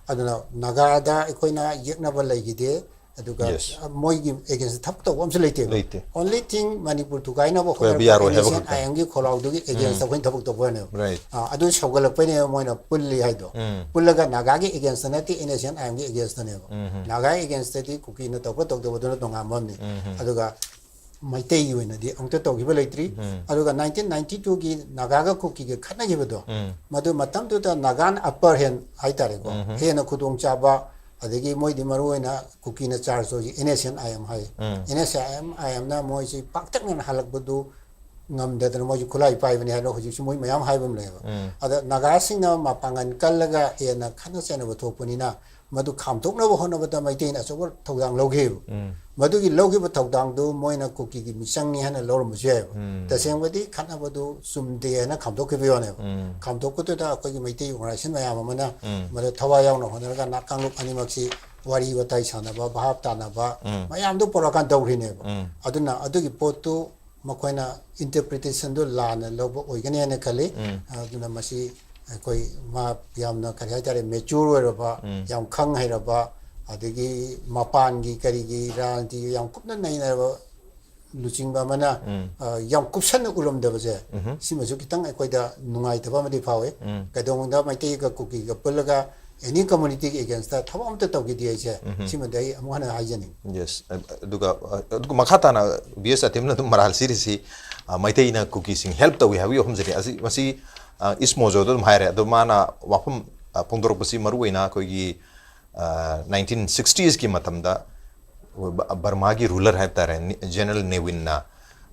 ꯑꯗꯨꯅ ꯅꯥꯒꯥꯗ ꯑꯩꯈꯣꯏꯅ ꯌꯦꯛꯅꯕ ꯂꯩꯈꯤꯗꯦ꯫ ꯑꯗꯨꯒ Yes. ꯃꯣꯏꯒꯤ against ꯊꯕꯛ ꯇꯧꯕ ꯑꯃꯁꯨ ꯂꯩꯇꯦꯕ꯫ ꯂꯩꯇꯦ. Only thing ꯃꯅꯤꯄꯨꯔ ꯊꯨꯒꯥꯏꯅꯕ ꯑꯩꯈꯣꯏ ꯍꯣꯠꯅꯕ ꯌꯥꯔꯣꯏ ꯍꯥꯏꯕ NSCN ꯈꯛꯇ. IM ꯒꯤ ꯈꯣꯜꯂꯥꯎꯗꯨꯒꯤ against ꯑꯩꯈꯣꯏꯅ ꯊꯕꯛ ꯇꯧꯕ ꯋꯥꯅꯦꯕ꯫ Right. ꯑꯥ, ꯑꯗꯨ ꯁꯧꯒꯠꯂꯛꯄꯩꯅꯦꯕ ꯃꯣꯏꯅ ꯄꯨꯜꯂꯤ ꯍꯥꯏꯗꯣ꯫ ꯄꯨꯜꯂꯒ ꯅꯥꯒꯥꯒꯤ against ꯅꯠꯇꯦ, NSCN IM ꯒꯤ against ꯅꯦꯕ꯫ ꯅꯥꯒꯥꯒꯤ against ꯇꯤ ꯀꯨꯀꯤꯅ ꯇꯧꯕ ꯇꯧꯗꯕꯗꯨꯅ ꯇꯣꯉꯥꯟꯕ ꯑꯃꯅꯤ꯫ ꯑꯗꯨꯒ ꯃꯩꯇꯩꯒꯤ ꯑꯣꯏꯅꯗꯤ ꯑꯃꯨꯛꯇ ꯇꯧꯈꯤꯕ ꯂꯩꯇ꯭ꯔꯤ꯫ ꯑꯗꯨꯒ ꯅꯥꯏꯟꯇꯤꯟ ꯅꯥꯏꯟꯇꯤ ꯇꯨꯒꯤ ꯅꯥꯒꯥꯒ ꯀꯨꯀꯤꯒ ꯈꯠꯅꯈꯤꯕꯗꯣ, ꯃꯗꯨ ꯃꯇꯝꯗꯨꯗ ꯅꯥꯒꯥꯅ upper hand ꯍꯥꯏꯇꯥꯔꯦꯀꯣ, ꯍꯦꯟꯅ ꯈꯨꯗꯣꯡꯆꯥꯕ, ꯑꯗꯒꯤ ꯃꯣꯏꯗꯤ ꯃꯔꯨꯑꯣꯏꯅ ꯀꯨꯀꯤꯅ charge ꯇꯧꯔꯤꯁꯤ NSCN IM ꯍꯥꯏ꯫ NSCN IM ꯅ ꯃꯣꯏꯁꯤ ꯄꯥꯛꯇꯛꯅꯅ ꯍꯜꯂꯛꯄꯗꯨ ꯉꯝꯗꯗꯅ ꯃꯣꯏꯁꯨ ꯈꯨꯠꯂꯥꯏ ꯄꯥꯏꯕꯅꯤ ꯍꯥꯏꯅ ꯍꯧꯖꯤꯛꯁꯨ ꯃꯣꯏ ꯃꯌꯥꯝ ꯍꯥꯏꯕ ꯑꯃ ꯂꯩꯌꯦꯕ꯫ ꯑꯗ ꯅꯥꯒꯥꯁꯤꯡꯅ ꯃꯄꯥꯡꯒꯜ ꯀꯜꯂꯒ ꯍꯦꯟꯅ ꯈꯠꯅ ꯆꯩꯅꯕ ꯊꯣꯛꯄꯅꯤꯅ ꯃꯗꯨ ꯈꯥꯝꯗꯣꯛꯅꯕ ꯍꯣꯠꯅꯕꯗ ꯃꯩꯇꯩꯅ ꯑꯆꯧꯕ ꯊꯧꯗꯥꯡ ꯂꯧꯈꯤꯕ꯫ ꯃꯗꯨꯒꯤ ꯂꯧꯈꯤꯕ ꯊꯧꯗꯥꯡꯗꯨ ꯃꯣꯏꯅ ꯀꯨꯀꯤꯒꯤ ꯃꯤꯆꯪꯅꯤ ꯍꯥꯏꯅ ꯂꯧꯔꯝꯕꯁꯨ ꯌꯥꯏꯕ꯫ ꯇꯁꯦꯡꯕꯗꯤ ꯈꯠꯅꯕꯗꯨ ꯆꯨꯝꯗꯦ ꯍꯥꯏꯅ ꯈꯥꯝꯗꯣꯛꯈꯤꯕ ꯌꯥꯎꯅꯦꯕ꯫ ꯈꯥꯝꯗꯣꯛꯄꯗꯨꯗ ꯑꯩꯈꯣꯏꯒꯤ ꯃꯩꯇꯩ organization ꯃꯌꯥꯝ ꯑꯃꯅ ꯃꯗꯨ ꯊꯋꯥꯏ ꯌꯥꯎꯅ ꯍꯣꯠꯅꯔꯒ ꯅꯥ ꯀꯥꯡꯂꯨꯞ ꯑꯅꯤꯃꯛꯁꯤ ꯋꯥꯔꯤ ꯋꯥꯇꯥꯏ ꯁꯥꯟꯅꯕ, ꯚꯥꯞ ꯇꯥꯅꯕ ꯃꯌꯥꯝꯗꯨ ꯄꯨꯔꯛꯀꯥꯟ ꯇꯧꯈ꯭ꯔꯤꯅꯦꯕ꯫ ꯑꯗꯨꯅ ꯑꯗꯨꯒꯤ ꯄꯣꯠꯇꯨ ꯃꯈꯣꯏꯅ interpretation ꯗꯨ ꯂꯥꯟꯅ ꯂꯧꯕ ꯑꯣꯏꯒꯅꯤ ꯍꯥꯏꯅ ꯈꯜꯂꯤ꯫ ꯑꯗꯨꯅ ꯃꯁꯤ ꯑꯩꯈꯣꯏ ꯃꯥ ꯌꯥꯝꯅ ꯀꯔꯤ ꯍꯥꯏꯇꯥꯔꯦ, mature ꯑꯣꯏꯔꯕ, ꯌꯥꯝ ꯈꯪ ꯍꯩꯔꯕ, ꯑꯗꯒꯤ ꯃꯄꯥꯟꯒꯤ ꯀꯔꯤꯒꯤ ꯔꯥꯖꯅꯤꯇꯤ ꯌꯥꯝ ꯀꯨꯞꯅ ꯅꯩꯅꯔꯕ ꯂꯨꯆꯤꯡꯕ ꯑꯃꯅ, ꯑ, ꯌꯥꯝ ꯀꯨꯞꯁꯟꯅ ꯎꯔꯝꯗꯕꯁꯦ, ꯁꯤꯃꯁꯨ ꯈꯤꯇꯪ ꯑꯩꯈꯣꯏꯗ ꯅꯨꯡꯉꯥꯏꯇꯕ ꯑꯃꯗꯤ ꯐꯥꯎꯏ꯫ ꯀꯩꯗꯧꯅꯨꯡꯗ ꯃꯩꯇꯩꯒ ꯀꯨꯀꯤꯒ ꯄꯨꯜꯂꯒ any community ꯒꯤ against ꯊꯕꯛ ꯑꯃꯠꯇ ꯇꯧꯈꯤꯗꯦ ꯍꯥꯏꯁꯦ, ꯁꯤꯃꯗꯤ ꯑꯩ ꯑꯃꯨꯛ ꯍꯟꯅ ꯍꯥꯏꯖꯅꯤꯡꯉꯤ꯫ Yes. ꯑ-, ꯑꯗꯨꯒ, ꯑ, ꯑꯗꯨꯒ ꯃꯈꯥ ꯇꯥꯅ ꯕꯤ ꯑꯦꯁ ꯑꯇꯦꯝꯅ ꯑꯗꯨꯝ ꯃꯔꯥꯜ ꯁꯤꯔꯤꯁꯤ, ꯑ, ꯃꯩꯇꯩꯅ ꯀꯨꯀꯤꯁꯤꯡ help ꯇꯧꯏ ꯍꯥꯏꯕꯒꯤ ꯋꯥꯐꯝꯁꯤꯅꯤ꯫ ꯑꯁꯤ, ꯃꯁꯤ, ꯑ, ꯏꯁ ꯃꯣꯖꯣꯗ ꯑꯗꯨꯝ ꯍꯥꯏꯔꯦ꯫ ꯑꯗꯣ ꯃꯥꯅ ꯋꯥꯐꯝ, ꯑ, ꯐꯣꯡꯗꯣꯔꯛꯄꯁꯤ ꯃꯔꯨꯑꯣꯏꯅ ꯑꯩꯈꯣꯏꯒꯤ, ꯑ, ꯅꯥꯏꯟꯇꯤꯟ ꯁꯤꯛꯁꯇꯤꯁꯀꯤ ꯃꯇꯝꯗ ꯕ-, ꯕꯔꯃꯥꯒꯤ ruler ꯍꯥꯏꯕ ꯇꯥꯔꯦ, ꯅꯤ-, ꯖꯦꯅꯔꯦꯜ ꯅꯦꯋꯤꯟꯅ,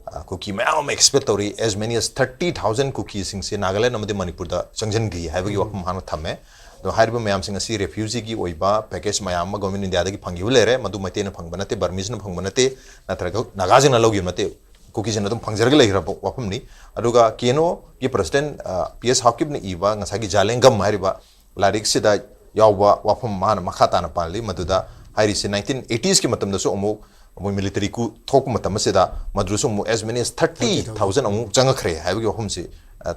ꯑ, ꯀꯨꯀꯤ ꯃꯌꯥꯝ ꯑꯃ expel ꯇꯧꯔꯤ, as many as thirty thousand ꯀꯨꯀꯤꯁꯤꯡꯁꯦ Nagaland ꯑꯃꯗꯤ ꯃꯅꯤꯄꯨꯔꯗ ꯆꯪꯁꯤꯟꯈꯤ ꯍꯥꯏꯕꯒꯤ ꯋꯥꯐꯝ ꯍꯥꯟꯅ ꯊꯝꯃꯦ꯫ ꯑꯗꯣ ꯍꯥꯏꯔꯤꯕ ꯃꯌꯥꯝꯁꯤꯡ ꯑꯁꯤ refugee ꯒꯤ ꯑꯣꯏꯕ package ꯃꯌꯥꯝ ꯑꯃ government of India ꯗꯒꯤ ꯐꯪꯈꯤꯕ ꯂꯩꯔꯦ, ꯃꯗꯨ ꯃꯩꯇꯩꯅ ꯐꯪꯕ ꯅꯠꯇꯦ, ꯕꯔꯃꯤꯁꯅ ꯐꯪꯕ ꯅꯠꯇꯦ, ꯅꯠꯇ꯭ꯔꯒ ꯅꯥꯒꯥꯁꯤꯡꯅ ꯂꯧꯈꯤꯕ ꯅꯠꯇꯦ, ꯀꯨꯀꯤꯁꯤꯡꯅ ꯑꯗꯨꯝ ꯐꯪꯖꯔꯒ ꯂꯩꯈ꯭ꯔꯕ ꯋꯥꯐꯝꯅꯤ꯫ ꯑꯗꯨꯒ ꯀꯦ ꯑꯦꯟ ꯑꯣ ꯒꯤ president, ꯑ, ꯄꯤ ꯑꯦꯁ ꯍꯥꯎꯀꯤꯞꯅ ꯏꯕ ꯉꯁꯥꯏꯒꯤ ꯖꯥꯂꯦꯡꯒꯝ ꯍꯥꯏꯔꯤꯕ ꯂꯥꯏꯔꯤꯛꯁꯤꯗ ꯌꯥꯎꯕ ꯋꯥꯐꯝ ꯃꯥꯅ ꯃꯈꯥ ꯇꯥꯅ ꯄꯥꯜꯂꯤ꯫ ꯃꯗꯨꯗ ꯍꯥꯏꯔꯤꯁꯤ ꯅꯥꯏꯟꯇꯤꯟ ꯑꯩꯠꯇꯤꯁꯀꯤ ꯃꯇꯝꯗꯁꯨ ꯑꯃꯨꯛ ꯃꯣꯏ ꯃꯤꯂꯤꯇꯔꯤ ꯀꯨ ꯊꯣꯛꯄ ꯃꯇꯝ ꯑꯁꯤꯗ ꯃꯗꯨꯗꯁꯨ ꯑꯃꯨꯛ as many as thirty thousand ꯑꯃꯨꯛ ꯆꯪꯉꯛꯈ꯭ꯔꯦ ꯍꯥꯏꯕꯒꯤ ꯋꯥꯐꯝꯁꯤ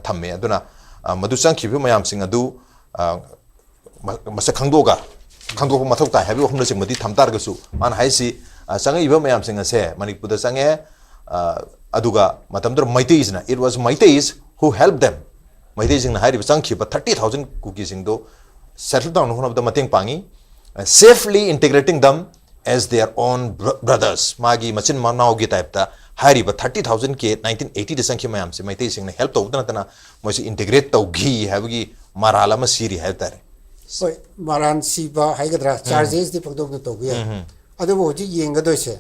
ꯊꯝꯃꯦ꯫ ꯑꯗꯨꯅ ꯃꯗꯨ ꯆꯪꯈꯤꯕ ꯃꯌꯥꯝꯁꯤꯡ ꯑꯗꯨ ꯃꯁꯛ ꯈꯪꯗꯣꯛꯑꯒ ꯈꯪꯗꯣꯛꯄ ꯃꯊꯧ ꯇꯥꯏ ꯍꯥꯏꯕꯒꯤ ꯋꯥꯐꯝꯅꯆꯤꯡꯕꯗꯤ ꯊꯝ ꯇꯥꯔꯒꯁꯨ, ꯃꯥꯅ ꯍꯥꯏꯁꯤ ꯆꯪꯉꯛꯏꯕ ꯃꯌꯥꯝꯁꯤꯡ ꯑꯁꯦ ꯃꯅꯤꯄꯨꯔꯗ ꯆꯪꯉꯦ꯫ ꯑꯗꯨꯒ ꯃꯇꯝꯗꯨꯗ ꯃꯩꯇꯩꯁꯤꯅ, it was Meiteis who helped them, ꯃꯩꯇꯩꯁꯤꯡꯅ ꯍꯥꯏꯔꯤꯕ ꯆꯪꯈꯤꯕ thirty thousand ꯀꯨꯀꯤꯁꯤꯡꯗꯣ ꯁꯦꯇꯜ ꯇꯧꯅꯕ ꯍꯣꯠꯅꯕꯗ ꯃꯇꯦꯡ ꯄꯥꯡꯉꯤ, safely integrating them as their own brothers, ꯃꯥꯒꯤ ꯃꯆꯤꯟ ꯃꯅꯥꯎꯒꯤ ꯇꯥꯏꯞꯇ ꯍꯥꯏꯔꯤꯕ thirty thousand ꯀꯦ nineteen eightyꯗ ꯆꯪꯈꯤꯕ ꯃꯌꯥꯝꯁꯦ ꯃꯩꯇꯩꯁꯤꯡꯅ ꯍꯦꯜꯞ ꯇꯧꯕꯇ ꯅꯠꯇꯅ ꯃꯣꯏꯁꯤ ꯏꯟꯇꯤꯒ꯭ꯔꯦꯠ ꯇꯧꯈꯤ ꯍꯥꯏꯕꯒꯤ ꯃꯔꯥꯜ ꯑꯃ ꯁꯤꯔꯤ ꯍꯥꯏꯕ ꯇꯥꯔꯦ꯫ ꯍꯣꯏ, ꯃꯔꯥꯟ ꯁꯤꯕ ꯍꯥꯏꯒꯗ꯭ꯔꯥ, ꯆꯥꯔꯖꯦꯁꯇꯤ ꯄꯪꯇꯧꯗ ꯇꯧꯕ ꯌꯥꯏ꯫ ꯑꯗꯨꯕꯨ ꯍꯧꯖꯤꯛ ꯌꯦꯡꯒꯗꯣꯏꯁꯦ,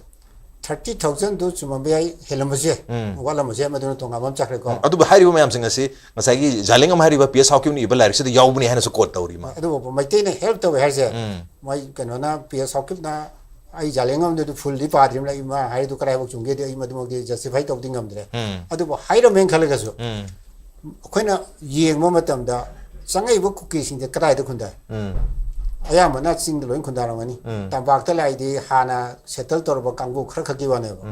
thirty thousand ꯆꯨꯝꯃꯝꯕ ꯌꯥꯏ, ꯍꯦꯜꯂꯝꯕꯁꯨ ꯌꯥꯏ, ꯋꯥꯠꯂꯝꯕꯁꯨ ꯌꯥꯏ, ꯃꯗꯨꯅ ꯇꯣꯉꯥꯟꯕ ꯑꯃ ꯆꯠꯈ꯭ꯔꯦꯀꯣ꯫ ꯑꯗꯨꯕꯨ ꯍꯥꯏꯔꯤꯕ ꯃꯌꯥꯝꯁꯤꯡ ꯑꯁꯤ ꯉꯁꯥꯏꯒꯤ ꯖꯥꯂꯦꯡꯉꯝ ꯍꯥꯏꯔꯤꯕ ꯄꯤ ꯑꯦꯁ ꯍꯥꯎꯀꯤꯞꯅ ꯏꯕ ꯂꯥꯏꯔꯤꯛꯁꯤꯗ ꯌꯥꯎꯕꯅꯤ ꯍꯥꯏꯅꯁꯨ ꯀꯣꯠ ꯇꯧꯔꯤ ꯃꯥ꯫ ꯑꯗꯨꯕꯨ ꯃꯩꯇꯩꯅ ꯍꯦꯜꯞ ꯇꯧꯋꯦ ꯍꯥꯏꯁꯦ, ꯃꯣꯏ ꯀꯩꯅꯣꯅ, ꯄꯤ ꯑꯦꯁ ꯍꯥꯎꯀꯤꯞꯅ, ꯑꯩ ꯖꯥꯂꯦꯡꯉꯝꯗꯨꯗꯤ ꯐꯨꯜꯗꯤ ꯄꯥꯗ꯭ꯔꯤꯕꯅꯤꯅ ꯑꯩ ꯃꯥ ꯍꯥꯏꯔꯤꯗꯨ ꯀꯗꯥꯏꯐꯥꯎ ꯆꯨꯝꯒꯦꯗꯤ ꯑꯩ ꯃꯗꯨꯃꯛꯇꯤ ꯖꯁꯇꯤꯐꯥꯏ ꯇꯧꯕꯗꯤ ꯉꯝꯗ꯭ꯔꯦ꯫ ꯑꯗꯨꯕꯨ ꯍꯥꯏꯔꯝꯃꯦꯅ ꯈꯜꯂꯒꯁꯨ, ꯑꯩꯈꯣꯏꯅ ꯌꯦꯡꯕ ꯃꯇꯝꯗ ꯆꯪꯉꯛꯏꯕ ꯀꯨꯀꯤꯁꯤꯡꯁꯦ ꯀꯗꯥꯏꯗ ꯈꯨꯟꯗꯥꯏ? ꯑꯌꯥꯝꯕꯅ ꯆꯤꯡꯗ ꯂꯣꯏ ꯈꯨꯟꯗꯥꯔꯝꯒꯅꯤ꯫ ꯇꯝꯄꯥꯛꯇ ꯂꯥꯛꯏꯗꯤ ꯍꯥꯟꯅ ꯁꯦꯇꯜ ꯇꯧꯔꯕ ꯀꯥꯡꯕꯨ ꯈꯔ ꯈꯛꯀꯤ ꯋꯥꯅꯦꯕ꯫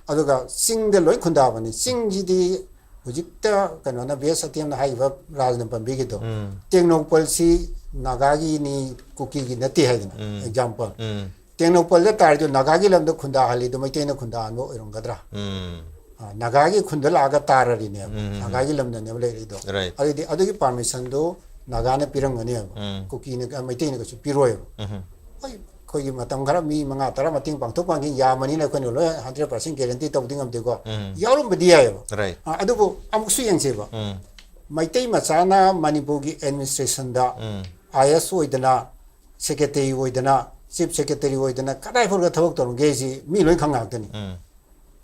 ꯑꯗꯨꯒ ꯆꯤꯡꯗ ꯂꯣꯏ ꯈꯨꯟꯗꯥꯕꯅꯤ꯫ ꯆꯤꯡꯁꯤꯗꯤ ꯍꯧꯖꯤꯛꯇ ꯀꯩꯅꯣꯅ, ꯕꯤ ꯑꯦꯁ ꯁꯇ꯭ꯌꯝꯅ ꯍꯥꯏꯈꯤꯕ ꯔꯥꯖꯅ ꯄꯟꯕꯤꯈꯤꯗꯣ, ꯇꯦꯡꯅꯧꯄꯜꯁꯤ ꯅꯥꯒꯥꯒꯤꯅꯤ, ꯀꯨꯀꯤꯒꯤ ꯅꯠꯇꯦ ꯍꯥꯏꯗꯅ, ꯑꯦꯛꯖꯥꯝꯄꯜ꯫ ꯇꯦꯡꯅꯧꯄꯜꯗ ꯇꯥꯔꯤꯗꯣ ꯅꯥꯒꯥꯒꯤ ꯂꯝꯗ ꯈꯨꯟꯗꯥꯍꯜꯂꯤꯗꯣ ꯃꯩꯇꯩꯅ ꯈꯨꯟꯗꯥꯍꯟꯕ ꯑꯣꯏꯔꯝꯒꯗ꯭ꯔꯥ? ꯑ, ꯅꯥꯒꯥꯒꯤ ꯈꯨꯟꯗ ꯂꯥꯛꯑꯒ ꯇꯥꯔꯔꯤꯅꯦꯕ, ꯅꯥꯒꯥꯒꯤ ꯂꯝꯗꯅꯦꯕ ꯂꯩꯔꯛꯏꯗꯣ꯫ Right. ꯑꯗꯨꯗꯤ ꯑꯗꯨꯒꯤ ꯄꯥꯔꯃꯤꯁꯟꯗꯣ ꯅꯥꯒꯥꯅ ꯄꯤꯔꯝꯒꯅꯦꯕ, ꯀꯨꯀꯤꯅ, ꯃꯩꯇꯩꯅ ꯀꯩꯁꯨ ꯄꯤꯔꯣꯏꯕ꯫ ꯍꯣꯏ, ꯑꯩꯈꯣꯏꯒꯤ ꯃꯇꯝ ꯈꯔ ꯃꯤ ꯃꯉꯥ ꯇꯔꯥ ꯃꯇꯦꯡ ꯄꯥꯡꯊꯣꯛ ꯄꯥꯡꯁꯤꯟ ꯌꯥꯝꯕꯅꯤꯅ ꯑꯩꯈꯣꯏꯅ ꯂꯣꯏ ꯍꯟꯗ꯭ꯔꯦꯠ ꯄꯥꯔꯁꯦꯟ ꯒꯦꯔꯦꯟꯇꯤ ꯇꯧꯕꯗꯤ ꯉꯝꯗꯦꯀꯣ꯫ ꯌꯥꯎꯔꯝꯕꯗꯤ ꯌꯥꯏꯑꯕ꯫ Right. ꯑ, ꯑꯗꯨꯕꯨ ꯑꯃꯨꯛꯁꯨ ꯌꯦꯡꯁꯦꯕ, ꯃꯩꯇꯩ ꯃꯆꯥꯅ ꯃꯅꯤꯄꯨꯔꯒꯤ ꯑꯦꯗꯃꯤꯅꯤꯁꯇ꯭ꯔꯦꯁꯟꯗ ꯑꯥꯏ ꯑꯦꯁ ꯑꯣꯏꯗꯅ, ꯁꯦꯀ꯭ꯔꯦꯇꯔꯤ ꯑꯣꯏꯗꯅ, ꯆꯤꯐ ꯁꯦꯀ꯭ꯔꯦꯇꯔꯤ ꯑꯣꯏꯗꯅ ꯀꯗꯥꯏ ꯐꯥꯎꯗ ꯊꯕꯛ ꯇꯧꯔꯝꯒꯦ ꯍꯥꯏꯁꯤ ꯃꯤ ꯂꯣꯏ ꯈꯪ ꯉꯥꯛꯇꯅꯤ꯫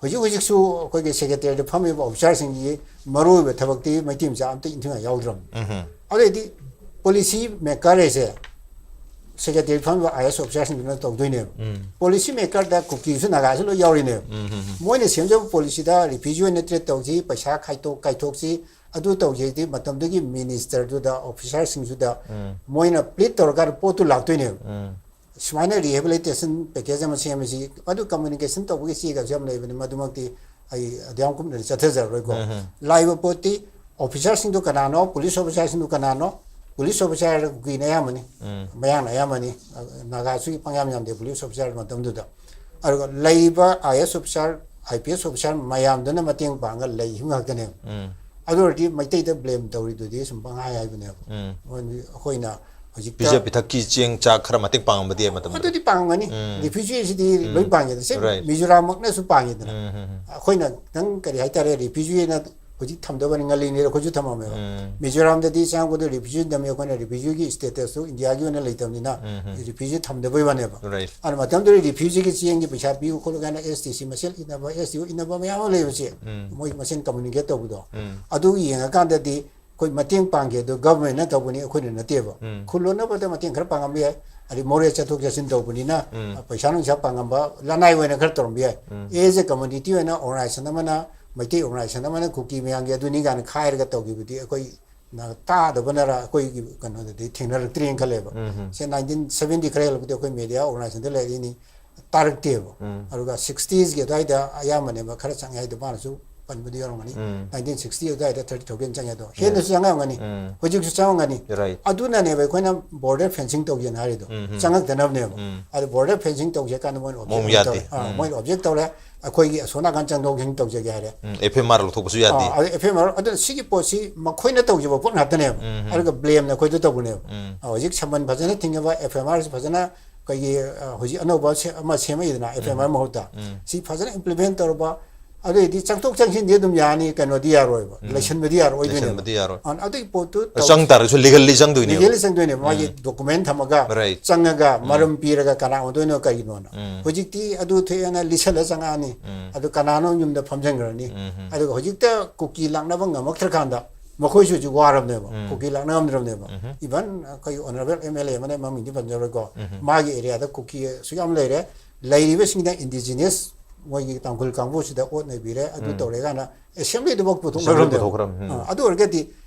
ꯍꯧꯖꯤꯛ ꯍꯧꯖꯤꯛꯁꯨ ꯑꯩꯈꯣꯏꯒꯤ ꯁꯦꯀ꯭ꯔꯦꯇꯔꯤꯗ ꯐꯝꯃꯤꯕ ꯑꯣꯐꯤꯁꯥꯔꯁꯤꯡꯒꯤ ꯃꯔꯨꯑꯣꯏꯕ ꯊꯕꯛꯇꯤ ꯃꯩꯇꯩ ꯃꯆꯥ ꯑꯝꯇ ꯏꯟꯊꯨꯉꯥꯏ ꯌꯥꯎꯗ꯭ꯔꯕꯅꯤ꯫ ꯑꯗꯨꯗꯩꯗꯤ ꯄꯣꯂꯤꯁꯤ ꯃꯦꯀꯔ ꯍꯥꯏꯁꯦ ꯁꯦꯀ꯭ꯔꯦꯇꯔꯤ ꯐꯝꯃꯤꯕ ꯑꯥꯏ ꯑꯦꯁ ꯑꯣꯐꯤꯁꯥꯔꯁꯤꯡꯗꯨꯅ ꯇꯧꯗꯣꯏꯅꯦꯕ꯫ ꯄꯣꯂꯤꯁꯤ ꯃꯦꯀꯔꯗ ꯀꯨꯀꯤꯁꯨ ꯅꯥꯒꯥꯁꯨ ꯂꯣꯏ ꯌꯥꯎꯔꯤꯅꯦꯕ꯫ ꯃꯣꯏꯅ ꯁꯦꯝꯖꯕ ꯄꯣꯂꯤꯁꯤꯗ ꯔꯤꯐ꯭ꯌꯨꯖꯤ ꯑꯣꯏꯅ ꯇ꯭ꯔꯤꯠ ꯇꯧꯁꯤ, ꯄꯩꯁꯥ ꯈꯥꯏꯗꯣꯛ ꯀꯥꯏꯊꯣꯛꯁꯤ, ꯑꯗꯨ ꯇꯧꯁꯤ ꯍꯥꯏꯗꯤ ꯃꯇꯝꯗꯨꯒꯤ ꯃꯤꯅꯤꯁꯇꯔꯗꯨꯗ, ꯑꯣꯐꯤꯁꯥꯔꯁꯤꯡꯗꯨꯗ ꯃꯣꯏꯅ ꯄ꯭ꯂꯤꯠ ꯇꯧꯔꯀꯥꯟꯗ ꯄꯣꯠꯇꯨ ꯂꯥꯛꯇꯣꯏꯅꯦꯕ꯫ ꯁꯨꯃꯥꯏꯅ rehabilitation package ꯑꯃ ꯁꯦꯝꯃꯤꯁꯤ, ꯑꯗꯨ communication ꯇꯧꯕꯒꯤ ꯆꯦꯒꯁꯨ ꯌꯥꯝ ꯂꯩꯕꯅꯤ, ꯃꯗꯨꯃꯛꯇꯤ ꯑꯩ ꯑꯗꯨꯌꯥꯝ ꯀꯨꯞꯅꯗꯤ ꯆꯠꯊꯖꯔꯔꯣꯏꯀꯣ꯫ ꯂꯥꯛꯏꯕ ꯄꯣꯠꯇꯤ officerꯁꯤꯡꯗꯣ ꯀꯅꯥꯅꯣ, police officerꯁꯤꯡꯗꯣ ꯀꯅꯥꯅꯣ? Police officer ꯀꯨꯀꯤꯅ ꯑꯌꯥꯝꯕꯅꯤ, ꯃꯌꯥꯡꯅ ꯑꯌꯥꯝꯕꯅꯤ, ꯅꯥꯒꯥꯁꯨ ꯄꯪꯌꯥꯝ ꯌꯥꯝꯗꯦ police officer ꯃꯇꯝꯗꯨꯗ꯫ ꯑꯗꯨꯒ ꯂꯩꯔꯤꯕ IAS officer, IPS officer ꯃꯌꯥꯝꯗꯨꯅ ꯃꯇꯦꯡ ꯄꯥꯡꯉꯒ ꯂꯩꯈꯤꯕ ꯉꯥꯛꯇꯅꯦꯕ꯫ ꯑꯗꯨ ꯑꯣꯏꯔꯗꯤ ꯃꯩꯇꯩꯗ blame ꯇꯧꯔꯤꯗꯨꯗꯤ ꯁꯨꯝ ꯄꯪꯍꯥꯏ ꯍꯥꯏꯕꯅꯦꯕ꯫ ꯃꯣꯏ, ꯑꯩꯈꯣꯏꯅ ꯍꯧꯖꯤꯛꯇ ꯄꯤꯖ ꯄꯤꯊꯛꯀꯤ ꯆꯦꯡ ꯆꯥꯛ ꯈꯔ ꯃꯇꯦꯡ ꯄꯥꯡꯉꯝꯕꯗꯤ ꯌꯥꯏ ꯃꯇꯝꯗꯨꯗ꯫ ꯑꯗꯨꯗꯤ ꯄꯥꯡꯒꯅꯤ꯫ Refugeeꯁꯤꯗꯤ ꯂꯣꯏ ꯄꯥꯡꯉꯦꯗꯅ, ꯁꯤ Right. ꯃꯤꯖꯣꯔꯥꯝꯃꯛꯅꯁꯨ ꯄꯥꯡꯉꯦꯗꯅ꯫ ꯑꯩꯈꯣꯏꯅ ꯈꯤꯇꯪ ꯀꯔꯤ ꯍꯥꯏꯇꯥꯔꯦ, refugeeꯅ ꯍꯧꯖꯤꯛ ꯊꯝꯗꯕꯅꯤ, ꯉꯜꯂꯤꯉꯩꯗ ꯑꯩꯈꯣꯏꯁꯨ ꯊꯝꯃꯝꯃꯦꯕ꯫ ꯃꯤꯖꯣꯔꯥꯝꯗꯗꯤ ꯆꯪꯉꯛꯄꯗ refugeeꯅ ꯊꯝꯃꯤ, ꯑꯩꯈꯣꯏꯅ refugeeꯒꯤ statusꯇꯨ Indiaꯒꯤ ꯑꯣꯏꯅ ꯂꯩꯇꯕꯅꯤꯅ refugee ꯊꯝꯗꯕꯩ ꯋꯥꯅꯦꯕ꯫ Right. ꯑꯗꯨꯅ ꯃꯇꯝꯗꯨꯗ refugeeꯒꯤ ꯆꯦꯡꯒꯤ ꯄꯩꯁꯥ ꯄꯤꯌꯨ ꯈꯣꯠꯂꯨ ꯀꯥꯏꯅ STC ꯃꯁꯦꯜ ꯏꯟꯅꯕ, STO ꯏꯟꯅꯕ ꯃꯌꯥꯝ ꯑꯃ ꯂꯩꯕꯁꯦ, ꯃꯣꯏ ꯃꯁꯦꯜ communicate ꯇꯧꯕꯗꯣ, ꯑꯗꯨ ꯌꯦꯡꯉꯀꯥꯟꯗꯗꯤ ꯑꯩꯈꯣꯏ ꯃꯇꯦꯡ ꯄꯥꯡꯒꯦ ꯑꯗꯣ governmentꯅ ꯇꯧꯕꯅꯤ, ꯑꯩꯈꯣꯏꯅ ꯅꯠꯇꯦꯕ꯫ ꯈꯨꯜ ꯂꯣꯟꯅꯕꯗ ꯃꯇꯦꯡ ꯈꯔ ꯄꯥꯡꯉꯝꯕ ꯌꯥꯏ, ꯑꯗꯩ moral ꯆꯠꯊꯣꯛ ꯆꯠꯁꯤꯟ ꯇꯧꯕꯅꯤꯅ ꯄꯩꯁꯥ ꯅꯨꯡꯁꯥ ꯄꯥꯡꯉꯝꯕ ꯂꯅꯥꯏ ꯑꯣꯏꯅ ꯈꯔ ꯇꯧꯔꯝꯕ ꯌꯥꯏ꯫ As a community ꯑꯣꯏꯅ organization ꯑꯃꯅ, ꯃꯩꯇꯩ organization ꯑꯃꯅ ꯀꯨꯀꯤ ꯃꯌꯥꯝꯒꯤ ꯑꯗꯨꯅꯤ ꯀꯥꯏꯅ ꯈꯥꯏꯔꯒ ꯇꯧꯈꯤꯕꯗꯤ ꯑꯩꯈꯣꯏ ꯅ-, ꯇꯥꯗꯕꯅꯔ ꯑꯩꯈꯣꯏꯒꯤ ꯀꯩꯅꯣꯗꯗꯤ ꯊꯦꯡꯅꯔꯛꯇ꯭ꯔꯦꯅ ꯈꯜꯂꯦꯕ꯫ ꯁꯦ nineteen seventy ꯈꯔ ꯍꯦꯜꯂꯛꯄꯗꯤ ꯑꯩꯈꯣꯏ media organizationꯗ ꯂꯩꯔꯛꯏꯅꯤ, ꯇꯥꯔꯛꯇꯦꯕ꯫ ꯑꯗꯨꯒ sixtiesꯀꯤ ꯑꯗꯨꯋꯥꯏꯗ ꯑꯌꯥꯝꯕꯅꯦꯕ ꯈꯔ ꯆꯪꯉꯦ ꯍꯥꯏꯗꯣ, ꯃꯥꯅꯁꯨ ꯄꯟꯕꯗꯤ ꯌꯧꯔꯝꯒꯅꯤ꯫ Nineteen sixty ꯑꯗꯨꯋꯥꯏꯗ thirty thousand ꯆꯪꯉꯦ ꯑꯗꯣ, ꯍꯦꯟꯅꯁꯨ ꯆꯪꯉꯝꯒꯅꯤ꯫ Right. ꯍꯧꯖꯤꯛꯁꯨ ꯆꯪꯉꯝꯒꯅꯤ꯫ Right. ꯑꯗꯨꯅꯅꯦꯕ ꯑꯩꯈꯣꯏꯅ border fencing ꯇꯧꯒꯦꯅ ꯍꯥꯏꯔꯤꯗꯣ, ꯆꯪꯉꯛꯇꯅꯕꯅꯦꯕ꯫ ꯑꯗꯣ border fencing ꯇꯧꯒꯦ ꯀꯥꯟꯗ ꯃꯣꯏꯅ object ꯃꯑꯣꯡ ꯌꯥꯗꯦ꯫ ꯇꯧꯔꯦ꯫ ꯑꯥ, ꯃꯣꯏꯅ object ꯇꯧꯔꯦ, ꯑꯩꯈꯣꯏꯒꯤ ꯑꯁꯣꯝ ꯅꯥꯀꯟ ꯆꯪꯊꯣꯛ ꯆꯪꯁꯤꯟ ꯇꯧꯖꯒꯦ ꯍꯥꯏꯔꯦ꯫ FMR ꯂꯧꯊꯣꯛꯄꯁꯨ ꯌꯥꯗꯦ꯫ ꯑꯥ, ꯑꯗꯨ FMR, ꯑꯗꯨꯅ ꯁꯤꯒꯤ ꯄꯣꯠꯁꯤ ꯃꯈꯣꯏꯅ ꯇꯧꯖꯕ ꯄꯣꯠ ꯉꯥꯛꯇꯅꯦꯕ꯫ ꯑꯗꯨꯒ blameꯅ ꯑꯩꯈꯣꯏꯗ ꯇꯧꯕꯅꯦꯕ꯫ ꯑꯥ, ꯍꯧꯖꯤꯛ summon ꯐꯖꯅ ꯊꯤꯡꯉꯕ, FMRꯁꯤ ꯐꯖꯅ ꯑꯩꯈꯣꯏꯒꯤ, ꯑ, ꯍꯧꯖꯤꯛ ꯑꯅꯧꯕ ꯁꯦ-, ꯑꯃ ꯁꯦꯝꯃꯛꯏꯗꯅ, FMR ꯃꯍꯨꯠꯇ꯫ ꯁꯤ ꯐꯖꯅ implement ꯇꯧꯔꯕ, ꯑꯗꯨꯑꯣꯏꯗꯤ ꯆꯪꯊꯣꯛ ꯆꯪꯁꯤꯟꯗꯤ ꯑꯗꯨꯝ ꯌꯥꯅꯤ, ꯀꯩꯅꯣꯗꯤ ꯌꯥꯔꯣꯏꯕ, ꯂꯩꯁꯟꯕꯗꯤ ꯌꯥꯔꯣꯏꯗꯣꯏꯅꯦꯕ꯫ ꯂꯩꯁꯟꯕꯗꯤ ꯌꯥꯔꯣꯏ꯫ ꯑ, ꯑꯗꯨꯒꯤ ꯄꯣꯠꯇꯨ ꯇꯧ-, ꯆꯪ ꯇꯥꯔꯒꯁꯨ legally ꯆꯪꯗꯣꯏꯅꯦꯕ꯫ Legally ꯆꯪꯗꯣꯏꯅꯦꯕ, ꯃꯥꯒꯤ document ꯊꯝꯃꯒ, Right. ꯆꯪꯉꯒ, ꯃꯔꯝ ꯄꯤꯔꯒ ꯀꯅꯥ ꯑꯣꯏꯗꯣꯏꯅꯣ, ꯀꯔꯤꯅꯣꯅ꯫ ꯍꯧꯖꯤꯛꯇꯤ ꯑꯗꯨ ꯊꯣꯛꯑꯦꯅ ꯂꯤꯁꯜꯂ ꯆꯪꯉꯛꯑꯅꯤ, ꯑꯗꯨ ꯀꯅꯥꯅꯣ ꯌꯨꯝꯗ ꯐꯝꯖꯟꯈ꯭ꯔꯅꯤ꯫ ꯑꯗꯨꯒ ꯍꯧꯖꯤꯛꯇ ꯀꯨꯀꯤ ꯂꯥꯛꯅꯕ ꯉꯝꯃꯛꯇ꯭ꯔꯀꯥꯟꯗ ꯃꯈꯣꯏꯁꯨ ꯍꯧꯖꯤꯛ ꯋꯥꯔꯕꯅꯦꯕ, ꯀꯨꯀꯤ ꯂꯥꯛꯅ ꯉꯝꯗ꯭ꯔꯕꯅꯦꯕ꯫ Even ꯑꯩꯈꯣꯏꯒꯤ honourable MLA ꯑꯃꯅ, ꯃꯃꯤꯡꯗꯤ ꯄꯟꯖꯔꯣꯏꯀꯣ, ꯃꯥꯒꯤ areaꯗ ꯀꯨꯀꯤ ꯑꯁꯨꯛ ꯌꯥꯝ ꯂꯩꯔꯦ, ꯂꯩꯔꯤꯕꯁꯤꯡꯅ indigenous ꯃꯣꯏꯒꯤ ꯇꯥꯡꯈꯨꯜ ꯀꯥꯡꯕꯨꯁꯤꯗ ꯑꯣꯠ ꯅꯩꯕꯤꯔꯦ, ꯑꯗꯨ ꯇꯧꯔꯦ ꯀꯥꯏꯅ assemblyꯗꯨꯐꯥꯎ Assembly ꯄꯨꯊꯣꯛꯅꯈ꯭ꯔꯕꯅꯦꯕ꯫ ꯄꯨꯊꯣꯛꯈ꯭ꯔꯕꯅꯤ꯫ ꯑꯥ, ꯑꯗꯨ ꯑꯣꯏꯔꯒꯗꯤ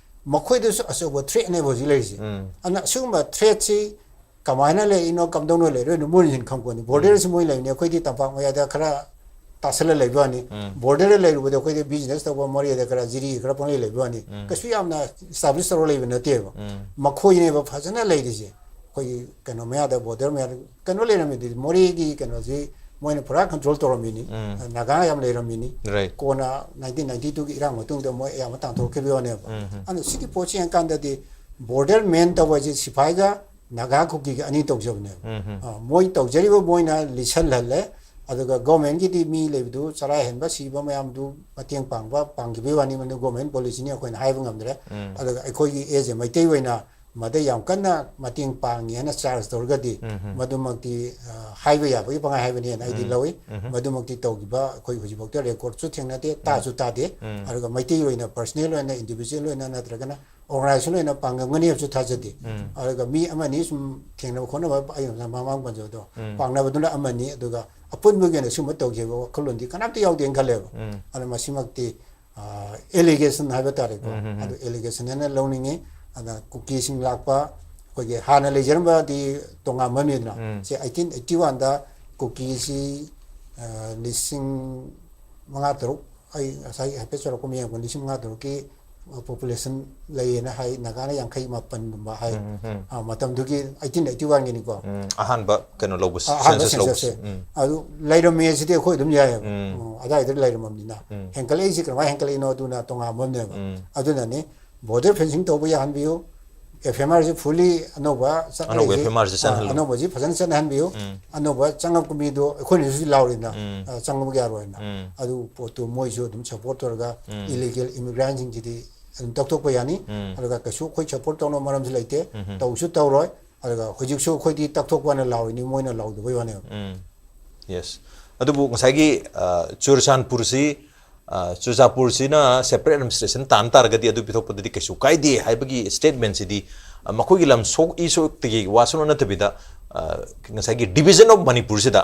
ꯃꯈꯣꯏꯗꯁꯨ ꯑꯆꯧꯕ threatꯅꯦꯕ ꯍꯧꯖꯤꯛ ꯂꯩꯔꯤꯁꯦ꯫ ꯑꯗꯨꯅ ꯑꯁꯤꯒꯨꯝꯕ threatꯁꯤ ꯀꯃꯥꯏꯅ ꯂꯩꯔꯤꯅꯣ, ꯀꯝꯗꯧꯅ ꯂꯩꯔꯣꯏꯅꯣ, ꯃꯣꯏꯅ ꯍꯦꯟꯅ ꯈꯪꯄꯣꯠꯅꯤ꯫ ꯕꯣꯔꯗꯔꯁꯤ ꯃꯣꯏ ꯂꯩꯕꯅꯤ, ꯑꯩꯈꯣꯏꯗꯤ ꯇꯝꯄꯥꯛ ꯃꯌꯥꯗ ꯈꯔ ꯇꯥꯁꯜꯂ ꯂꯩꯕ ꯋꯥꯅꯤ꯫ ꯕꯣꯔꯗꯔꯗ ꯂꯩꯔꯨꯕꯗ ꯑꯩꯈꯣꯏꯗꯤ ꯕꯤꯖꯤꯅꯦꯁ ꯇꯧꯕ ꯃꯣꯔꯦꯗ ꯈꯔ ꯖꯤꯔꯤ ꯈꯔ ꯄꯪꯂꯩ ꯂꯩꯕ ꯋꯥꯅꯤ꯫ ꯀꯩꯁꯨ ꯌꯥꯝꯅ ꯏꯁꯇꯥꯕ꯭ꯂꯤꯁ ꯇꯧꯔ ꯂꯩꯕ ꯅꯠꯇꯦꯕ꯫ ꯃꯈꯣꯏꯅꯦꯕ ꯐꯖꯅ ꯂꯩꯔꯤꯁꯦ꯫ ꯑꯩꯈꯣꯏꯒꯤ ꯀꯩꯅꯣ ꯃꯌꯥꯗ, ꯕꯣꯔꯗꯔ ꯃꯌꯥꯗ ꯀꯩꯅꯣ ꯂꯩꯔꯝꯃꯤꯗꯤ, ꯃꯣꯔꯦꯒꯤ ꯀꯩꯅꯣꯁꯤ ꯃꯣꯏꯅ ꯄꯨꯔꯥ ꯀꯟꯇ꯭ꯔꯣꯜ ꯇꯧꯔꯝꯃꯤꯅꯤ꯫ ꯅꯥꯒꯥ ꯌꯥꯝ ꯂꯩꯔꯝꯃꯤꯅꯤ꯫ Right. ꯀꯣꯟꯅ ꯅꯥꯏꯟꯇꯤꯟ ꯅꯥꯏꯟꯇꯤ ꯇꯨꯒꯤ ꯏꯔꯥꯡ ꯃꯇꯨꯡꯗ ꯃꯣꯏ ꯑꯌꯥꯝꯕ ꯇꯥꯟꯊꯣꯛꯈꯤꯕ ꯋꯥꯅꯦꯕ꯫ ꯑꯗꯨꯅ ꯁꯤꯒꯤ ꯄꯣꯠꯁꯤ ꯌꯦꯡꯀꯥꯟꯗꯗꯤ ꯕꯣꯔꯗꯔ ꯃꯦꯟ ꯇꯧꯕ ꯍꯥꯏꯁꯦ ꯁꯤꯐꯥꯏꯒ ꯅꯥꯒꯥ ꯀꯨꯀꯤꯒ ꯑꯅꯤ ꯇꯧꯖꯕꯅꯦꯕ꯫ ꯑ, ꯃꯣꯏ ꯇꯧꯖꯔꯤꯕ ꯃꯣꯏꯅ ꯂꯤꯁꯜꯍꯜꯂꯦ꯫ ꯑꯗꯨꯒ ꯒꯣꯔꯃꯦꯟꯒꯤꯗꯤ ꯃꯤ ꯂꯩꯕꯗꯨ, ꯆꯔꯥ ꯍꯦꯟꯕ ꯁꯤꯕ ꯃꯌꯥꯝꯗꯨ ꯃꯇꯦꯡ ꯄꯥꯡꯕ, ꯄꯥꯡꯈꯤꯕꯒꯤ ꯋꯥꯅꯤ, ꯃꯗꯨ ꯒꯣꯔꯃꯦꯟ ꯄꯣꯂꯤꯁꯤꯅꯤ, ꯑꯩꯈꯣꯏꯅ ꯍꯥꯏꯕ ꯉꯝꯗ꯭ꯔꯦ꯫ ꯑꯗꯨꯒ ꯑꯩꯈꯣꯏꯒꯤ ꯑꯦꯖ ꯑꯦ ꯃꯩꯇꯩ ꯑꯣꯏꯅ ꯃꯗ ꯌꯥꯝ ꯀꯟꯅ ꯃꯇꯦꯡ ꯄꯥꯡꯉꯤ ꯍꯥꯏꯅ ꯆꯥꯔꯖ ꯇꯧꯔꯒꯗꯤ, ꯃꯗꯨꯃꯛꯇꯤ, ꯑ, ꯍꯥꯏꯕ ꯌꯥꯕꯒꯤ ꯄꯪꯍꯥꯏ ꯍꯥꯏꯕꯅꯦꯅ ꯑꯩꯗꯤ ꯂꯧꯏ꯫ ꯃꯗꯨꯃꯛꯇꯤ ꯇꯧꯈꯤꯕ ꯑꯩꯈꯣꯏ ꯍꯧꯖꯤꯛꯐꯥꯎꯗ ꯔꯦꯀꯣꯔꯗꯁꯨ ꯊꯦꯡꯅꯗꯦ, ꯇꯥꯁꯨ ꯇꯥꯗꯦ꯫ ꯑꯗꯨꯒ ꯃꯩꯇꯩ ꯑꯣꯏꯅ ꯄꯔꯁꯅꯦꯜ ꯑꯣꯏꯅ, ꯏꯟꯗꯤꯕꯤꯖꯨꯋꯦꯜ ꯑꯣꯏꯅ ꯅꯠꯇ꯭ꯔꯒꯅ ꯑꯣꯔꯒꯅꯥꯏꯖꯦꯁꯟ ꯑꯣꯏꯅ ꯄꯥꯡꯉꯝꯒꯅꯤ ꯍꯥꯏꯕꯁꯨ ꯊꯥꯖꯗꯦ꯫ ꯑꯗꯨꯒ ꯃꯤ ꯑꯃꯅꯤ ꯁꯨꯝ ꯊꯦꯡꯅꯕ ꯈꯣꯠꯅꯕ, ꯑꯩ ꯉꯁꯥꯏ ꯃꯃꯥꯡ ꯄꯟꯖꯕꯗꯣ, ꯄꯥꯡꯅꯕꯗꯨꯅ ꯑꯃꯅꯤ, ꯑꯗꯨꯒ ꯑꯄꯨꯟꯕꯒꯤ ꯑꯣꯏꯅ ꯁꯤꯒꯨꯝꯕ ꯇꯧꯈꯤꯕ ꯋꯥꯈꯜꯂꯣꯟꯗꯤ ꯀꯅꯥꯝꯇ ꯌꯥꯎꯗꯦꯅ ꯈꯜꯂꯦꯕ꯫ ꯑꯗꯨꯅ ꯃꯁꯤꯃꯛꯇꯤ, ꯑꯦꯂꯤꯒꯦꯁꯟ ꯍꯥꯏꯕ ꯇꯥꯔꯦꯀꯣ꯫ ꯑꯗꯨ ꯑꯦꯂꯤꯒꯦꯁꯟ ꯍꯥꯏꯅ ꯂꯧꯅꯤꯡꯉꯤ꯫ ꯑꯗ ꯀꯨꯀꯤꯁꯤꯡ ꯂꯥꯛꯄ, ꯑꯩꯈꯣꯏꯒꯤ ꯍꯥꯟꯅ ꯂꯩꯖꯔꯝꯕꯗꯤ ꯇꯣꯉꯥꯟꯕ ꯑꯃꯅꯤꯗꯅ, ꯁꯦ ꯑꯩꯇꯤꯟ ꯑꯩꯠꯇꯤ ꯋꯥꯟꯗ ꯀꯨꯀꯤꯁꯤ, ꯑ, ꯂꯤꯁꯤꯡ ꯃꯉꯥ ꯇꯔꯨꯛ, ꯑꯩ ꯉꯁꯥꯏ ꯍꯥꯏꯐꯦꯠ ꯆꯥꯎꯔꯥꯛꯄ ꯑꯃ ꯌꯦꯡꯕ, ꯂꯤꯁꯤꯡ ꯃꯉꯥ ꯇꯔꯨꯛꯀꯤ ꯄꯣꯄꯨꯂꯦꯁꯟ ꯂꯩꯌꯦꯅ ꯍꯥꯏ, ꯅꯥꯒꯥꯅ ꯌꯥꯡꯈꯩ ꯃꯥꯄꯟꯒꯨꯝꯕ ꯍꯥꯏ꯫ ꯑ, ꯃꯇꯝꯗꯨꯒꯤ ꯑꯩꯇꯤꯟ ꯑꯩꯠꯇꯤ ꯋꯥꯟꯒꯤꯅꯤꯀꯣ꯫ ꯑꯍꯥꯟꯕ ꯀꯩꯅꯣ ꯂꯧꯕ, ꯑꯍꯥꯟꯕ ꯁꯦꯟꯁꯁ ꯂꯧꯕꯁꯦ꯫ ꯁꯦꯟꯁꯁꯁꯦ꯫ ꯑꯗꯨ ꯂꯩꯔꯝꯃꯦ ꯁꯤꯗꯤ ꯑꯩꯈꯣꯏ ꯑꯗꯨꯝ ꯌꯥꯏꯑꯕ꯫ ꯎꯝ, ꯑꯗꯥꯏꯗ ꯂꯩꯔꯝꯃꯕꯅꯤꯅ꯫ ꯍꯦꯟꯀꯠꯂꯛꯏꯁꯤ ꯀꯃꯥꯏꯅ ꯍꯦꯟꯀꯠꯂꯛꯏꯅꯣ ꯑꯗꯨꯅ ꯇꯣꯉꯥꯟꯕ ꯑꯃꯅꯦꯕ꯫ ꯑꯗꯨꯅꯅꯤ ꯕꯣꯔꯗꯔ ꯐꯦꯟꯁꯤꯡ ꯇꯧꯕ ꯌꯥꯍꯟꯕꯤꯌꯨ, ꯑꯦꯐ ꯑꯦꯝ ꯑꯥꯔꯁꯤ ꯐꯨꯜꯂꯤ ꯑꯅꯧꯕ ꯆꯠꯅꯔꯤꯁꯤ, ꯑꯅꯧꯕ F M R ꯁꯤ ꯑ, ꯆꯠꯍꯜꯂꯨ꯫ ꯑꯅꯧꯕꯁꯤ ꯐꯖꯅ ꯆꯠꯅꯍꯟꯕꯤꯌꯨ꯫ ꯑꯅꯧꯕ ꯆꯪꯉꯛꯄ ꯃꯤꯗꯣ ꯑꯩꯈꯣꯏꯅꯁꯨ ꯂꯥꯎꯔꯤꯅ, ꯑ, ꯆꯪꯕ ꯌꯥꯔꯣꯏꯅ꯫ ꯑꯗꯨ ꯄꯣꯠꯇꯨ ꯃꯣꯏꯁꯨ ꯑꯗꯨꯝ ꯁꯞꯄꯣꯔꯠ ꯇꯧꯔꯒ ꯏꯂꯤꯒꯦꯜ ꯏꯃꯤꯒ꯭ꯔꯦꯟꯁꯤꯡꯁꯤꯗꯤ ꯑꯗꯨꯝ ꯇꯧꯊꯣꯛꯄ ꯌꯥꯅꯤ꯫ ꯑꯗꯨꯒ ꯀꯩꯁꯨ ꯑꯩꯈꯣꯏ ꯁꯞꯄꯣꯔꯠ ꯇꯧꯅꯕ ꯃꯔꯝꯁꯨ ꯂꯩꯇꯦ, ꯇꯧꯁꯨ ꯇꯧꯔꯣꯏ꯫ ꯑꯗꯨꯒ ꯍꯧꯖꯤꯛꯁꯨ ꯑꯩꯈꯣꯏꯗꯤ ꯇꯛꯊꯣꯛꯄꯅ ꯂꯥꯎꯔꯤꯅꯤ, ꯃꯣꯏꯅ ꯂꯥꯎꯗꯕꯩ ꯋꯥꯅꯦꯕ꯫ ꯌꯦꯁ꯫ ꯑꯗꯨꯕꯨ ꯉꯁꯥꯏꯒꯤ, ꯑ, ꯆꯨꯔꯆꯥꯟꯄꯨꯔꯁꯤ, ꯑ, ꯆꯨꯔꯆꯥꯟꯄꯨꯔꯁꯤꯅ ꯁꯦꯄꯔꯦꯠ ꯑꯦꯗꯃꯤꯅꯤꯁꯇ꯭ꯔꯦꯁꯟ ꯇꯥꯟ ꯇꯥꯔꯒꯗꯤ ꯑꯗꯨ ꯄꯤꯊꯣꯛꯄꯗꯗꯤ ꯀꯩꯁꯨ ꯀꯥꯏꯗꯦ ꯍꯥꯏꯕꯒꯤ ꯁ꯭ꯇꯦꯠꯃꯦꯟꯁꯤꯗꯤ, ꯑ, ꯃꯈꯣꯏꯒꯤ ꯂꯝ ꯁꯣꯛ ꯏ ꯁꯣꯛꯇꯒꯤ ꯋꯥꯁꯨ ꯅꯠꯇꯕꯤꯗ, ꯑ, ꯉꯁꯥꯏꯒꯤ ꯗꯤꯕꯤꯖꯟ ꯑꯣꯐ ꯃꯅꯤꯄꯨꯔꯁꯤꯗ,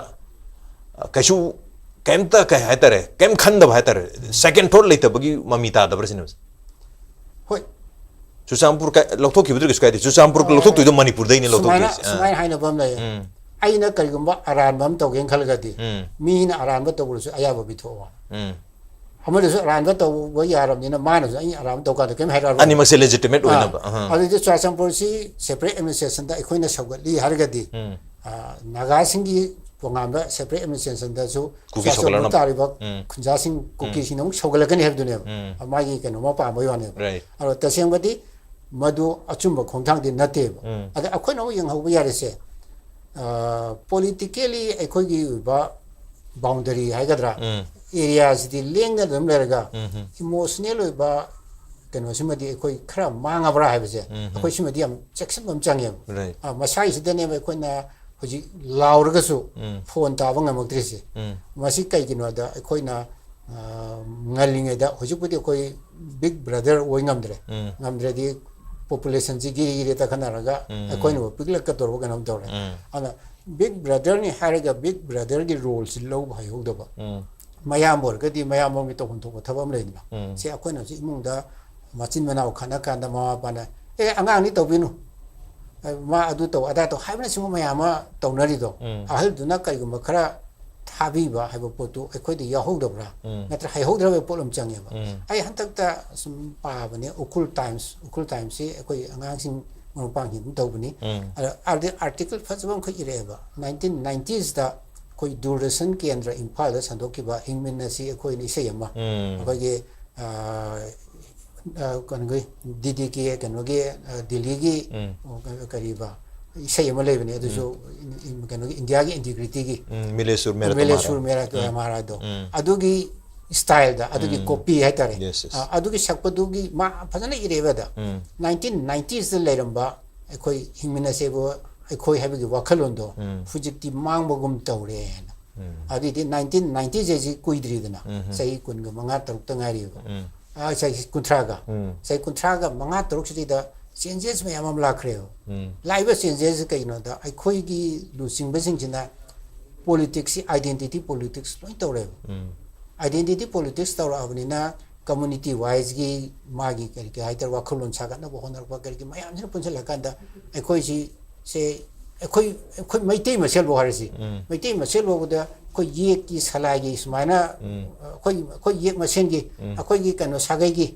ꯑ, ꯀꯩꯁꯨ ꯀꯩꯝꯇ, ꯀꯩ ꯍꯥꯏꯇꯥꯔꯦ, ꯀꯩꯝ ꯈꯟꯗꯕ ꯍꯥꯏꯇꯥꯔꯦ, ꯁꯦꯀꯦꯟ ꯊꯣꯠ ꯂꯩꯇꯕꯒꯤ ꯃꯃꯤ ꯇꯥꯗꯕ꯭ꯔꯥ ꯁꯤꯅꯦ꯫ ꯍꯣꯏ, ꯆꯨꯔꯆꯥꯟꯄꯨꯔ ꯀ-, ꯂꯧꯊꯣꯛꯈꯤꯕꯗꯨꯗꯤ ꯀꯩꯁꯨ ꯀꯥꯏꯗꯦ, ꯆꯨꯔꯆꯥꯟꯄꯨꯔ ꯂꯧꯊꯣꯛꯇꯣꯏꯗꯣ ꯃꯅꯤꯄꯨꯔꯗꯩꯅꯦ ꯁꯨꯃꯥꯏꯅ ꯂꯧꯊꯣꯛꯇꯣꯏꯁꯦ꯫ ꯑꯥ꯫ ꯁꯨꯃꯥꯏꯅ ꯍꯥꯏꯅꯕ ꯑꯃ ꯂꯩꯌꯦ꯫ ꯎꯝ꯫ ꯑꯩꯅ ꯀꯔꯤꯒꯨꯝꯕ ꯑꯔꯥꯟꯕ ꯑꯃ ꯇꯧꯒꯦꯅ ꯈꯜꯂꯒꯗꯤ ꯎꯝ꯫ ꯃꯤꯅ ꯑꯔꯥꯟꯕ ꯇꯧꯕꯗꯁꯨ ꯑꯌꯥꯕ ꯄꯤꯊꯣꯛꯑꯣ꯫ ꯎꯝ꯫ ꯑꯃꯗꯁꯨ ꯑꯔꯥꯟꯕ ꯇꯧꯕ ꯌꯥꯔꯕꯅꯤꯅ ꯃꯥꯅꯁꯨ ꯑꯩ ꯑꯔꯥꯟꯕ ꯇꯧꯀꯥꯟꯗ ꯀꯩꯝ ꯍꯥꯏꯔꯛꯑꯔꯣꯏ꯫ ꯑꯅꯤꯃꯛꯁꯦ legitimate ꯑꯥ, ꯑꯣꯏꯅꯕ꯫ ꯑꯍꯥ꯫ ꯑꯗꯨꯗꯤ ꯆꯨꯔꯆꯥꯟꯄꯨꯔꯁꯤ separate administrationꯗ ꯑꯩꯈꯣꯏꯅ ꯁꯧꯒꯠꯂꯤ ꯍꯥꯏꯔꯒꯗꯤ, ꯎꯝ꯫ ꯑꯥ, ꯅꯥꯒꯥꯁꯤꯡꯒꯤ ꯇꯣꯉꯥꯟꯕ separate administrationꯗꯁꯨ ꯀꯨꯀꯤ ꯆꯨꯔꯆꯥꯟꯄꯨꯔ ꯁꯧꯒꯠꯂꯛꯅꯕ꯫ ꯇꯥꯔꯤꯕ ꯎꯝ꯫ ꯈꯨꯟꯖꯥꯁꯤꯡ ꯀꯨꯀꯤꯁꯤꯡꯅ ꯑꯃꯨꯛ ꯁꯧꯒꯠꯂꯛꯀꯅꯤ ꯍꯥꯏꯕꯗꯨꯅꯦꯕ꯫ ꯎꯝ꯫ ꯃꯥꯒꯤ ꯀꯩꯅꯣꯃ ꯄꯥꯝꯕꯒꯤ ꯋꯥꯅꯦꯕ꯫ Right. ꯑꯗꯣ ꯇꯁꯦꯡꯕꯗꯤ ꯃꯗꯨ ꯑꯆꯨꯝꯕ ꯈꯣꯡꯊꯥꯡꯗꯤ ꯅꯠꯇꯦꯕ꯫ ꯎꯝ꯫ ꯑꯗ ꯑꯩꯈꯣꯏꯅ ꯑꯃꯨꯛ ꯌꯦꯡꯍꯧꯕ ꯌꯥꯔꯤꯁꯦ, ꯑꯥ, politically ꯑꯩꯈꯣꯏꯒꯤ ꯑꯣꯏꯕ boundary ꯍꯥꯏꯒꯗ꯭ꯔꯥ, ꯎꯝ꯫ areaꯁꯤꯗꯤ ꯂꯦꯡꯗꯅ ꯑꯗꯨꯝ ꯂꯩꯔꯒ, ꯎꯝ꯫ emotional ꯑꯣꯏꯕ ꯀꯩꯅꯣꯁꯤꯃꯗꯤ ꯑꯩꯈꯣꯏ ꯈꯔ ꯃꯥꯡꯉꯕ꯭ꯔꯥ ꯍꯥꯏꯕꯁꯦ, ꯎꯝ꯫ ꯑꯩꯈꯣꯏ ꯁꯤꯃꯗꯤ ꯌꯥꯝ ꯆꯦꯛꯁꯤꯟꯕ ꯑꯃ ꯆꯪꯉꯦꯕ꯫ Right. ꯑꯥ, ꯃꯁꯥꯒꯤꯁꯤꯗꯅꯦꯕ ꯑꯩꯈꯣꯏꯅ ꯍꯧꯖꯤꯛ ꯂꯥꯎꯔꯒꯁꯨ ꯎꯝ꯫ ꯐꯣꯟ ꯇꯥꯕ ꯉꯝꯃꯛꯇ꯭ꯔꯤꯁꯦ꯫ ꯎꯝ꯫ ꯃꯁꯤ ꯀꯩꯒꯤꯅꯣꯗ ꯑꯩꯈꯣꯏꯅ, ꯑꯥ, ꯉꯜꯂꯤꯉꯩꯗ, ꯍꯧꯖꯤꯛꯄꯨꯗꯤ ꯑꯩꯈꯣꯏ big brother ꯑꯣꯏ ꯉꯝꯗ꯭ꯔꯦ꯫ ꯎꯝ꯫ ꯉꯝꯗ꯭ꯔꯗꯤ populationꯁꯤ ꯒꯤꯔꯤ ꯒꯤꯔꯤ ꯇꯛꯈꯠꯅꯔꯒ ꯎꯝ꯫ ꯑꯩꯈꯣꯏꯅꯕꯨ ꯄꯤꯛꯂꯛꯀꯗꯧꯔꯕ ꯀꯩꯅꯣꯝ ꯇꯧꯔꯦ꯫ ꯎꯝ꯫ ꯑꯗꯨꯅ big brotherꯅꯤ ꯍꯥꯏꯔꯒ big brotherꯒꯤ roleꯁꯤ ꯂꯧꯕ ꯍꯩꯍꯧꯗꯕ꯫ ꯎꯝ꯫ ꯃꯌꯥꯝꯕ ꯑꯣꯏꯔꯒꯗꯤ ꯃꯌꯥꯝꯕꯒꯤ ꯇꯧꯐꯝ ꯊꯣꯛꯄ ꯊꯕꯛ ꯑꯃ ꯂꯩꯗꯅ꯫ ꯎꯝ꯫ ꯁꯤ ꯑꯩꯈꯣꯏꯅ ꯍꯧꯖꯤꯛ ꯏꯃꯨꯡꯗ ꯃꯆꯤꯟ ꯃꯅꯥꯎ ꯈꯠꯅ ꯀꯥꯟꯗ ꯃꯃꯥ ꯃꯄꯥꯅ, "ꯑꯦ, ꯑꯉꯥꯡꯅꯤ ꯇꯧꯕꯤꯅꯨ, ꯑꯦ, ꯃꯥ ꯑꯗꯨ ꯇꯧ, ꯑꯗꯥ ꯇꯧ" ꯍꯥꯏꯕꯅꯆꯤꯡꯕ ꯃꯌꯥꯝ ꯑꯃ ꯇꯧꯅꯔꯤꯗꯣ, ꯎꯝ꯫ ꯑꯍꯜꯗꯨꯅ ꯀꯔꯤꯒꯨꯝꯕ ꯈꯔ ꯊꯥꯕꯤꯕ ꯍꯥꯏꯕ ꯄꯣꯠꯇꯨ ꯑꯩꯈꯣꯏꯗ ꯌꯥꯎꯍꯧꯗꯕ꯭ꯔꯥ? ꯎꯝ꯫ ꯅꯠꯇ꯭ꯔ ꯍꯩꯍꯧꯗ꯭ꯔꯕ ꯄꯣꯠ ꯑꯃ ꯆꯪꯉꯦꯕ꯫ ꯎꯝ꯫ ꯑꯩ ꯍꯟꯗꯛꯇ ꯁꯨꯝ ꯄꯥꯕꯅꯦ, Ukhrul Times, Ukhrul Timesꯁꯤ ꯑꯩꯈꯣꯏ ꯑꯉꯥꯡꯁꯤꯡ ꯃꯔꯨꯞ ꯃꯄꯥꯡꯁꯤꯡ ꯑꯗꯨꯝ ꯇꯧꯕꯅꯤ꯫ ꯎꯝ꯫ ꯑꯗ ꯑꯥꯔꯇꯤ-, article ꯐꯖꯕ ꯑꯃꯈꯛ ꯏꯔꯛꯑꯦꯕ, nineteen nineties ꯗ ꯑꯩꯈꯣꯏ ꯗꯨꯔꯗꯔꯁꯟ ꯀꯦꯟꯗ꯭ꯔ ꯏꯝꯐꯥꯜꯗ ꯁꯟꯗꯣꯛꯈꯤꯕ ꯍꯤꯡꯃꯤꯟꯅꯁꯤ ꯑꯩꯈꯣꯏꯅ ꯏꯁꯩ ꯑꯃ, ꯎꯝ꯫ ꯑꯩꯈꯣꯏꯒꯤ, ꯑꯥ, ꯑꯥ, ꯀꯩꯅꯣꯒꯤ, ꯗꯤ ꯗꯤ ꯀꯦ ꯀꯩꯅꯣꯒꯤ, ꯑꯥ, ꯗꯤꯜꯂꯤꯒꯤ, ꯎꯝ꯫ ꯑꯣ, ꯀ-, ꯀꯔꯤꯕ, ꯏꯁꯩ ꯑꯃ ꯂꯩꯕꯅꯦ, ꯑꯗꯨꯁꯨ ꯏꯟ-, ꯏꯟ-, ꯀꯩꯅꯣꯒꯤ, ꯏꯟꯗꯤꯌꯥꯒꯤ integrityꯒꯤ, ꯎꯝ, ꯃꯤꯂꯦꯁꯨꯔ ꯃꯦꯔꯥ ꯃꯤꯂꯦꯁꯨꯔ ꯇꯨꯃꯥꯔꯥ꯫ ꯃꯦꯔꯥ ꯎꯝ꯫ ꯇꯨꯃꯥꯔꯥꯗꯣ, ꯎꯝ꯫ ꯑꯗꯨꯒꯤ styleꯗ, ꯑꯗꯨꯒꯤ ꯎꯝ꯫ copy ꯍꯥꯏꯇꯥꯔꯦ꯫ Yes, yes. ꯑꯥ, ꯑꯗꯨꯒꯤ ꯁꯛꯄꯗꯨꯒꯤ ꯃꯥ ꯐꯖꯅ ꯏꯔꯛꯑꯦꯕꯗ, ꯎꯝ꯫ nineteen ninetiesꯗ ꯂꯩꯔꯝꯕ ꯑꯩꯈꯣꯏ ꯍꯤꯡꯃꯤꯟꯅꯁꯦꯕꯨ ꯑꯩꯈꯣꯏ ꯍꯥꯏꯕꯒꯤ ꯋꯥꯈꯜꯂꯣꯟꯗꯣ ꯎꯝ꯫ ꯍꯧꯖꯤꯛꯇꯤ ꯃꯥꯡꯕꯒꯨꯝ ꯇꯧꯔꯦꯅ꯫ ꯎꯝ꯫ ꯑꯗꯨꯏꯗꯤ nineteen nineties ꯍꯥꯏꯁꯤ ꯀꯨꯏꯗ꯭ꯔꯤꯗꯅ, ꯎꯝ꯫ ꯆꯍꯤ ꯀꯨꯟꯒ ꯃꯉꯥ ꯇꯔꯨꯛꯇ ꯉꯥꯏꯔꯤꯕ꯫ ꯎꯝ꯫ ꯑꯥ, ꯆꯍꯤ ꯀꯨꯟꯊ꯭ꯔꯥꯒ꯫ ꯎꯝ꯫ ꯆꯍꯤ ꯀꯨꯟꯊ꯭ꯔꯥꯒ ꯃꯉꯥ ꯇꯔꯨꯛꯁꯤꯗꯩꯗ changes ꯃꯌꯥꯝ ꯑꯃ ꯂꯥꯛꯈ꯭ꯔꯦꯕ꯫ ꯎꯝ꯫ ꯂꯥꯛꯏꯕ changes ꯀꯩꯒꯤꯅꯣꯗ, ꯑꯩꯈꯣꯏꯒꯤ ꯂꯨꯆꯤꯡꯕꯁꯤꯡꯁꯤꯅ politicsꯁꯤ identity politics ꯂꯣꯏ ꯇꯧꯔꯦꯕ꯫ ꯎꯝ꯫ Identity politics ꯇꯧꯔꯛꯑꯕꯅꯤꯅ community wiseꯀꯤ ꯃꯥꯒꯤ ꯀꯔꯤ ꯀꯔꯤ ꯍꯥꯏꯇꯥꯔꯦ, ꯋꯥꯈꯜꯂꯣꯟ ꯁꯥꯒꯠꯅꯕ ꯍꯣꯠꯅꯔꯛꯄ ꯀꯔꯤꯒꯤ ꯃꯌꯥꯝꯁꯤꯅ ꯄꯨꯟꯁꯤꯜꯂꯀꯥꯟꯗ ꯑꯩꯈꯣꯏꯁꯤ ꯁꯦ ꯑꯩꯈꯣꯏ ꯑꯩꯈꯣꯏ ꯃꯩꯇꯩ ꯃꯁꯦꯜꯕꯨ ꯍꯥꯏꯔꯁꯤ, ꯎꯝ. ꯃꯩꯇꯩ ꯃꯁꯦꯜ ꯐꯥꯎꯕꯗ ꯑꯩꯈꯣꯏ ꯌꯦꯛꯀꯤ ꯁꯂꯥꯏꯒꯤ ꯁꯨꯃꯥꯏꯅ ꯎꯝ. ꯑꯩꯈꯣꯏ ꯑꯩꯈꯣꯏ ꯌꯦꯛ ꯃꯁꯦꯟꯒꯤ ꯎꯝ. ꯑꯩꯈꯣꯏꯒꯤ ꯀꯩꯅꯣ ꯁꯥꯒꯩꯒꯤ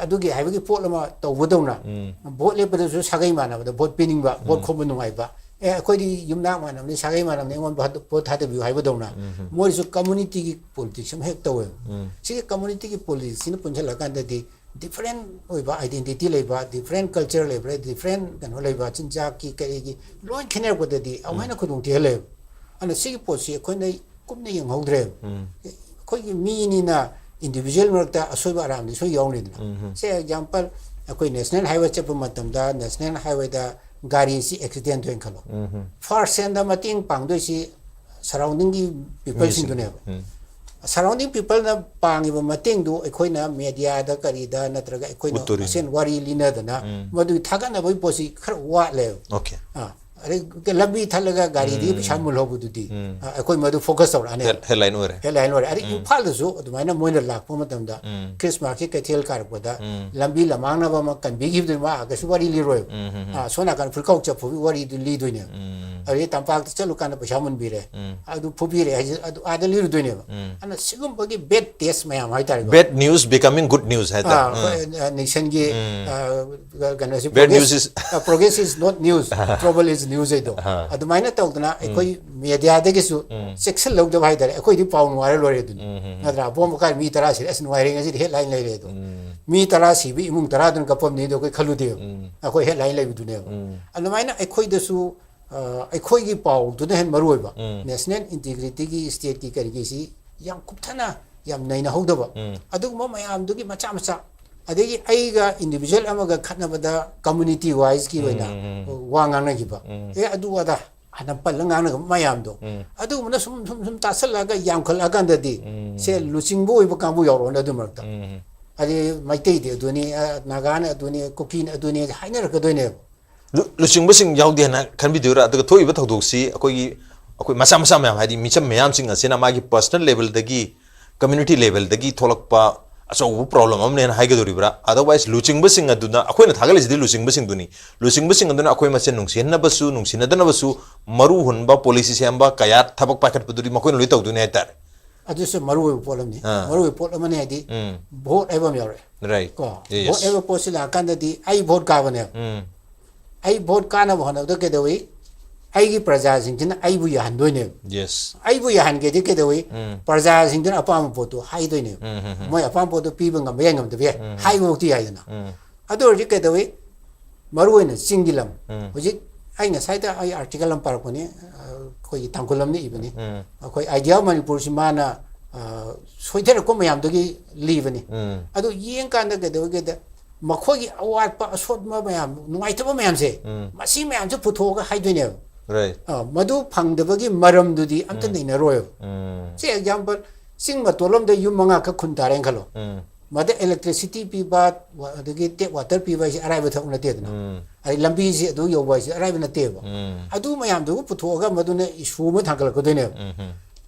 ꯑꯗꯨꯒꯤ ꯍꯥꯏꯕꯒꯤ ꯄꯣꯠ ꯑꯃ ꯇꯧꯕꯗꯧꯅ ꯎꯝ. ꯚꯣꯠ ꯂꯦꯞꯄꯗꯁꯨ ꯁꯥꯒꯩ ꯃꯥꯟꯅꯕꯗ ꯚꯣꯠ ꯄꯤꯅꯤꯡꯕ, ꯚꯣꯠ ꯎꯝ. ꯈꯣꯝꯕ ꯅꯨꯡꯉꯥꯏꯕ, ꯑꯦ ꯑꯩꯈꯣꯏꯗꯤ ꯌꯨꯝꯅꯥꯛ ꯃꯥꯟꯅꯕꯅꯤ, ꯁꯥꯒꯩ ꯃꯥꯟꯅꯕꯅꯤ, ꯑꯩꯉꯣꯟꯗ ꯚꯣꯠ ꯊꯥꯗꯕꯤꯌꯨ ꯍꯥꯏꯕꯗꯧꯅ ꯎꯝ. ꯃꯣꯏꯁꯨ communityꯒꯤ politics ꯑꯃ ꯍꯦꯛ ꯇꯧꯋꯦꯕ꯫ ꯎꯝ. ꯁꯤꯒꯤ communityꯒꯤ politicsꯁꯤꯅ ꯄꯨꯟꯁꯤꯜꯂꯀꯥꯟꯗꯗꯤ different ꯑꯣꯏꯕ identity ꯂꯩꯕ, different culture ꯂꯩꯕ, different ꯀꯩꯅꯣ ꯂꯩꯕ, ꯆꯤꯟꯖꯥꯛꯀꯤ ꯀꯔꯤꯒꯤ ꯂꯣꯏ ꯈꯦꯠꯅꯔꯛꯄꯗꯗꯤ ꯑꯃꯨꯛ ꯍꯦꯟꯅ ꯈꯨꯗꯣꯡ ꯊꯤꯍꯜꯂꯦꯕ꯫ ꯑꯗꯨꯅ ꯁꯤꯒꯤ ꯄꯣꯠꯁꯤ ꯑꯩꯈꯣꯏꯅ ꯀꯨꯞꯅ ꯌꯦꯡꯍꯧꯗ꯭ꯔꯦꯕ꯫ ꯎꯝ. ꯑꯩꯈꯣꯏꯒꯤ ꯃꯤꯅꯤꯅ individual ꯃꯔꯛꯇ ꯑꯁꯣꯏꯕ ꯑꯔꯥꯟꯗꯤ ꯁꯣꯏ ꯌꯥꯎꯔꯤꯗꯅ꯫ ꯎꯝ. ꯁꯦ example, ꯑꯩꯈꯣꯏ national highway ꯆꯠꯄ ꯃꯇꯝꯗ national highwayꯗ ꯒꯥꯔꯤꯁꯤ accident ꯊꯣꯛꯑꯦꯅ ꯈꯜꯂꯣ꯫ ꯎꯝ. First handꯗ ꯃꯇꯦꯡ ꯄꯥꯡꯗꯣꯏꯁꯤ surroundingꯒꯤ peopleꯁꯤꯡꯗꯨꯅꯦꯕ꯫ ꯎꯝ. Surrounding peopleꯅ ꯄꯥꯡꯉꯤꯕ ꯃꯇꯦꯡꯗꯨ ꯑꯩꯈꯣꯏꯅ mediaꯗ ꯀꯔꯤꯗ ꯅꯠꯇ꯭ꯔꯒ ꯑꯩꯈꯣꯏꯅ ꯎꯠꯇꯣꯔꯤꯅꯤ. ꯃꯁꯦꯟ ꯋꯥꯔꯤ ꯂꯤꯅꯗꯅ ꯎꯝ. ꯃꯗꯨꯒꯤ ꯊꯥꯒꯠꯅꯕꯒꯤ ꯄꯣꯠꯁꯤ ꯈꯔ ꯋꯥꯠꯂꯦꯕ꯫ Okay. ꯑꯥ, ꯑꯗꯩ ꯂꯝꯕꯤ ꯊꯠꯂꯒ ꯒꯥꯔꯤꯗꯒꯤ ꯎꯝ. ꯄꯩꯁꯥ ꯃꯨꯜꯍꯧꯕꯗꯨꯗꯤ ꯎꯝ. ꯑꯥ, ꯑꯩꯈꯣꯏ ꯃꯗꯨ focus ꯇꯧꯔꯛꯑꯅꯦꯕ꯫ Head- headline ꯑꯣꯏꯔꯦ. Headline ꯑꯣꯏꯔꯦ꯫ ꯑꯗꯩ ꯎꯝ. ꯏꯝꯐꯥꯜꯗꯁꯨ ꯑꯗꯨꯃꯥꯏꯅ ꯃꯣꯏꯅ ꯂꯥꯛꯄ ꯃꯇꯝꯗ ꯎꯝ. Christmasꯀꯤ ꯀꯩꯊꯦꯜ ꯀꯥꯔꯛꯄꯗ ꯎꯝ. ꯂꯝꯕꯤ ꯂꯝꯃꯥꯡꯅꯕ ꯑꯃ ꯀꯟꯕꯤꯈꯤꯕꯗꯨꯅ ꯃꯥ ꯀꯩꯁꯨ ꯋꯥꯔꯤ ꯂꯤꯔꯣꯏꯕ꯫ ꯎꯝ, ꯎꯝ, ꯎꯝ. ꯑꯥ, ꯁꯣꯝ ꯅꯥꯀꯟ ꯐꯨꯔꯤꯀꯥꯎ ꯆꯠꯄꯒꯤ ꯋꯥꯔꯤꯗꯨ ꯂꯤꯗꯣꯏꯅꯦꯕ꯫ ꯎꯝ. ꯑꯗꯩ ꯇꯝꯄꯥꯛꯇ ꯆꯠꯂꯨꯀꯥꯟꯗ ꯄꯩꯁꯥ ꯃꯨꯟꯕꯤꯔꯦ, ꯎꯝ. ꯑꯗꯨ ꯐꯨꯕꯤꯔꯦ ꯍꯥꯏꯁꯦ ꯑꯗꯨ ꯑꯥꯗ ꯂꯤꯔꯨꯗꯣꯏꯅꯦꯕ꯫ ꯎꯝ. ꯑꯗꯨꯅ ꯁꯤꯒꯨꯝꯕꯒꯤ bad taste ꯃꯌꯥꯝ ꯍꯥꯏꯇꯥꯔꯦꯀꯣ꯫ Bad news becoming good news ꯍꯥꯏꯇꯥꯔꯦ. ꯑꯥ, ꯎꯝ. ꯑꯩꯈꯣꯏ, ꯑ, Nixonꯒꯤ, ꯎꯝ. ꯑ, ꯀꯩꯅꯣꯁꯤ Bad progress-, news is ꯑ, progress is not news, trouble is news ꯍꯥꯏꯗꯣ꯫ ꯑꯍꯥ. ꯑꯗꯨꯃꯥꯏꯅ ꯇꯧꯗꯅ ꯑꯩꯈꯣꯏ mediaꯗꯒꯤꯁꯨ ꯎꯝ. ꯆꯦꯛꯁꯤꯜꯍꯧꯗꯕ ꯍꯥꯏꯇꯥꯔꯦ꯫ ꯑꯩꯈꯣꯏꯗꯤ ꯄꯥꯎ ꯅꯨꯡꯉꯥꯏꯔ ꯂꯣꯏꯔꯦ ꯑꯗꯨꯅꯤ꯫ ꯎꯝ, ꯎꯝ, ꯎꯝ. ꯅꯠꯇ꯭ꯔꯥ? ꯕꯣꯝ ꯄꯣꯈꯥꯏ ꯃꯤ ꯇꯔꯥ ꯁꯤꯔꯦ, ꯑꯁ ꯅꯨꯡꯉꯥꯏꯔꯦ ꯉꯁꯤꯗꯤ headline ꯂꯩꯔꯦ ꯑꯗꯣ꯫ ꯎꯝ. ꯃꯤ ꯇꯔꯥ ꯁꯤꯕ ꯏꯃꯨꯡ ꯇꯔꯥꯗꯨꯅ ꯀꯞꯄꯝꯅꯤ ꯑꯗꯣ ꯑꯩꯈꯣꯏ ꯈꯜꯂꯨꯗꯦꯕ꯫ ꯎꯝ. ꯑꯩꯈꯣꯏ headline ꯂꯩꯕꯗꯨꯅꯦꯕ꯫ ꯎꯝ. ꯑꯗꯨꯃꯥꯏꯅ ꯑꯩꯈꯣꯏꯗꯁꯨ, ꯑ, ꯑꯩꯈꯣꯏꯒꯤ ꯄꯥꯎꯗꯨꯅ ꯍꯦꯟꯅ ꯃꯔꯨ ꯑꯣꯏꯕ꯫ ꯎꯝ. National integrityꯒꯤ stateꯀꯤ ꯀꯔꯤꯒꯤꯁꯤ ꯌꯥꯝ ꯀꯨꯞꯊꯅ ꯌꯥꯝ ꯅꯩꯅꯍꯧꯗꯕ꯫ ꯎꯝ. ꯑꯗꯨꯒꯨꯝꯕ ꯃꯌꯥꯝꯗꯨꯒꯤ ꯃꯆꯥ ꯃꯆꯥ꯫ ꯑꯗꯒꯤ ꯑꯩꯒ individual ꯑꯃꯒ ꯈꯠꯅꯕꯗ community wiseꯀꯤ ꯑꯣꯏꯅ ꯎꯝ, ꯎꯝ, ꯎꯝ. ꯋꯥ ꯉꯥꯡꯅꯈꯤꯕ꯫ ꯎꯝ. ꯑꯦ, ꯑꯗꯨ ꯑꯗꯥ ꯍꯥꯟꯅ ꯄꯜꯂ ꯉꯥꯡꯅꯕ ꯃꯌꯥꯝꯗꯣ꯫ ꯎꯝ. ꯑꯗꯨꯒꯨꯝꯕꯅ ꯁꯨꯝ, ꯁꯨꯝ, ꯁꯨꯝ ꯇꯥꯁꯜꯂꯛꯑꯒ ꯌꯥꯝꯈꯠꯂꯛꯑꯀꯥꯟꯗꯗꯤ ꯎꯝ. ꯁꯦ ꯂꯨꯆꯤꯡꯕ ꯑꯣꯏꯕ ꯀꯥꯡꯕꯨ ꯌꯥꯎꯔꯛꯑꯣꯅꯦ ꯑꯗꯨ ꯃꯔꯛꯇ꯫ ꯎꯝ. ꯍꯥꯏꯗꯤ ꯃꯩꯇꯩꯗꯤ ꯑꯗꯨꯅꯤ, ꯑ, ꯅꯥꯒꯥꯅ ꯑꯗꯨꯅꯤ, ꯀꯨꯀꯤꯅ ꯑꯗꯨꯅꯤ ꯍꯥꯏꯅꯔꯛꯀꯗꯣꯏꯅꯦꯕ꯫ ꯂꯨ-, ꯂꯨꯆꯤꯡꯕꯁꯤꯡ ꯌꯥꯎꯗꯦ ꯍꯥꯏꯅ ꯈꯟꯕꯤꯗꯣꯏꯔꯥ? ꯑꯗꯨꯒ ꯊꯣꯛꯏꯕ ꯊꯧꯗꯣꯛꯁꯤ ꯑꯩꯈꯣꯏꯒꯤ, ꯑꯩꯈꯣꯏ ꯃꯆꯥ ꯃꯆꯥ ꯃꯌꯥꯝ, ꯍꯥꯏꯗꯤ ꯃꯤꯆꯝ ꯃꯌꯥꯝꯁꯤꯡ ꯑꯁꯤꯅ ꯃꯥꯒꯤ personal levelꯗꯒꯤ, community levelꯗꯒꯤ ꯊꯣꯛꯂꯛꯄ ꯑꯆꯧꯕ ꯄ꯭ꯔꯣꯕ꯭ꯂꯦꯝ ꯑꯃꯅꯦꯅ ꯍꯥꯏꯒꯗꯧꯔꯤꯕ꯭ꯔꯥ? ꯑꯗꯔꯋꯥꯏꯁ ꯂꯨꯆꯤꯡꯕꯁꯤꯡ ꯑꯗꯨꯅ, ꯑꯩꯈꯣꯏꯅ ꯊꯥꯒꯠꯂꯤꯁꯤꯗꯤ ꯂꯨꯆꯤꯡꯕꯁꯤꯡꯗꯨꯅꯤ, ꯂꯨꯆꯤꯡꯕꯁꯤꯡ ꯑꯗꯨꯅ ꯑꯩꯈꯣꯏ ꯃꯁꯦꯟ ꯅꯨꯡꯁꯤꯍꯟꯅꯕꯁꯨ ꯅꯨꯡꯁꯤꯅꯗꯅꯕꯁꯨ ꯃꯔꯨ ꯍꯨꯟꯕ, ꯄꯣꯂꯤꯁꯤ ꯁꯦꯝꯕ, ꯀꯌꯥ ꯊꯕꯛ ꯄꯥꯏꯈꯠꯄꯗꯨꯗꯤ ꯃꯈꯣꯏꯅ ꯂꯣꯏ ꯇꯧꯗꯣꯏꯅꯤ ꯍꯥꯏꯇꯥꯔꯦ꯫ ꯑꯗꯨꯁꯨ ꯃꯔꯨ ꯑꯣꯏꯕ ꯄꯣꯠ ꯑꯃꯅꯤ꯫ ꯑꯥ꯫ ꯃꯔꯨ ꯑꯣꯏꯕ ꯄꯣꯠ ꯑꯃꯅꯤ ꯍꯥꯏꯗꯤ ꯎꯝ꯫ ꯚꯣꯠ ꯍꯥꯏꯕ ꯑꯃ ꯌꯥꯎꯔꯛꯑꯦ꯫ ꯔꯥꯏꯠ꯫ ꯀꯣ, Yes. ꯚꯣꯠ ꯍꯥꯏꯕ ꯄꯣꯠꯁꯤ ꯂꯥꯛꯑꯀꯥꯟꯗꯗꯤ ꯑꯩ ꯚꯣꯠ ꯀꯥꯕꯅꯦꯕ꯫ ꯎꯝ꯫ ꯑꯩ ꯚꯣꯠ ꯀꯥꯅꯕ ꯍꯣꯠꯅꯕꯗ ꯀꯩꯗꯧꯏ? ꯑꯩꯒꯤ ꯄ꯭ꯔꯖꯥꯁꯤꯡꯁꯤꯅ ꯑꯩꯕꯨ ꯌꯥꯍꯟꯗꯣꯏꯅꯦꯕ꯫ ꯌꯦꯁ꯫ ꯑꯩꯕꯨ ꯌꯥꯍꯟꯒꯦꯗꯤ ꯀꯩꯗꯧꯏ? ꯎꯝ꯫ ꯄ꯭ꯔꯖꯥꯁꯤꯡꯗꯨꯅ ꯑꯄꯥꯝꯕ ꯄꯣꯠꯇꯨ ꯍꯥꯏꯗꯣꯏꯅꯦꯕ꯫ ꯎꯝ, ꯎꯝ, ꯎꯝ꯫ ꯃꯣꯏ ꯑꯄꯥꯝꯕ ꯄꯣꯠꯇꯨ ꯄꯤꯕ ꯉꯝꯕ ꯌꯥꯏ ꯉꯝꯗꯕ ꯌꯥꯏ ꯎꯝ꯫ ꯍꯥꯏꯕꯐꯥꯎꯗꯤ ꯌꯥꯏꯗꯅ꯫ ꯎꯝ꯫ ꯑꯗꯨ ꯑꯣꯏꯔꯗꯤ ꯀꯩꯗꯧꯏ? ꯃꯔꯨ ꯑꯣꯏꯅ ꯆꯤꯡꯒꯤ ꯂꯝ꯫ ꯎꯝ꯫ ꯍꯧꯖꯤꯛ ꯑꯩ ꯉꯁꯥꯏꯗ ꯑꯩ ꯑꯥꯔꯇꯤꯀꯜ ꯑꯃ ꯄꯥꯔꯛꯄꯅꯤ, ꯑꯩꯈꯣꯏꯒꯤ ꯇꯥꯡꯈꯨꯜ ꯑꯃꯅ ꯏꯕꯅꯤ꯫ ꯎꯝ꯫ ꯑꯩꯈꯣꯏ ꯑꯥꯏꯗꯤꯌꯥ ꯑꯣꯐ ꯃꯅꯤꯄꯨꯔꯁꯤ ꯃꯥꯅ, ꯑ, ꯁꯣꯏꯊꯔꯛꯄ ꯃꯌꯥꯝꯗꯒꯤ ꯂꯤꯕꯅꯤ꯫ ꯎꯝ꯫ ꯑꯗꯨ ꯌꯦꯡꯀꯥꯟꯗ ꯀꯩꯗꯧꯒꯦꯗ, ꯃꯈꯣꯏꯒꯤ ꯑꯋꯥꯠꯄ ꯑꯁꯣꯠꯄ ꯃꯌꯥꯝ, ꯅꯨꯡꯉꯥꯏꯇꯕ ꯃꯌꯥꯝꯁꯦ, ꯎꯝ꯫ ꯃꯁꯤ ꯃꯌꯥꯝꯁꯦ ꯄꯨꯊꯣꯛꯑꯒ ꯍꯥꯏꯗꯣꯏꯅꯦꯕ꯫ ꯔꯥꯏꯠ꯫ ꯑ, ꯃꯗꯨ ꯐꯪꯗꯕꯒꯤ ꯃꯔꯝꯗꯨꯗꯤ ꯑꯝꯇ ꯎꯝ꯫ ꯅꯩꯅꯔꯣꯏꯕ꯫ ꯎꯝ꯫ ꯁꯤ ꯑꯦꯛꯖꯥꯝꯄꯜ, ꯆꯤꯡ ꯃꯇꯣꯜ ꯑꯃꯗ ꯌꯨꯝ ꯃꯉꯥ ꯈꯛ ꯈꯨꯟ ꯇꯥꯔꯦꯅ ꯈꯜꯂꯣ꯫ ꯎꯝ꯫ ꯃꯗ ꯏꯂꯦꯛꯇ꯭ꯔꯤꯁꯤꯇꯤ ꯄꯤꯕ, ꯋꯥ-, ꯑꯗꯒꯤ ꯇꯦꯞ ꯋꯥꯇꯔ ꯄꯤꯕ ꯍꯥꯏꯁꯦ ꯑꯔꯥꯏꯕ ꯊꯕꯛ ꯅꯠꯇꯦꯗꯅ꯫ ꯎꯝ꯫ ꯑꯗꯩ ꯂꯝꯕꯤꯁꯤ ꯑꯗꯨ ꯌꯧꯕ ꯍꯥꯏꯁꯦ ꯑꯔꯥꯏꯕ ꯅꯠꯇꯦꯕ꯫ ꯎꯝ꯫ ꯑꯗꯨ ꯃꯌꯥꯝꯗꯨꯕꯨ ꯄꯨꯊꯣꯛꯑꯒ ꯃꯗꯨꯅ ꯏꯁꯨ ꯑꯃ ꯊꯥꯡꯒꯠꯂꯛꯀꯗꯣꯏꯅꯦꯕ꯫ ꯎꯝ, ꯎꯝ꯫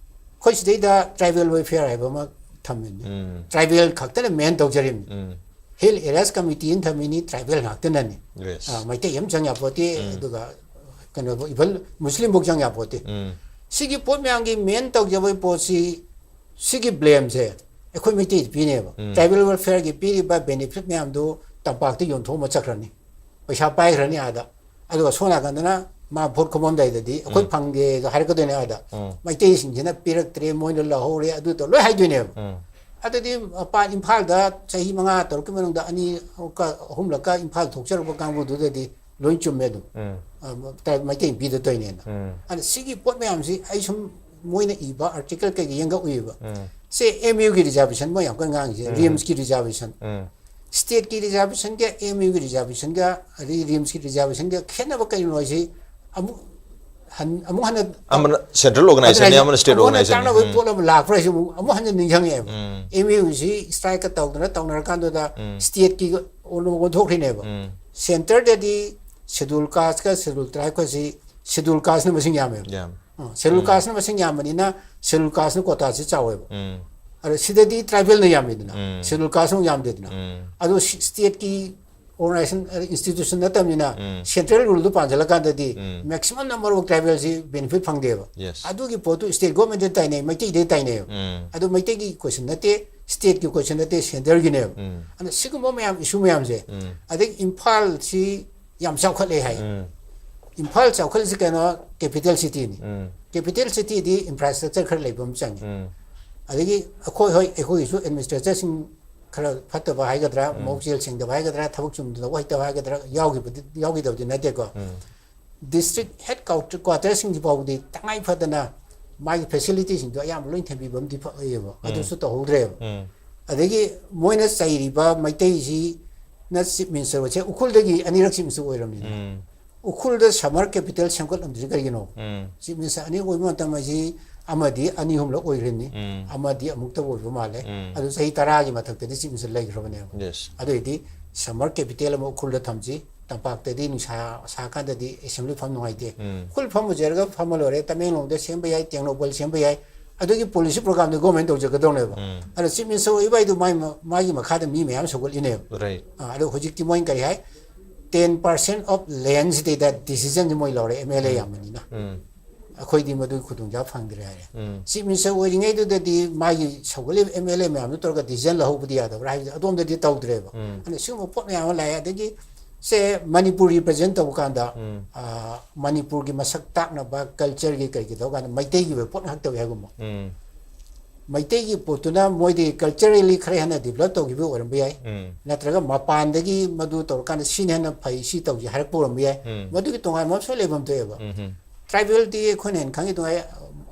ꯑꯩꯈꯣꯏ ꯁꯤꯗꯩꯗ ꯇ꯭ꯔꯥꯏꯕꯦꯜ ꯋꯦꯜꯐꯤꯌꯔ ꯍꯥꯏꯕ ꯑꯃ ꯊꯝꯃꯤꯅꯤ꯫ ꯎꯝ꯫ ꯇ꯭ꯔꯥꯏꯕꯦꯜ ꯈꯛꯇꯅ ꯃꯦꯟ ꯇꯧꯖꯔꯤꯕꯅꯤ꯫ ꯎꯝ꯫ ꯍꯤꯜ ꯑꯦꯔꯤꯌꯥꯁ ꯀꯃꯤꯇꯤ ꯑꯃ ꯊꯝꯃꯤꯅꯤ, ꯇ꯭ꯔꯥꯏꯕꯦꯜ ꯉꯥꯛꯇꯅꯅꯤ꯫ ꯌꯦꯁ꯫ ꯑ, ꯃꯩꯇꯩ ꯑꯃ ꯆꯪ ꯌꯥꯄꯣꯠꯇꯦ, ꯎꯝ꯫ ꯑꯗꯨꯒ ꯀꯩꯅꯣ, ꯏꯚꯟ ꯃꯨꯁꯂꯤꯝꯐꯧ ꯆꯪ ꯌꯥꯄꯣꯠꯇꯦ꯫ ꯎꯝ꯫ ꯁꯤꯒꯤ ꯄꯣꯠ ꯃꯌꯥꯝꯒꯤ ꯃꯦꯟ ꯇꯧꯖꯕꯒꯤ ꯄꯣꯠꯁꯤ, ꯁꯤꯒꯤ ꯕ꯭ꯂꯦꯝꯁꯦ ꯑꯩꯈꯣꯏ ꯃꯩꯇꯩꯗ ꯄꯤꯅꯦꯕ꯫ ꯎꯝ꯫ ꯇ꯭ꯔꯥꯏꯕꯦꯜ ꯋꯦꯜꯐꯤꯌꯔꯒꯤ ꯄꯤꯔꯤꯕ ꯕꯦꯅꯤꯐꯤꯠ ꯃꯌꯥꯝꯗꯨ ꯇꯝꯄꯥꯛꯇ ꯌꯣꯟꯊꯣꯛꯑꯝꯃ ꯆꯠꯈ꯭ꯔꯅꯤ, ꯄꯩꯁꯥ ꯄꯥꯏꯈ꯭ꯔꯅꯤ ꯑꯥꯗ꯫ ꯑꯗꯨꯒ ꯁꯣꯝ ꯅꯥꯀꯟꯗꯅ ꯃꯥ ꯚꯣꯠ ꯈꯣꯝꯃꯝꯗꯥꯏꯗꯗꯤ ꯑꯩꯈꯣꯏ ꯎꯝ꯫ ꯐꯪꯒꯦꯗꯣ ꯍꯥꯏꯔꯛꯀꯗꯣꯏꯅꯦ ꯑꯥꯗ꯫ ꯎꯝ꯫ ꯃꯩꯇꯩꯁꯤꯡꯁꯤꯅ ꯄꯤꯔꯛꯇ꯭ꯔꯦ, ꯃꯣꯏꯅ ꯂꯧꯍꯧꯔꯦ, ꯑꯗꯨ ꯇꯧ ꯂꯣꯏ ꯍꯥꯏꯗꯣꯏꯅꯦꯕ꯫ ꯎꯝ꯫ ꯑꯗꯨꯗꯤ ꯃꯄꯥꯟ ꯏꯝꯐꯥꯜꯗ ꯆꯍꯤ ꯃꯉꯥ ꯇꯔꯨꯛꯀꯤ ꯃꯅꯨꯡꯗ ꯑꯅꯤꯔꯛꯀ ꯑꯍꯨꯝꯂꯛꯀ ꯏꯝꯐꯥꯜ ꯊꯣꯛꯆꯔꯛꯄ ꯀꯥꯡꯕꯨꯗꯨꯗꯗꯤ ꯂꯣꯏ ꯆꯨꯝꯃꯦ ꯑꯗꯨꯝ꯫ ꯎꯝ꯫ ꯑ, ꯇ-, ꯃꯩꯇꯩ ꯄꯤꯗ ꯇꯧꯔꯤꯅꯦꯅ꯫ ꯎꯝ꯫ ꯑꯗ ꯁꯤꯒꯤ ꯄꯣꯠ ꯃꯌꯥꯝꯁꯤ ꯑꯩ ꯁꯨꯝ ꯃꯣꯏꯅ ꯏꯕ ꯑꯥꯔꯇꯤꯀꯜ ꯀꯩꯀꯩ ꯌꯦꯡꯒ ꯎꯏꯕ꯫ ꯎꯝ꯫ ꯁꯦ ꯑꯦꯝ ꯌꯨꯒꯤ ꯔꯤꯖꯥꯔꯕꯦꯁꯟ ꯃꯣꯏ ꯌꯥꯝ ꯀꯟꯅ ꯉꯥꯡꯉꯤꯁꯦ, ꯎꯝ꯫ ꯔꯤꯝꯁꯀꯤ ꯔꯤꯖꯥꯔꯕꯦꯁꯟ꯫ ꯎꯝ꯫ ꯁ꯭ꯇꯦꯠꯀꯤ ꯔꯤꯖꯥꯔꯕꯦꯁꯟꯒ ꯑꯦꯝ ꯌꯨꯒꯤ ꯔꯤꯖꯥꯔꯕꯦꯁꯟꯒ ꯑꯗꯩ ꯔꯤꯝꯁꯀꯤ ꯔꯤꯖꯥꯔꯕꯦꯁꯟꯒ ꯈꯦꯠꯅꯕ ꯀꯔꯤꯅꯣ ꯍꯥꯏꯁꯤ ꯑꯃꯨꯛ ꯍꯟ-, ꯑꯃꯨꯛ ꯍꯟꯅ ꯑꯃꯅ ꯁꯦꯟꯇ꯭ꯔꯦꯜ ꯑꯣꯔꯒꯅꯥꯏꯖꯦꯁꯟꯅꯤ, ꯑꯗꯨꯅ ꯑꯃꯅ ꯁ꯭ꯇꯦꯠ ꯑꯃꯨꯛ ꯍꯟꯅ ꯑꯣꯔꯒꯅꯥꯏꯖꯦꯁꯟꯅꯤ꯫ ꯇꯥꯛꯅꯕꯒꯤ ꯎꯝ꯫ ꯄꯣꯠ ꯑꯃ ꯂꯥꯛꯄ꯭ꯔꯥ ꯍꯥꯏꯁꯤ ꯑꯃꯨꯛ, ꯑꯃꯨꯛ ꯍꯟꯅ ꯅꯤꯡꯁꯤꯡꯉꯛꯑꯦꯕ꯫ ꯎꯝ꯫ ꯑꯦꯝ ꯌꯨꯁꯤ ꯁ꯭ꯇ꯭ꯔꯥꯏꯛꯀ ꯇꯧꯗꯅ ꯇꯧꯅꯔꯀꯥꯟꯗꯨꯗ ꯎꯝ꯫ ꯁ꯭ꯇꯦꯠꯀꯤ ꯑꯣꯟ-, ꯑꯣꯟꯊꯣꯛꯈ꯭ꯔꯤꯅꯦꯕ꯫ ꯎꯝ꯫ ꯁꯦꯗꯨꯜ ꯀꯥꯁꯀ ꯁꯦꯗꯨꯜ ꯇ꯭ꯔꯥꯏꯕꯀꯁꯤ ꯁꯦꯗꯨꯜ ꯀꯥꯁꯅ ꯃꯁꯤꯡ ꯌꯥꯝꯃꯦꯕ꯫ ꯌꯥꯝ꯫ ꯑ, ꯁꯦꯗꯨꯜ ꯎꯝ꯫ ꯀꯥꯁꯅ ꯃꯁꯤꯡ ꯌꯥꯝꯕꯅꯤꯅ ꯁꯦꯗꯨꯜ ꯀꯥꯁꯅ ꯀꯣꯇꯥꯁꯤ ꯆꯥꯎꯋꯦꯕ꯫ ꯎꯝ꯫ ꯑꯗꯣ ꯁꯤꯗꯗꯤ ꯇ꯭ꯔꯥꯏꯕꯦꯜꯅ ꯌꯥꯝꯃꯤꯗꯅ, ꯎꯝ. ꯁꯦꯗꯨꯜ ꯀꯥꯁ ꯑꯃꯨꯛ ꯌꯥꯝꯗꯦꯗꯅ. ꯎꯝ. ꯑꯗꯣ ꯁꯤ ꯁ꯭ꯇꯦꯠꯀꯤ ꯑꯣꯔꯒꯅꯥꯏꯖꯦꯁꯟ, ꯏꯟꯁꯇꯤꯇ꯭ꯌꯨꯁꯟ ꯅꯠꯇꯕꯅꯤꯅ, ꯎꯝ. ꯁꯦꯟꯇ꯭ꯔꯦꯜ ꯔꯨꯜꯗꯨ ꯄꯥꯟꯁꯤꯜꯂꯀꯥꯟꯗꯗꯤ ꯎꯝ. ꯃꯦꯛꯁꯤꯃꯝ ꯅꯝꯕꯔ ꯑꯣꯐ ꯇ꯭ꯔꯥꯏꯕꯦꯜꯁꯤ ꯕꯦꯅꯤꯐꯤꯠ ꯐꯪꯗꯦꯕ. Yes. ꯑꯗꯨꯒꯤ ꯄꯣꯠꯇꯨ ꯁ꯭ꯇꯦꯠ ꯒꯣꯔꯃꯦꯟꯗ ꯇꯥꯏꯅꯩ, ꯃꯩꯇꯩꯗ ꯇꯥꯏꯅꯩꯕ. ꯎꯝ. ꯑꯗꯨ ꯃꯩꯇꯩꯒꯤ ꯀꯣꯏꯁꯟ ꯅꯠꯇꯦ, ꯁ꯭ꯇꯦꯠꯀꯤ ꯀꯣꯏꯁꯟ ꯅꯠꯇꯦ, ꯁꯦꯟꯇ꯭ꯔꯦꯜꯒꯤꯅꯦꯕ. ꯎꯝ. ꯑꯗꯨꯅ ꯁꯤꯒꯨꯝꯕ ꯃꯌꯥꯝ, ꯏꯁꯨ ꯃꯌꯥꯝꯁꯦ, ꯎꯝ. ꯑꯗꯒꯤ ꯏꯝꯐꯥꯜꯁꯤ ꯌꯥꯝ ꯆꯥꯎꯈꯠꯂꯦ ꯍꯥꯏ. ꯎꯝ. ꯏꯝꯐꯥꯜ ꯆꯥꯎꯈꯠꯂꯤꯁꯤ ꯀꯩꯅꯣ, ꯀꯦꯄꯤꯇꯦꯜ ꯁꯤꯇꯤꯅꯤ. ꯎꯝ. ꯀꯦꯄꯤꯇꯦꯜ ꯁꯤꯇꯤꯗꯤ ꯏꯟꯐ꯭ꯔꯥꯁ꯭ꯇ꯭ꯔꯛꯆꯔ ꯈꯔ ꯂꯩꯕ ꯑꯃ ꯆꯪꯉꯤ. ꯎꯝ. ꯑꯗꯒꯤ ꯑꯩꯈꯣꯏ, ꯍꯣꯏ, ꯑꯩꯈꯣꯏꯒꯤꯁꯨ ꯑꯦꯗꯃꯤꯅꯤꯁꯇ꯭ꯔꯦꯇꯔꯁꯤꯡ ꯈꯔ ꯐꯠꯇꯕ ꯍꯥꯏꯒꯗ꯭ꯔꯥ, ꯎꯝ. ꯃꯕꯨꯛ ꯆꯦꯜ ꯁꯦꯡꯗꯕ ꯍꯥꯏꯒꯗ꯭ꯔꯥ, ꯊꯕꯛ ꯆꯨꯝꯗꯕ ꯍꯩꯇꯕ ꯍꯥꯏꯒꯗ꯭ꯔꯥ, ꯌꯥꯎꯈꯤꯕꯗꯤ, ꯌꯥꯎꯈꯤꯗꯕꯗꯤ ꯅꯠꯇꯦꯀꯣ. ꯎꯝ. ꯗꯤꯁꯇ꯭ꯔꯤꯛ ꯍꯦꯗ ꯀ꯭ꯋꯥꯇꯔꯁꯤꯡꯁꯤ ꯐꯥꯎꯕꯗꯤ ꯇꯉꯥꯏ ꯐꯗꯅ ꯃꯥꯒꯤ ꯐꯦꯁꯤꯂꯤꯇꯤꯁꯤꯡꯗꯣ ꯑꯌꯥꯝꯕ ꯂꯣꯏ ꯊꯝꯕꯤꯕ ꯑꯃꯗꯤ ꯐꯩꯌꯦꯕ. ꯎꯝ. ꯑꯗꯨꯁꯨ ꯇꯧꯍꯧꯗ꯭ꯔꯦꯕ. ꯎꯝ. ꯑꯗꯒꯤ ꯃꯣꯏꯅ ꯆꯩꯔꯤꯕ ꯃꯩꯇꯩꯁꯤꯅ ꯆꯤꯐ ꯃꯤꯅꯤꯁꯇꯔꯁꯦ ꯎꯈ꯭ꯔꯨꯜꯗꯒꯤ ꯑꯅꯤꯔꯛ ꯆꯤꯐ ꯃꯤꯅꯤꯁꯇꯔ ꯑꯣꯏꯔꯕꯅꯤꯅ. ꯎꯝ. ꯎꯈ꯭ꯔꯨꯜꯗ ꯁꯝꯃꯔ ꯀꯦꯄꯤꯇꯦꯜ ꯁꯦꯝꯒꯠꯂꯝꯗ꯭ꯔꯤꯁꯤ ꯀꯔꯤꯒꯤꯅꯣ? ꯎꯝ. ꯆꯤꯐ ꯃꯤꯅꯤꯁꯇꯔ ꯑꯅꯤ ꯑꯣꯏꯕ ꯃꯇꯝ ꯑꯁꯤ ꯑꯃꯗꯤ ꯑꯅꯤ ꯑꯍꯨꯝꯂꯛ ꯑꯣꯏꯈ꯭ꯔꯤꯕꯅꯤ, ꯎꯝ. ꯑꯃꯗꯤ ꯑꯃꯨꯛꯇ ꯑꯣꯏꯕ ꯃꯥꯜꯂꯦ. ꯎꯝ. ꯑꯗꯨ ꯆꯍꯤ ꯇꯔꯥꯒꯤ ꯃꯊꯛꯇꯗꯤ ꯆꯤꯐ ꯃꯤꯅꯤꯁꯇꯔ ꯂꯩꯈ꯭ꯔꯕꯅꯦꯕ. Yes. ꯑꯗꯨꯑꯣꯏꯗꯤ ꯁꯝꯃꯔ ꯀꯦꯄꯤꯇꯦꯜ ꯑꯃ ꯎꯈ꯭ꯔꯨꯜꯗ ꯊꯝꯁꯤ, ꯇꯝꯄꯥꯛꯇꯗꯤ ꯅꯨꯡꯁꯥ ꯁꯥꯀꯥꯟꯗꯗꯤ ꯑꯦꯁꯦꯝꯕ꯭ꯂꯤ ꯐꯝ ꯅꯨꯡꯉꯥꯏꯇꯦ. ꯎꯝ. ꯎꯈ꯭ꯔꯨꯜ ꯐꯝꯃꯨꯁꯦ ꯍꯥꯏꯔꯒ ꯐꯝꯃ ꯂꯣꯏꯔꯦ, ꯇꯃꯦꯡꯂꯣꯡꯗ ꯁꯦꯝꯕ ꯌꯥꯏ, ꯇꯦꯡꯅꯧꯄꯜ ꯁꯦꯝꯕ ꯌꯥꯏ, ꯑꯗꯨꯒꯤ ꯄꯣꯂꯤꯁꯤ ꯄ꯭ꯔꯣꯒ꯭ꯔꯥꯝꯗꯤ ꯒꯣꯔꯃꯦꯟ ꯇꯧꯖꯒꯗꯧꯅꯦꯕ. ꯎꯝ. ꯑꯗꯣ ꯆꯤꯐ ꯃꯤꯅꯤꯁꯇꯔ ꯑꯣꯏꯕ ꯍꯥꯏꯗꯨ ꯃꯥꯒꯤ ꯃ-, ꯃꯥꯒꯤ ꯃꯈꯥꯗ ꯃꯤ ꯃꯌꯥꯝ ꯁꯧꯒꯠꯂꯤꯅꯦꯕ. Right. ꯑꯥ, ꯑꯗꯣ ꯍꯧꯖꯤꯛꯇꯤ ꯃꯣꯏꯅ ꯀꯔꯤ ꯍꯥꯏ? Ten percent of land ꯁꯤꯗꯩꯗ ꯗꯤꯁꯤꯖꯟꯁꯤ ꯃꯣꯏ ꯂꯧꯔꯦ, ꯑꯦꯝ ꯑꯦꯜ ꯑꯦ ꯌꯥꯝꯕꯅꯤꯅ. ꯎꯝ. ꯑꯩꯈꯣꯏꯗꯤ ꯃꯗꯨꯒꯤ ꯈꯨꯗꯣꯡꯆꯥꯕ ꯐꯪꯗ꯭ꯔꯦ ꯍꯥꯏꯔꯦ. ꯎꯝ. ꯆꯤꯐ ꯃꯤꯅꯤꯁꯇꯔ ꯑꯣꯏꯔꯤꯉꯩꯗꯨꯗꯗꯤ ꯃꯥꯒꯤ ꯁꯧꯒꯠꯂꯤꯕ ꯑꯦꯝ ꯑꯦꯜ ꯑꯦ ꯃꯌꯥꯝꯗꯨ ꯇꯧꯔꯒ ꯗꯤꯁꯤꯖꯟ ꯂꯧꯍꯧꯕꯗꯤ ꯌꯥꯗꯕ꯭ꯔꯥ ꯍꯥꯏꯕꯗꯤ ꯑꯗꯣꯝꯗꯗꯤ ꯇꯧꯗ꯭ꯔꯦꯕ. ꯎꯝ. ꯑꯗꯨꯅ ꯁꯤꯒꯨꯝꯕ ꯄꯣꯠ ꯃꯌꯥꯝ ꯑꯃ ꯂꯥꯛꯑꯦ. ꯑꯗꯒꯤ ꯁꯦ ꯃꯅꯤꯄꯨꯔ ꯔꯤꯄ꯭ꯔꯖꯦꯟ ꯇꯧꯕ ꯀꯥꯟꯗ, ꯎꯝ. ꯑꯥ, ꯃꯅꯤꯄꯨꯔꯒꯤ ꯃꯁꯛ ꯇꯥꯛꯅꯕ ꯀꯜꯆꯔꯒꯤ ꯀꯔꯤꯒꯤ ꯇꯧꯕ ꯀꯥꯟꯗ ꯃꯩꯇꯩꯒꯤ ꯑꯣꯏꯕ ꯄꯣꯠ ꯉꯥꯛ ꯇꯧꯏ ꯍꯥꯏꯒꯨꯝꯕ. ꯎꯝ. ꯃꯩꯇꯩꯒꯤ ꯄꯣꯠꯇꯨꯅ ꯃꯣꯏꯗꯤ ꯀꯜꯆꯔꯦꯜꯂꯤ ꯈꯔ ꯍꯦꯟꯅ ꯗꯤꯕꯂꯞ ꯇꯧꯈꯤꯕ ꯑꯣꯏꯔꯝꯕ ꯌꯥꯏ. ꯎꯝ. ꯅꯠꯇ꯭ꯔꯒ ꯃꯄꯥꯟꯗꯒꯤ ꯃꯗꯨ ꯇꯧꯔꯀꯥꯟꯗ ꯁꯤꯅ ꯍꯦꯟꯅ ꯐꯩ, ꯁꯤ ꯇꯧꯁꯤ ꯍꯥꯏꯔꯛꯄ ꯑꯣꯏꯔꯝꯕ ꯌꯥꯏ. ꯎꯝ. ꯃꯗꯨꯒꯤ ꯇꯣꯉꯥꯟꯕ ꯑꯃꯁꯨ ꯂꯩꯐꯝ ꯊꯣꯛꯑꯦꯕ. ꯎꯝ. ꯇ꯭ꯔꯥꯏꯕꯦꯜꯗꯤ ꯑꯩꯈꯣꯏꯅ ꯍꯦꯟꯅ ꯈꯪꯉꯤ, ꯇꯣꯉꯥꯟ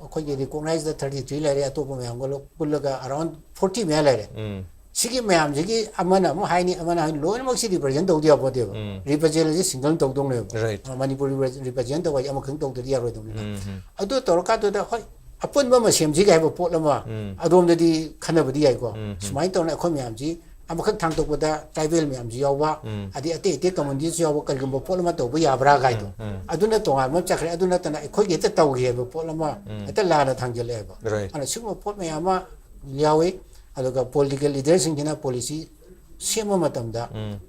ꯑꯩꯈꯣꯏꯒꯤ ꯔꯤꯀꯣꯛꯅꯥꯏꯖꯗ ꯊꯥꯔꯇꯤ ꯊ꯭ꯔꯤ ꯂꯩꯔꯦ, ꯑꯇꯣꯞꯄ ꯃꯌꯥꯝꯒ ꯂꯣ-, ꯄꯨꯜꯂꯒ ꯑꯔꯥꯎꯟ ꯐꯣꯔꯇꯤ ꯃꯌꯥ ꯂꯩꯔꯦ. ꯎꯝ. ꯁꯤꯒꯤ ꯃꯌꯥꯝꯁꯤꯒꯤ ꯑꯃꯅ ꯑꯃꯨꯛ ꯍꯥꯏꯅꯤ, ꯑꯃꯅ ꯍꯥꯏꯅꯤ, ꯂꯣꯏꯅꯃꯛ ꯁꯤ ꯔꯤꯄ꯭ꯔꯖꯦꯟ ꯇꯧꯗ ꯌꯥꯄꯣꯠꯇꯦꯕ. ꯎꯝ. ꯔꯤꯄ꯭ꯔꯖꯦꯟ ꯑꯁꯤ ꯁꯤꯡꯒꯜ ꯇꯧꯗꯧꯅꯦꯕ. Right. ꯑ, ꯃꯅꯤꯄꯨꯔ ꯔꯤꯄ꯭ꯔꯖꯦꯟ ꯇꯧꯕ ꯍꯥꯏꯁꯦ ꯑꯃꯈꯪ ꯇꯧꯗ꯭ꯔꯗꯤ ꯌꯥꯔꯣꯏꯗꯧꯅꯤꯅ. ꯎꯝ. ꯑꯗꯨ ꯇꯧꯔꯀꯥꯟꯗꯨꯗ, ꯍꯣꯏ, ꯑꯄꯨꯟꯕ ꯑꯃ ꯁꯦꯝꯁꯤꯒꯦ ꯍꯥꯏꯕ ꯄꯣꯠ ꯑꯃ ꯎꯝ. ꯑꯗꯣꯝꯗꯗꯤ ꯈꯟꯅꯕꯗꯤ ꯌꯥꯏꯀꯣ. ꯎꯝ. ꯁꯨꯃꯥꯏꯅ ꯇꯧꯅ ꯑꯩꯈꯣꯏ ꯃꯌꯥꯝꯁꯤ ꯑꯃꯈꯛ ꯊꯥꯡꯗꯣꯛꯄꯗ ꯇ꯭ꯔꯥꯏꯕꯦꯜ ꯃꯌꯥꯝꯁꯤ ꯌꯥꯎꯕ, ꯎꯝ. ꯑꯗꯩ ꯑꯇꯩ ꯑꯇꯩ ꯀꯝꯃꯨꯅꯤꯇꯤꯁꯨ ꯌꯥꯎꯕ, ꯀꯔꯤꯒꯨꯝꯕ ꯄꯣꯠ ꯑꯃ ꯇꯧꯕ ꯌꯥꯕ꯭ꯔꯥ ꯀꯥꯏꯗꯣ, ꯎꯝ, ꯎꯝ. ꯑꯗꯨꯅ ꯇꯣꯉꯥꯟꯕ ꯑꯃ ꯆꯠꯈ꯭ꯔꯦ. ꯑꯗꯨ ꯅꯠꯇꯅ ꯑꯩꯈꯣꯏꯒꯤ ꯍꯦꯛꯇ ꯇꯧꯒꯦ ꯍꯥꯏꯕ ꯄꯣꯠ ꯑꯃ ꯎꯝ. ꯍꯦꯛꯇ ꯂꯥꯟꯅ ꯊꯥꯡꯖꯜꯂꯛꯑꯦꯕ. Right. ꯑꯗꯨꯅ ꯁꯤꯒꯨꯝꯕ ꯄꯣꯠ ꯃꯌꯥꯝ ꯑꯃ ꯌꯥꯎꯏ꯫ ꯑꯗꯨꯒ ꯄꯣꯂꯤꯇꯤꯀꯦꯜ ꯂꯤꯗꯔꯁꯤꯡꯁꯤꯅ ꯄꯣꯂꯤꯁꯤ ꯁꯦꯝꯕ ꯃꯇꯝꯗ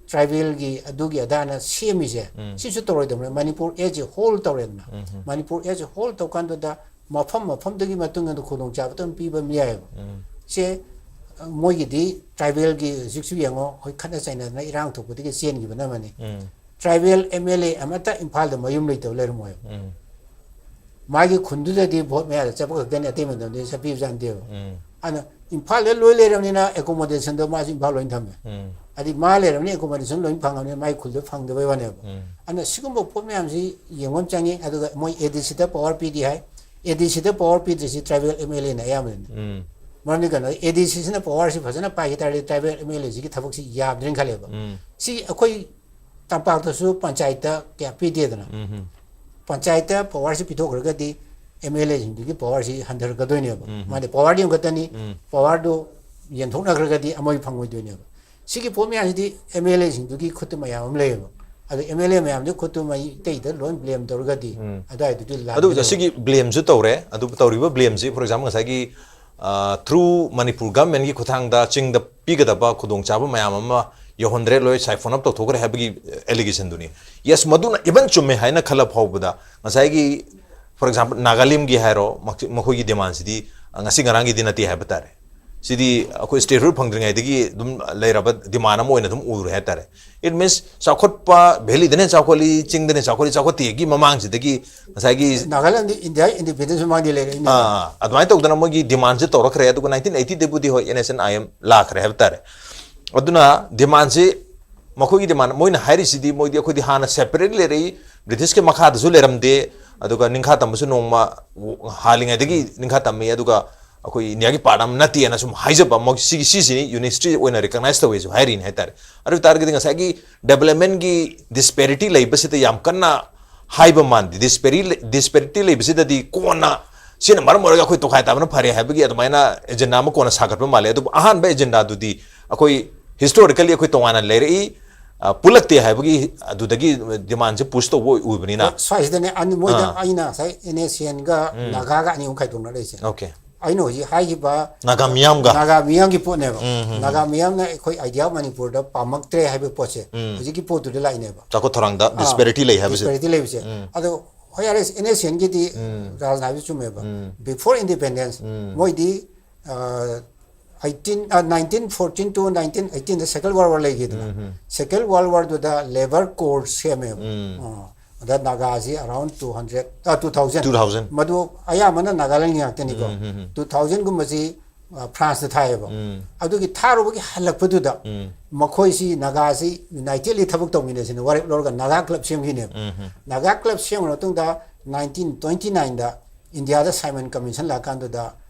ꯇ꯭ꯔꯥꯏꯕꯦꯜꯒꯤ ꯑꯗꯨꯒꯤ ꯑꯗꯥꯅ ꯁꯦꯝꯃꯤꯁꯦ ꯁꯤꯁꯨ ꯇꯧꯔꯣꯏꯗꯕꯅꯤ꯫ ꯃꯅꯤꯄꯨꯔ as a whole ꯇꯧꯔꯦꯗꯅ, ꯃꯅꯤꯄꯨꯔ as a whole ꯇꯧꯀꯥꯟꯗꯨꯗ ꯃꯐꯝ ꯃꯐꯝꯗꯨꯒꯤ ꯃꯇꯨꯡ ꯏꯟꯅ ꯈꯨꯗꯣꯡꯆꯥꯕꯗꯣ ꯑꯗꯨꯝ ꯄꯤꯕ ꯑꯃ ꯌꯥꯏꯑꯕ꯫ ꯁꯦ ꯃꯣꯏꯒꯤꯗꯤ ꯇ꯭ꯔꯥꯏꯕꯦꯜꯒꯤ ꯍꯧꯖꯤꯛꯁꯨ ꯌꯦꯡꯉꯣ, ꯑꯩꯈꯣꯏ ꯈꯠꯅ ꯆꯩꯅꯗꯅ ꯏꯔꯥꯡ ꯊꯣꯛꯄꯗꯒꯤ ꯆꯦꯟꯈꯤꯕꯅ ꯑꯃꯅꯤ꯫ ꯇ꯭ꯔꯥꯏꯕꯦꯜ ꯑꯦꯝ ꯑꯦꯜ ꯑꯦ ꯑꯃꯠꯇ ꯏꯝꯐꯥꯜꯗ ꯃꯌꯨꯝ ꯂꯩꯇꯕ ꯂꯩꯔꯝꯃꯣꯏꯕ꯫ ꯃꯥꯒꯤ ꯈꯨꯟꯗꯨꯗꯗꯤ ꯚꯣꯠ ꯃꯌꯥꯗ ꯆꯠꯄ ꯈꯛꯇꯅꯤ, ꯑꯇꯩ ꯃꯇꯝꯗꯗꯤ ꯆꯠꯄꯤꯕꯖꯥꯠ ꯅꯠꯇꯦꯕ꯫ ꯑꯗꯨꯅ ꯏꯝꯐꯥꯜꯗ ꯂꯣꯏ ꯂꯩꯔꯕꯅꯤꯅ ꯑꯦꯀꯣꯃꯣꯗꯦꯁꯟꯗꯣ ꯃꯥꯁꯨ ꯏꯝꯐꯥꯜ ꯂꯣꯏ ꯊꯝꯃꯦ꯫ ꯍꯥꯏꯗꯤ ꯃꯥ ꯂꯩꯔꯕꯅꯤꯅ ꯑꯦꯀꯣꯃꯣꯗꯦꯁꯟ ꯂꯣꯏ ꯐꯪꯉꯕꯅꯤꯅ ꯃꯥꯒꯤ ꯈꯨꯜꯗ ꯐꯪꯗꯕꯩ ꯋꯥꯅꯦꯕ꯫ ꯑꯗꯨꯅ ꯁꯤꯒꯨꯝꯕ ꯄꯣꯠ ꯃꯌꯥꯝꯁꯤ ꯌꯦꯡꯕ ꯑꯃ ꯆꯪꯉꯤ꯫ ꯑꯗꯨꯒ ꯃꯣꯏ ꯑꯦ ꯗꯤ ꯁꯤꯗ ꯄꯋꯥꯔ ꯄꯤꯗꯦ ꯍꯥꯏ꯫ ꯑꯦ ꯗꯤ ꯁꯤꯗ ꯄꯋꯥꯔ ꯄꯤꯗ꯭ꯔꯤꯁꯤ ꯇ꯭ꯔꯥꯏꯕꯦꯜ ꯑꯦꯝ ꯑꯦꯜ ꯑꯦꯅ ꯑꯌꯥꯝꯕꯅꯤ꯫ ꯃꯔꯝꯗꯤ ꯀꯩꯅꯣ, ꯑꯦ ꯗꯤ ꯁꯤꯁꯤꯅ ꯄꯋꯥꯔꯁꯤ ꯐꯖꯅ ꯄꯥꯏꯈꯤ ꯇꯥꯔꯗꯤ ꯇ꯭ꯔꯥꯏꯕꯦꯜ ꯑꯦꯝ ꯑꯦꯜ ꯑꯦꯁꯤꯒꯤ ꯊꯕꯛꯁꯤ ꯌꯥꯗ꯭ꯔꯦꯅ ꯈꯜꯂꯦꯕ꯫ ꯁꯤ ꯑꯩꯈꯣꯏ ꯇꯝꯄꯥꯛꯇꯁꯨ ꯄꯟꯆꯥꯌꯠꯇ ꯀꯌꯥ ꯄꯤꯗꯦꯗꯅ꯫ ꯄꯟꯆꯥꯌꯠꯇ ꯄꯋꯥꯔꯁꯤ ꯄꯤꯊꯣꯛꯈ꯭ꯔꯒꯗꯤ ꯑꯦꯝ ꯑꯦꯜ ꯑꯦꯁꯤꯡꯗꯨꯒꯤ ꯄꯋꯥꯔꯁꯤ ꯍꯟꯊꯔꯛꯀꯗꯣꯏꯅꯦꯕ꯫ ꯃꯥꯗꯤ ꯄꯋꯥꯔꯗꯤ ꯑꯃꯈꯛꯇꯅꯤ, ꯄꯋꯥꯔꯗꯨ ꯌꯦꯟꯊꯣꯛꯅꯈ꯭ꯔꯒꯗꯤ ꯑꯃꯒꯤ ꯐꯪꯉꯣꯏꯗꯣꯏꯅꯦꯕ꯫ ꯁꯤꯒꯤ ꯄꯣꯠ ꯃꯌꯥꯝꯁꯤꯗꯤ ꯑꯦꯝ ꯑꯦꯜ ꯑꯦꯁꯤꯡꯗꯨꯒꯤ ꯈꯨꯠꯇ ꯃꯌꯥꯝ ꯑꯃ ꯂꯩꯌꯦꯕ꯫ ꯑꯗꯣ ꯑꯦꯝ ꯑꯦꯜ ꯑꯦ ꯃꯌꯥꯝꯗꯨꯒꯤ ꯈꯨꯠꯇꯨ ꯃꯩꯇꯩꯗ ꯂꯣꯏ ꯕ꯭ꯂꯦꯝ ꯇꯧꯔꯒꯗꯤ ꯑꯗꯨꯋꯥꯏꯗꯨꯗꯤ ꯑꯗꯨ ꯂꯥꯟꯒꯗꯕ꯫ ꯁꯤꯒꯤ ꯕ꯭ꯂꯦꯝꯁꯨ ꯇꯧꯔꯦ꯫ ꯑꯗꯨ ꯇꯧꯔꯤꯕ ꯕ꯭ꯂꯦꯝꯁꯤ, for example, ꯉꯁꯥꯏꯒꯤ ꯊ꯭ꯔꯨ ꯃꯅꯤꯄꯨꯔ ꯒꯚꯔꯟꯃꯦꯟꯒꯤ ꯈꯨꯠꯊꯥꯡꯗ ꯆꯤꯡꯗ ꯄꯤꯒꯗꯕ ꯈꯨꯗꯣꯡꯆꯥꯕ ꯃꯌꯥꯝ ꯑꯃ ꯌꯧꯍꯟꯗ꯭ꯔꯦ, ꯂꯣꯏ ꯁꯥꯏꯐꯣꯟ ꯑꯞ ꯇꯧꯊꯣꯛꯈ꯭ꯔꯦ ꯍꯥꯏꯕꯒꯤ ꯑꯦꯂꯤꯒꯦꯁꯟꯗꯨꯅꯤ꯫ ꯌꯦꯁ, ꯃꯗꯨꯅ ꯏꯚꯟ ꯆꯨꯝꯃꯦ ꯍꯥꯏꯅ ꯈꯜꯂ ꯐꯥꯎꯕꯗ ꯉꯁꯥꯏꯒꯤ, for example, ꯅꯥꯒꯥꯂꯦꯟꯒꯤ ꯍꯥꯏꯔꯣ, ꯃꯈ- ꯃꯈꯣꯏꯒꯤ ꯗꯤꯃꯥꯟꯁꯤꯗꯤ ꯉꯁꯤ ꯉꯔꯥꯡꯒꯤꯗꯤ ꯅꯠꯇꯦ ꯍꯥꯏꯕ ꯇꯥꯔꯦ꯫ ꯁꯤꯗꯤ ꯑꯩꯈꯣꯏ ꯁ꯭ꯇꯦꯠꯍꯨꯗ ꯐꯪꯗ꯭ꯔꯤꯉꯩꯗꯒꯤ ꯑꯗꯨꯝ ꯂꯩꯔꯕ ꯗꯤꯃꯥꯟ ꯑꯃ ꯑꯣꯏꯅ ꯑꯗꯨꯝ ꯎꯔꯦ ꯍꯥꯏ ꯇꯥꯔꯦ꯫ It means ꯆꯥꯎꯈꯠꯄ, ꯚꯦꯂꯤꯗꯅ ꯍꯦꯟꯅ ꯆꯥꯎꯈꯠꯂꯤ, ꯆꯤꯡꯗꯅ ꯍꯦꯟꯅ ꯆꯥꯎꯈꯠꯂꯤ, ꯆꯥꯎꯈꯠꯇꯦꯒꯤ ꯃꯃꯥꯡꯁꯤꯗꯒꯤ ꯉꯁꯥꯏꯒꯤ ꯅꯥꯒꯥꯂꯦꯟꯗꯤ ꯏꯟꯗꯤꯌꯥ ꯏꯟꯗꯤꯄꯦꯟꯗꯦꯟꯁ ꯃꯃꯥꯡꯗꯤ ꯂꯩꯔꯛꯏꯅꯦ꯫ ꯑꯥ, ꯑꯗꯨꯃꯥꯏꯅ ꯇꯧꯗꯅ ꯃꯣꯏꯒꯤ ꯗꯤꯃꯥꯟꯁꯦ ꯇꯧꯔꯛꯈ꯭ꯔꯦ꯫ ꯑꯗꯨꯒ ꯅꯥꯏꯟꯇꯤꯟ ꯑꯩꯠꯇꯤꯗꯕꯨꯗꯤ ꯍꯣꯏ N S N I M ꯂꯥꯛꯈ꯭ꯔꯦ ꯍꯥꯏꯕ ꯇꯥꯔꯦ꯫ ꯑꯗꯨꯅ ꯗꯤꯃꯥꯟꯁꯤ, ꯃꯈꯣꯏꯒꯤ ꯗꯤꯃꯥꯟ, ꯃꯣꯏꯅ ꯍꯥꯏꯔꯤꯁꯤꯗꯤ ꯃꯣꯏꯗꯤ ꯑꯩꯈꯣꯏꯗꯤ ꯍꯥꯟꯅ ꯁꯦꯄꯔꯦꯠ ꯂꯩꯔꯛꯏ, ꯕ꯭ꯔꯤꯇꯤꯁꯀꯤ ꯃꯈꯥꯗꯁꯨ ꯂꯩꯔꯝꯗꯦ, ꯑꯗꯨꯒ ꯅꯤꯡꯈꯥ ꯇꯝꯕꯁꯨ ꯅꯣꯡꯃ ꯍꯥꯜꯂꯤꯉꯩꯗꯒꯤ ꯅꯤꯡꯈꯥ ꯇꯝꯃꯤ, ꯑꯗꯨꯒ ꯑꯩꯈꯣꯏ ꯏꯟꯗꯤꯌꯥꯒꯤ ꯄꯥꯔꯠ ꯑꯃ ꯅꯠꯇꯦꯅ ꯁꯨꯝ ꯍꯥꯏꯖꯕ, ꯃꯣꯏ ꯁꯤꯒꯤ, ꯁꯤꯁꯤꯅꯤ ꯌꯨꯅꯤꯠ ꯍꯤꯁꯇ꯭ꯔꯤ ꯑꯣꯏꯅ ꯔꯤꯀꯛꯅꯥꯏꯁ ꯇꯧꯋꯦꯁꯨ ꯍꯥꯏꯔꯤꯅꯤ ꯍꯥꯏꯇꯥꯔꯦ꯫ ꯑꯗꯨ ꯑꯣꯏ ꯇꯥꯔꯒꯗꯤ ꯉꯁꯥꯏꯒꯤ ꯗꯦꯕꯂꯞꯃꯦꯟꯒꯤ ꯗꯤꯁꯄꯦꯔꯤꯇꯤ ꯂꯩꯕꯁꯤꯗ ꯌꯥꯝ ꯀꯟꯅ ꯍꯥꯏꯕ ꯃꯥꯟꯗꯦ꯫ ꯗꯤꯁꯄꯦꯔꯤ ꯗꯤꯁꯄꯦꯔꯤꯇꯤ ꯂꯩꯕꯁꯤꯗꯗꯤ ꯀꯣꯟꯅ ꯁꯤꯅ ꯃꯔꯝ ꯑꯣꯏꯔꯒ ꯑꯩꯈꯣꯏ ꯇꯣꯈꯥꯏ ꯇꯥꯕꯅ ꯐꯔꯦ ꯍꯥꯏꯕꯒꯤ ꯑꯗꯨꯃꯥꯏꯅ ꯑꯦꯖꯦꯟꯗꯥ ꯑꯃ ꯀꯣꯟꯅ ꯁꯥꯒꯠꯄ ꯃꯥꯜꯂꯦ꯫ ꯑꯗꯨꯕꯨ ꯑꯍꯥꯟꯕ ꯑꯦꯖꯦꯟꯗꯥꯗꯨꯗꯤ ꯑꯩꯈꯣꯏ ꯍꯤꯁꯇꯣꯔꯤꯀꯦꯜꯂꯤ ꯑꯩꯈꯣꯏ ꯇꯣꯉꯥꯟꯅ ꯂꯩꯔꯛꯏ, ꯑ, ꯄꯨꯜꯂꯛꯇꯦ ꯍꯥꯏꯕꯒꯤ ꯑꯗꯨꯗꯒꯤ ꯗꯤꯃꯥꯟꯁꯦ ꯄꯨꯁ ꯇꯧꯕ ꯑꯣꯏꯕꯅꯤꯅ꯫ ꯁ꯭ꯋꯥꯏꯁꯤꯗꯅꯦ ꯑꯅꯤ-, ꯃꯣꯏꯗ ꯑꯩꯅ ꯉꯁꯥꯏ ꯑꯦꯟ ꯑꯦꯁ ꯁꯤ ꯑꯦꯟꯒ ꯅꯥꯒꯥꯒ ꯑꯅꯤ ꯑꯍꯨꯝ ꯈꯥꯏꯗꯣꯛꯅꯔꯛꯏꯁꯦ꯫ ꯑꯣꯀꯦ꯫ ꯑꯩꯅ ꯍꯧꯖꯤꯛ ꯍꯥꯏꯈꯤꯕ ꯅꯥꯒꯥ ꯃꯤꯌꯥꯝꯒ ꯅꯥꯒꯥ ꯃꯤꯌꯥꯝꯒꯤ ꯄꯣꯠꯅꯦꯕ꯫ ꯎꯝ, ꯎꯝ, ꯎꯝ꯫ ꯅꯥꯒꯥ ꯃꯤꯌꯥꯝꯅ ꯑꯩꯈꯣꯏ ꯑꯥꯏꯗꯤꯌꯥ ꯃꯅꯤꯄꯨꯔꯗ ꯄꯥꯝꯃꯛꯇ꯭ꯔꯦ ꯍꯥꯏꯕ ꯄꯣꯠꯁꯦ ꯎꯝ꯫ ꯍꯧꯖꯤꯛꯀꯤ ꯄꯣꯠꯇꯨꯗ ꯂꯥꯛꯏꯅꯦꯕ꯫ ꯆꯥꯎꯈꯠ ꯊꯧꯔꯥꯡꯗ ꯗꯤꯁꯄꯦꯔꯤꯇꯤ ꯂꯩ ꯍꯥꯏꯕꯁꯦ꯫ ꯗꯤꯁꯄꯦꯔꯤꯇꯤ ꯂꯩꯕꯁꯦ꯫ ꯎꯝ꯫ ꯑꯗꯣ ꯍꯣꯏ, ꯌꯥꯔꯦ, ꯑꯦꯟ ꯑꯦꯁ ꯁꯤ ꯑꯦꯟꯒꯤꯗꯤ ꯎꯝ꯫ ꯔꯥꯖꯅ ꯍꯥꯏꯕ ꯆꯨꯝꯃꯦꯕ꯫ ꯎꯝ꯫ Before independence um. ꯃꯣꯏꯗꯤ eighteen nineteen fourteen to nineteen ꯑꯩꯠꯇꯤꯟꯗ ꯁꯦꯀꯦꯟ ꯋꯥꯔꯜ ꯋꯥꯔ ꯂꯩꯈꯤꯗꯅ꯫ Um, um. ꯁꯦꯀꯦꯟ ꯋꯥꯔꯜ ꯋꯥꯔꯗꯨꯗ ꯂꯦꯕꯔ ꯀꯣꯔ ꯁꯦꯝꯃꯦꯕ꯫ ꯎꯝ꯫ ꯑ, ꯑꯗ ꯅꯥꯒꯥꯁꯤ around two hundred to thousand. Two thousand. ꯃꯗꯨ ꯑꯌꯥꯝꯕꯅ ꯅꯥꯒꯥꯂꯦꯟꯒꯤ ꯉꯥꯛꯇꯅꯤꯀꯣ꯫ ꯎꯝ, ꯎꯝ, ꯎꯝ꯫ ꯇꯨ ꯊꯥꯎꯖꯟꯒꯨꯝꯕꯁꯤ ꯐ꯭ꯔꯥꯟꯁꯇ ꯊꯥꯏꯌꯦꯕ꯫ ꯎꯝ꯫ ꯑꯗꯨꯒꯤ ꯊꯥꯔꯨꯕꯒꯤ ꯍꯜꯂꯛꯄꯗꯨꯗ ꯎꯝ꯫ ꯃꯈꯣꯏꯁꯤ ꯅꯥꯒꯥꯁꯤ ꯌꯨꯅꯥꯏꯇꯦꯠꯂꯤ ꯊꯕꯛ ꯇꯧꯃꯤꯟꯅꯁꯤꯅ ꯋꯥꯔꯦꯞ ꯂꯧꯔꯒ ꯅꯥꯒꯥ ꯀ꯭ꯂꯕ ꯁꯦꯝꯈꯤꯅꯦꯕ꯫ ꯎꯝ, ꯎꯝ꯫ ꯅꯥꯒꯥ ꯀ꯭ꯂꯕ ꯁꯦꯝꯈ꯭ꯔ ꯃꯇꯨꯡꯗ ꯅꯥꯏꯟꯇꯤꯟ ꯇ꯭ꯋꯦꯟꯇꯤ ꯅꯥꯏꯟꯗ ꯏꯟꯗꯤꯌꯥꯗ ꯁꯥꯏꯃꯟ ꯀꯃꯤꯁꯟ ꯂꯥꯛꯀꯥꯟꯗꯨꯗ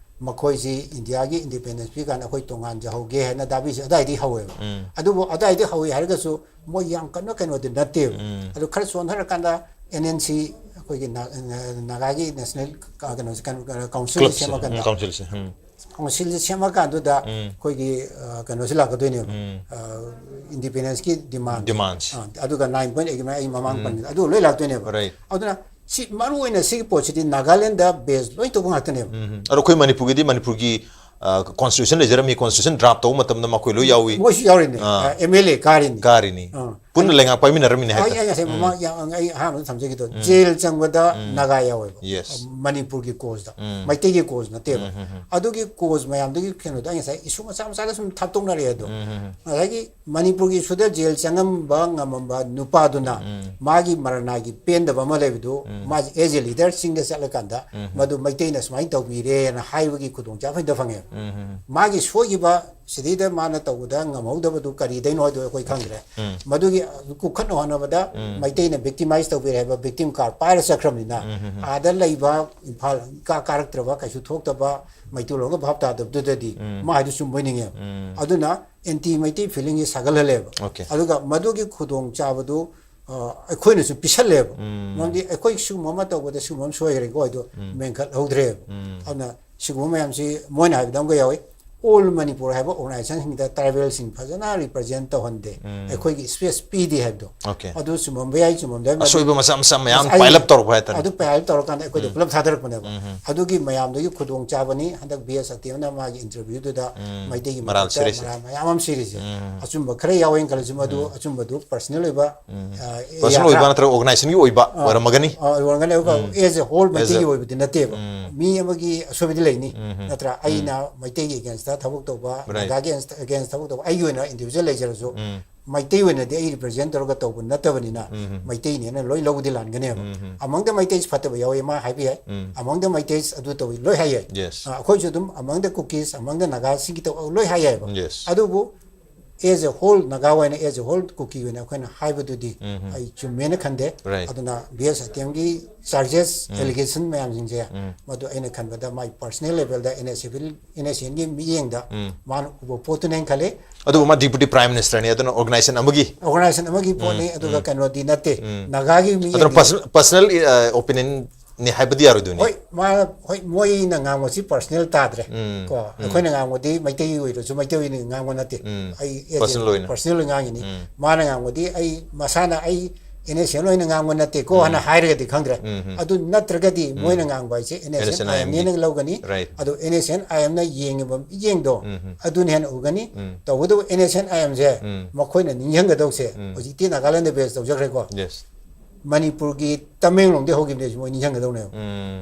ꯃꯈꯣꯏꯁꯤ ꯏꯟꯗꯤꯌꯥꯒꯤ ꯏꯟꯗꯤꯄꯦꯟꯗꯦꯟꯁ ꯄꯤꯀꯥꯟꯗ ꯑꯩꯈꯣꯏ ꯇꯣꯉꯥꯟꯖꯍꯧꯒꯦ ꯍꯥꯏꯅ ꯗꯥꯕꯤꯁꯤ ꯑꯗꯥꯏꯗꯒꯤ ꯍꯧꯋꯦꯕ꯫ ꯎꯝ꯫ ꯑꯗꯨꯕꯨ ꯑꯗꯥꯏꯗꯒꯤ ꯍꯧꯋꯤ ꯍꯥꯏꯔꯒꯁꯨ ꯃꯣꯏ ꯌꯥꯝ ꯀꯟꯅ ꯀꯩꯅꯣꯗꯤ ꯅꯠꯇꯦꯕ꯫ ꯎꯝ꯫ ꯑꯗꯨ ꯈꯔ ꯁꯣꯟꯊꯔꯀꯥꯟꯗ ꯑꯦꯟ ꯑꯦꯟ ꯁꯤ ꯑꯩꯈꯣꯏꯒꯤ ꯅꯥ-, ꯅꯥꯒꯥꯒꯤ ꯅꯦꯁꯅꯦꯜ ꯀ-, ꯀꯩꯅꯣꯁꯦ, ꯀꯩꯅꯣ, ꯀꯥꯎꯟꯁꯤꯜꯁꯦ ꯀ꯭ꯂꯕꯁꯦ, ꯁꯦꯝꯃꯀꯥꯟꯗ ꯎꯝ, ꯀꯥꯎꯟꯁꯤꯜꯁꯦ꯫ ꯎꯝ꯫ ꯀꯥꯎꯟꯁꯤꯜꯁꯦ ꯁꯦꯝꯃꯀꯥꯟꯗꯨꯗ ꯎꯝ꯫ ꯑꯩꯈꯣꯏꯒꯤ ꯑ, ꯀꯩꯅꯣꯁꯦ ꯂꯥꯛꯀꯗꯣꯏꯅꯦꯕ꯫ ꯎꯝ꯫ ꯏꯟꯗꯤꯄꯦꯟꯗꯦꯟꯁꯀꯤ ꯗꯤꯃꯥꯟ꯫ ꯗꯤꯃꯥꯟꯁ꯫ ꯑꯗꯨꯒ ꯅꯥꯏꯟ ꯄꯣꯏꯟ ꯑꯩꯠ ꯑꯩ ꯃꯃꯥꯡ ꯎꯝ꯫ ꯄꯟꯈꯤꯕ ꯑꯗꯨ ꯂꯣꯏ ꯂꯥꯛꯇꯣꯏꯅꯦꯕ꯫ ꯔꯥꯏꯠ꯫ ꯑꯗꯨꯅ ꯁꯤ ꯃꯔꯨ ꯑꯣꯏꯅ ꯁꯤꯒꯤ ꯄꯣꯠꯁꯤꯗꯤ ꯅꯥꯒꯥꯂꯦꯟꯗ ꯕꯦꯁ ꯂꯣꯏ ꯇꯧꯕ ꯉꯥꯛꯇꯅꯦꯕ꯫ ꯎꯝ꯫ ꯑꯗꯣ ꯑꯩꯈꯣꯏ ꯃꯅꯤꯄꯨꯔꯒꯤꯗꯤ ꯃꯅꯤꯄꯨꯔꯒꯤ ꯀꯣꯟꯁꯇꯤꯇ꯭ꯌꯨꯁꯟ ꯂꯩꯖꯔꯝꯃꯤ, ꯀꯣꯟꯁꯇꯤꯇ꯭ꯌꯨꯁꯟ ꯗ꯭ꯔꯥꯐ ꯇꯧꯕ ꯃꯇꯝꯗ ꯃꯈꯣꯏ ꯂꯣꯏ ꯌꯥꯎꯏ꯫ ꯃꯣꯏꯁꯨ ꯌꯥꯎꯔꯤꯅꯦ꯫ ꯑꯥ꯫ M L A ꯀꯥꯔꯤꯅꯤ꯫ ꯀꯥꯔꯤꯅꯤ꯫ ꯑꯥ꯫ ꯄꯨꯟꯅ ꯂꯩꯉꯥꯛ ꯄꯥꯏꯃꯤꯟꯅꯔꯝꯃꯤꯅꯦ ꯑꯩ ꯍꯥꯏꯇꯥꯔꯦ꯫ ꯑꯩ ꯉꯁꯥꯏ ꯎꯝ꯫ ꯃꯃꯥꯡ ꯌꯥ-, ꯑꯩ ꯑꯍꯥꯟꯕꯗ ꯊꯝꯖꯒꯦ ꯇꯧꯕ꯫ ꯖꯦꯜ ꯆꯪꯕꯗ ꯅꯥꯒꯥ ꯌꯥꯎꯋꯦꯕ꯫ ꯌꯦꯁ꯫ ꯃꯅꯤꯄꯨꯔꯒꯤ ꯀꯣꯁꯇ꯫ ꯎꯝ꯫ ꯃꯩꯇꯩꯒꯤ ꯀꯣꯁ ꯅꯠꯇꯦꯕ꯫ ꯎꯝ, ꯎꯝ, ꯎꯝ꯫ ꯑꯗꯨꯒꯤ ꯀꯣꯁ ꯃꯌꯥꯝꯗꯨꯒꯤ ꯀꯩꯅꯣꯗꯣ ꯑꯩ ꯉꯁꯥꯏ ꯏꯁꯨ ꯃꯆꯥ ꯃꯆꯥꯗ ꯁꯨꯝ ꯊꯥꯞꯇꯣꯛꯅꯔꯛꯑꯦ ꯑꯗꯣ꯫ ꯎꯝ, ꯎꯝ, ꯎꯝ꯫ ꯉꯁꯥꯏꯒꯤ ꯃꯅꯤꯄꯨꯔꯒꯤ ꯏꯁꯨꯗ ꯖꯦꯜ ꯆꯪꯉꯝꯕ ꯉꯝꯃꯝꯕ ꯅꯨꯄꯥꯗꯨꯅ ꯎꯝ꯫ ꯃꯥꯒꯤ ꯃꯔꯅꯥꯒꯤ ꯄꯦꯟꯗꯕ ꯑꯃ ꯂꯩꯕꯗꯨ ꯎꯝ꯫ ꯃꯥꯁꯦ ꯑꯦꯖ ꯑꯦ ꯂꯤꯗꯔ ꯆꯤꯡꯗ ꯆꯠꯂꯀꯥꯟꯗ ꯎꯝ꯫ ꯃꯗꯨ ꯃꯩꯇꯩꯅ ꯁꯨꯃꯥꯏꯅ ꯇꯧꯕꯤꯔꯦꯅ ꯍꯥꯏꯕꯒꯤ ꯈꯨꯗꯣꯡꯆꯥꯕ ꯍꯦꯛꯇ ꯐꯪꯉꯦꯕ꯫ ꯎꯝ, ꯎꯝ, ꯎꯝ꯫ ꯃꯥꯒꯤ ꯁꯣꯏꯈꯤꯕ ꯁꯤꯗꯩꯗ ꯃꯥꯅ ꯇꯧꯕꯗ ꯉꯝꯍꯧꯗꯕꯗꯨ ꯀꯔꯤꯗꯩꯅꯣ ꯍꯥꯏꯗꯣ ꯑꯩꯈꯣꯏ ꯈꯪꯗ꯭ꯔꯦ꯫ ꯎꯝ꯫ ꯃꯗꯨꯒꯤ ꯀꯨꯞꯈꯠꯅ ꯍꯣꯠꯅꯕꯗ ꯎꯝ꯫ ꯃꯩꯇꯩꯅ ꯚꯤꯛꯇꯤꯃꯥꯏꯁ ꯇꯧꯕꯤꯔꯦ ꯍꯥꯏꯕ ꯚꯤꯛꯇꯤꯝ ꯀꯥꯔꯗ ꯄꯥꯏꯔ ꯆꯠꯈ꯭ꯔꯕꯅꯤꯅ ꯎꯝ, ꯎꯝ, ꯎꯝ꯫ ꯑꯥꯗ ꯂꯩꯕ ꯏꯝꯐꯥꯜ ꯀꯥ ꯀꯥꯔꯛꯇ꯭ꯔꯕ ꯀꯩꯁꯨ ꯊꯣꯛꯇꯕ ꯃꯩꯇꯩꯂꯣꯟꯒ ꯚꯥꯞ ꯇꯥꯗꯕꯗꯨꯗꯗꯤ ꯎꯝ꯫ ꯃꯥ ꯍꯥꯏꯗꯨ ꯆꯨꯝꯕꯣꯏ ꯅꯤꯡꯉꯦꯕ꯫ ꯎꯝ꯫ ꯑꯗꯨꯅ ꯑꯦꯟꯇꯤ ꯃꯩꯇꯩ ꯐꯤꯂꯤꯡꯁꯤ ꯁꯥꯒꯠꯍꯜꯂꯦꯕ꯫ ꯑꯣꯀꯦ꯫ ꯑꯗꯨꯒ ꯃꯗꯨꯒꯤ ꯈꯨꯗꯣꯡꯆꯥꯕꯗꯨ ꯑ, ꯑꯩꯈꯣꯏꯅꯁꯨ ꯄꯤꯁꯜꯂꯦꯕ꯫ ꯎꯝ꯫ ꯃꯔꯝꯗꯤ ꯑꯩꯈꯣꯏ ꯁꯤꯒꯨꯝꯕ ꯑꯃ ꯇꯧꯕꯗ ꯁꯤꯒꯨꯝꯕ ꯑꯃ ꯁꯣꯏꯈ꯭ꯔꯦꯀꯣ ꯍꯥꯏꯗꯣ ꯎꯝ꯫ ꯃꯦꯟꯈꯠꯍꯧꯗ꯭ꯔꯦꯕ꯫ ꯎꯝ꯫ ꯑꯗꯨꯅ ꯁꯤꯒꯨꯝꯕ ꯃꯌꯥꯝꯁꯤ ꯃꯣꯏꯅ ꯍꯥꯏꯕꯗ ꯑꯃꯒ ꯌꯥꯎꯏ꯫ ꯑꯣꯜ ꯃꯅꯤꯄꯨꯔ ꯍꯥꯏꯕ ꯑꯣꯔꯒꯅꯥꯏꯖꯦꯁꯟꯁꯤꯡꯗ ꯇ꯭ꯔꯥꯏꯕꯦꯜꯁꯤꯡ ꯐꯖꯅ ꯔꯤꯄ꯭ꯔꯖꯦꯟ ꯇꯧꯍꯟꯗꯦ, ꯑꯩꯈꯣꯏꯒꯤ ꯁ꯭ꯄꯦꯁ ꯄꯤꯗꯦ ꯍꯥꯏꯕꯗꯣ꯫ ꯑꯣꯀꯦ꯫ ꯑꯗꯨ ꯆꯨꯝꯃꯝꯕ ꯌꯥꯏ, ꯆꯨꯝꯃꯝꯗꯕ ꯌꯥꯏ꯫ ꯑꯁꯣꯏꯕ ꯃꯆꯥ ꯃꯆꯥ ꯃꯌꯥꯝ ꯑꯩ- ꯄꯥꯏꯂꯞ ꯇꯧꯔꯛꯄ ꯍꯥꯏꯇꯥꯔꯦ꯫ ꯑꯗꯨ ꯄꯥꯏꯂꯞ ꯇꯧꯔꯀꯥꯟꯗ ꯑꯩꯈꯣꯏꯗ ꯄꯨꯂꯞ ꯊꯥꯗꯔꯛꯄꯅꯦꯕ꯫ ꯑꯗꯨꯒꯤ ꯃꯌꯥꯝꯗꯨꯒꯤ ꯈꯨꯗꯣꯡ ꯆꯥꯕꯅꯤ ꯍꯟꯗꯛ ꯕꯤ ꯑꯦꯁ ꯑꯇꯦꯝꯅ ꯃꯥꯒꯤ ꯏꯟꯇꯔꯚ꯭ꯌꯨꯗꯨꯗ ꯃꯩꯇꯩꯒꯤ ꯃꯔꯥꯜ ꯃꯊꯛꯇ ꯁꯤꯔꯤꯁꯦ꯫ ꯃꯔꯥꯜ ꯃꯌꯥꯝ ꯑꯃ ꯁꯤꯔꯤꯁꯦ꯫ ꯑꯆꯨꯝꯕ ꯈꯔ ꯌꯥꯎꯋꯦꯅ ꯈꯜꯂꯁꯨ ꯃꯗꯨ ꯑꯆꯨꯝꯕꯗꯨ ꯄꯔꯁꯅꯦꯜ ꯑꯣꯏꯕ, ꯑ, ꯄꯔꯁꯅꯦꯜ ꯑꯣꯏꯕ ꯅꯠꯇ꯭ꯔꯒ ꯑꯣꯔꯒꯅꯥꯏꯖꯦꯁꯟꯒꯤ ꯑꯣꯏꯕ ꯑꯣꯏꯔꯝꯃꯒꯅꯤ꯫ ꯑꯣꯔꯒꯅꯥꯏꯖꯦꯁꯟ ꯑꯦꯖ ꯑꯦ ꯍꯣꯜ ꯃꯩꯇꯩꯒꯤ ꯑꯣꯏꯕꯗꯤ ꯅꯠꯇꯦꯕ꯫ ꯃꯤ ꯑꯃꯒꯤ ꯑꯁꯣꯏꯕꯗꯤ ꯂꯩꯅꯤ, ꯅꯠꯇ꯭ꯔꯥ? ꯑꯩꯅ ꯃꯩꯇꯩꯒꯤ ꯑꯦꯒꯦꯟꯁꯇ ꯊꯕꯛ ꯇꯧꯕ, Right. ꯅꯥꯒꯥꯒꯤ ꯑꯦꯒꯦꯟꯁꯇ ꯊꯕꯛ ꯇꯧꯕ, ꯑꯩꯒꯤ ꯑꯣꯏꯅ ꯏꯟꯗꯤꯕꯤꯖꯨꯋꯦꯜ ꯂꯩꯖꯔꯁꯨ, ꯃꯩꯇꯩ ꯑꯣꯏꯅꯗꯤ ꯑꯩ ꯔꯤꯄ꯭ꯔꯖꯦꯟ ꯇꯧꯔꯒ ꯇꯧꯕ ꯅꯠꯇꯕꯅꯤꯅ ꯃꯩꯇꯩꯅꯦꯅ ꯂꯣꯏ ꯂꯧꯕꯗꯤ ꯂꯥꯟꯒꯅꯦꯕ꯫ ꯑꯃꯪꯗ ꯃꯩꯇꯩꯁꯤ ꯐꯠꯇꯕ ꯌꯥꯎꯋꯤ ꯃꯥ ꯍꯥꯏꯕ ꯌꯥꯏ, ꯑꯃꯪꯗ ꯃꯩꯇꯩꯁꯤ ꯑꯗꯨ ꯇꯧꯋꯤ ꯂꯣꯏ ꯍꯥꯏ ꯌꯥꯏ꯫ Yes. ꯑ, ꯑꯩꯈꯣꯏꯁꯨ ꯑꯗꯨꯝ ꯑꯃꯪꯗ ꯀꯨꯀꯤꯁ, ꯑꯃꯪꯗ ꯅꯥꯒꯥꯁꯤꯡꯒꯤ ꯇꯧ ꯂꯣꯏ ꯍꯥꯏ ꯌꯥꯏꯕ꯫ Yes. ꯑꯗꯨꯕꯨ ꯑꯦꯖ ꯑꯦ ꯍꯣꯜ ꯅꯥꯒꯥ ꯑꯣꯏꯅ, ꯑꯦꯖ ꯑꯦ ꯍꯣꯜ ꯀꯨꯀꯤ ꯑꯣꯏꯅ ꯑꯩꯈꯣꯏꯅ ꯍꯥꯏꯕꯗꯨꯗꯤ ꯑꯩ ꯆꯨꯝꯃꯦꯅ ꯈꯟꯗꯦ꯫ Right. ꯑꯗꯨꯅ ꯕꯤ ꯑꯦꯁ ꯑꯇꯦꯝꯒꯤ ꯆꯥꯔꯖꯦꯁ, ꯑꯦꯂꯤꯒꯦꯁꯟ ꯃꯌꯥꯝꯁꯤꯡꯁꯦ ꯃꯗꯨ ꯑꯩꯅ ꯈꯟꯕꯗ ꯃꯥꯏ ꯄꯔꯁꯅꯦꯜ ꯂꯦꯚꯦꯜꯗ N S civil, N S ꯑꯦꯟꯒꯤ ꯃꯤꯠꯌꯦꯡꯗ ꯃꯥꯅ ꯎꯕ ꯄꯣꯠꯇꯨꯅꯦꯅ ꯈꯜꯂꯤ꯫ ꯑꯗꯨꯕꯨ ꯃꯥ ꯗꯤꯄ꯭ꯌꯨꯇꯤ ꯄ꯭ꯔꯥꯏꯝ ꯃꯤꯅꯤꯁꯇꯔꯅꯤ, ꯑꯗꯨꯅ ꯑꯣꯔꯒꯅꯥꯏꯖꯦꯁꯟ ꯑꯃꯒꯤ ꯑꯣꯔꯒꯅꯥꯏꯖꯦꯁꯟ ꯑꯃꯒꯤ ꯄꯣꯠꯅꯤ, ꯑꯗꯨꯒ ꯀꯩꯅꯣꯗꯤ ꯅꯠꯇꯦ꯫ ꯅꯥꯒꯥꯒꯤ ꯑꯗꯨꯅ ꯃꯤꯠꯌꯦꯡꯗꯤ ꯄꯔꯁꯅꯦꯜ ꯑꯣꯄꯤꯅꯤꯌꯟꯅꯤ ꯍꯥꯏꯕꯗꯤ ꯌꯥꯔꯣꯏꯗꯣꯏꯅꯤ꯫ ꯍꯣꯏ, ꯃꯥ, ꯍꯣꯏ, ꯃꯣꯏꯅ ꯉꯥꯡꯕꯁꯤ ꯄꯔꯁꯅꯦꯜ ꯇꯥꯗ꯭ꯔꯦ꯫ ꯀꯣ ꯑꯩꯈꯣꯏꯅ ꯉꯥꯡꯕꯗꯤ ꯃꯩꯇꯩꯒꯤ ꯑꯣꯏꯔꯁꯨ ꯃꯩꯇꯩꯒꯤ ꯉꯥꯡꯕ ꯅꯠꯇꯦ꯫ ꯑꯩ Personal ꯑꯣꯏꯅ꯫ ꯄꯔꯁꯅꯦꯜ ꯉꯥꯡꯉꯤꯅꯤ꯫ ꯃꯥꯅ ꯉꯥꯡꯕꯗꯤ ꯑꯩ ꯃꯁꯥꯅ ꯑꯩ ꯑꯦꯟ ꯑꯦꯁ ꯑꯦꯟ ꯑꯣꯏꯅ ꯉꯥꯡꯕ ꯅꯠꯇꯦꯀꯣ ꯍꯥꯏꯅ ꯍꯥꯏꯔꯒꯗꯤ ꯈꯪꯗ꯭ꯔꯦ꯫ ꯑꯗꯨ ꯅꯠꯇ꯭ꯔꯒꯗꯤ ꯃꯣꯏꯅ ꯉꯥꯡꯕ ꯍꯥꯏꯁꯦ ꯑꯦꯟ ꯑꯦꯁ ꯑꯦꯟ ꯑꯥꯏ ꯑꯦꯝꯅꯦꯅ ꯂꯧꯒꯅꯤ꯫ Right. ꯑꯗꯣ ꯑꯦꯟ ꯑꯦꯁ ꯑꯦꯟ ꯑꯥꯏ ꯑꯦꯝꯅ ꯌꯦꯡꯉꯤꯕ ꯃꯤꯠꯌꯦꯡꯗꯣ ꯑꯗꯨꯅ ꯍꯦꯟꯅ ꯎꯒꯅꯤ꯫ ꯇꯧꯕꯇꯕꯨ ꯑꯦꯟ ꯑꯦꯁ ꯑꯦꯟ ꯑꯥꯏ ꯑꯦꯝꯁꯦ ꯃꯈꯣꯏꯅ ꯅꯤꯡꯁꯤꯡꯒꯗꯧꯁꯦ ꯍꯧꯖꯤꯛꯇꯤ ꯅꯥꯒꯥꯂꯦꯟꯗ ꯕꯦꯁ ꯇꯧꯖꯈ꯭ꯔꯦꯀꯣ꯫ Yes. ꯃꯅꯤꯄꯨꯔꯒꯤ ꯇꯃꯦꯡꯂꯣꯡꯗꯒꯤ ꯍꯧꯈꯤꯕꯅꯦ ꯃꯣꯏ ꯅꯤꯡꯁꯤꯡꯒꯗꯧꯅꯦꯕ꯫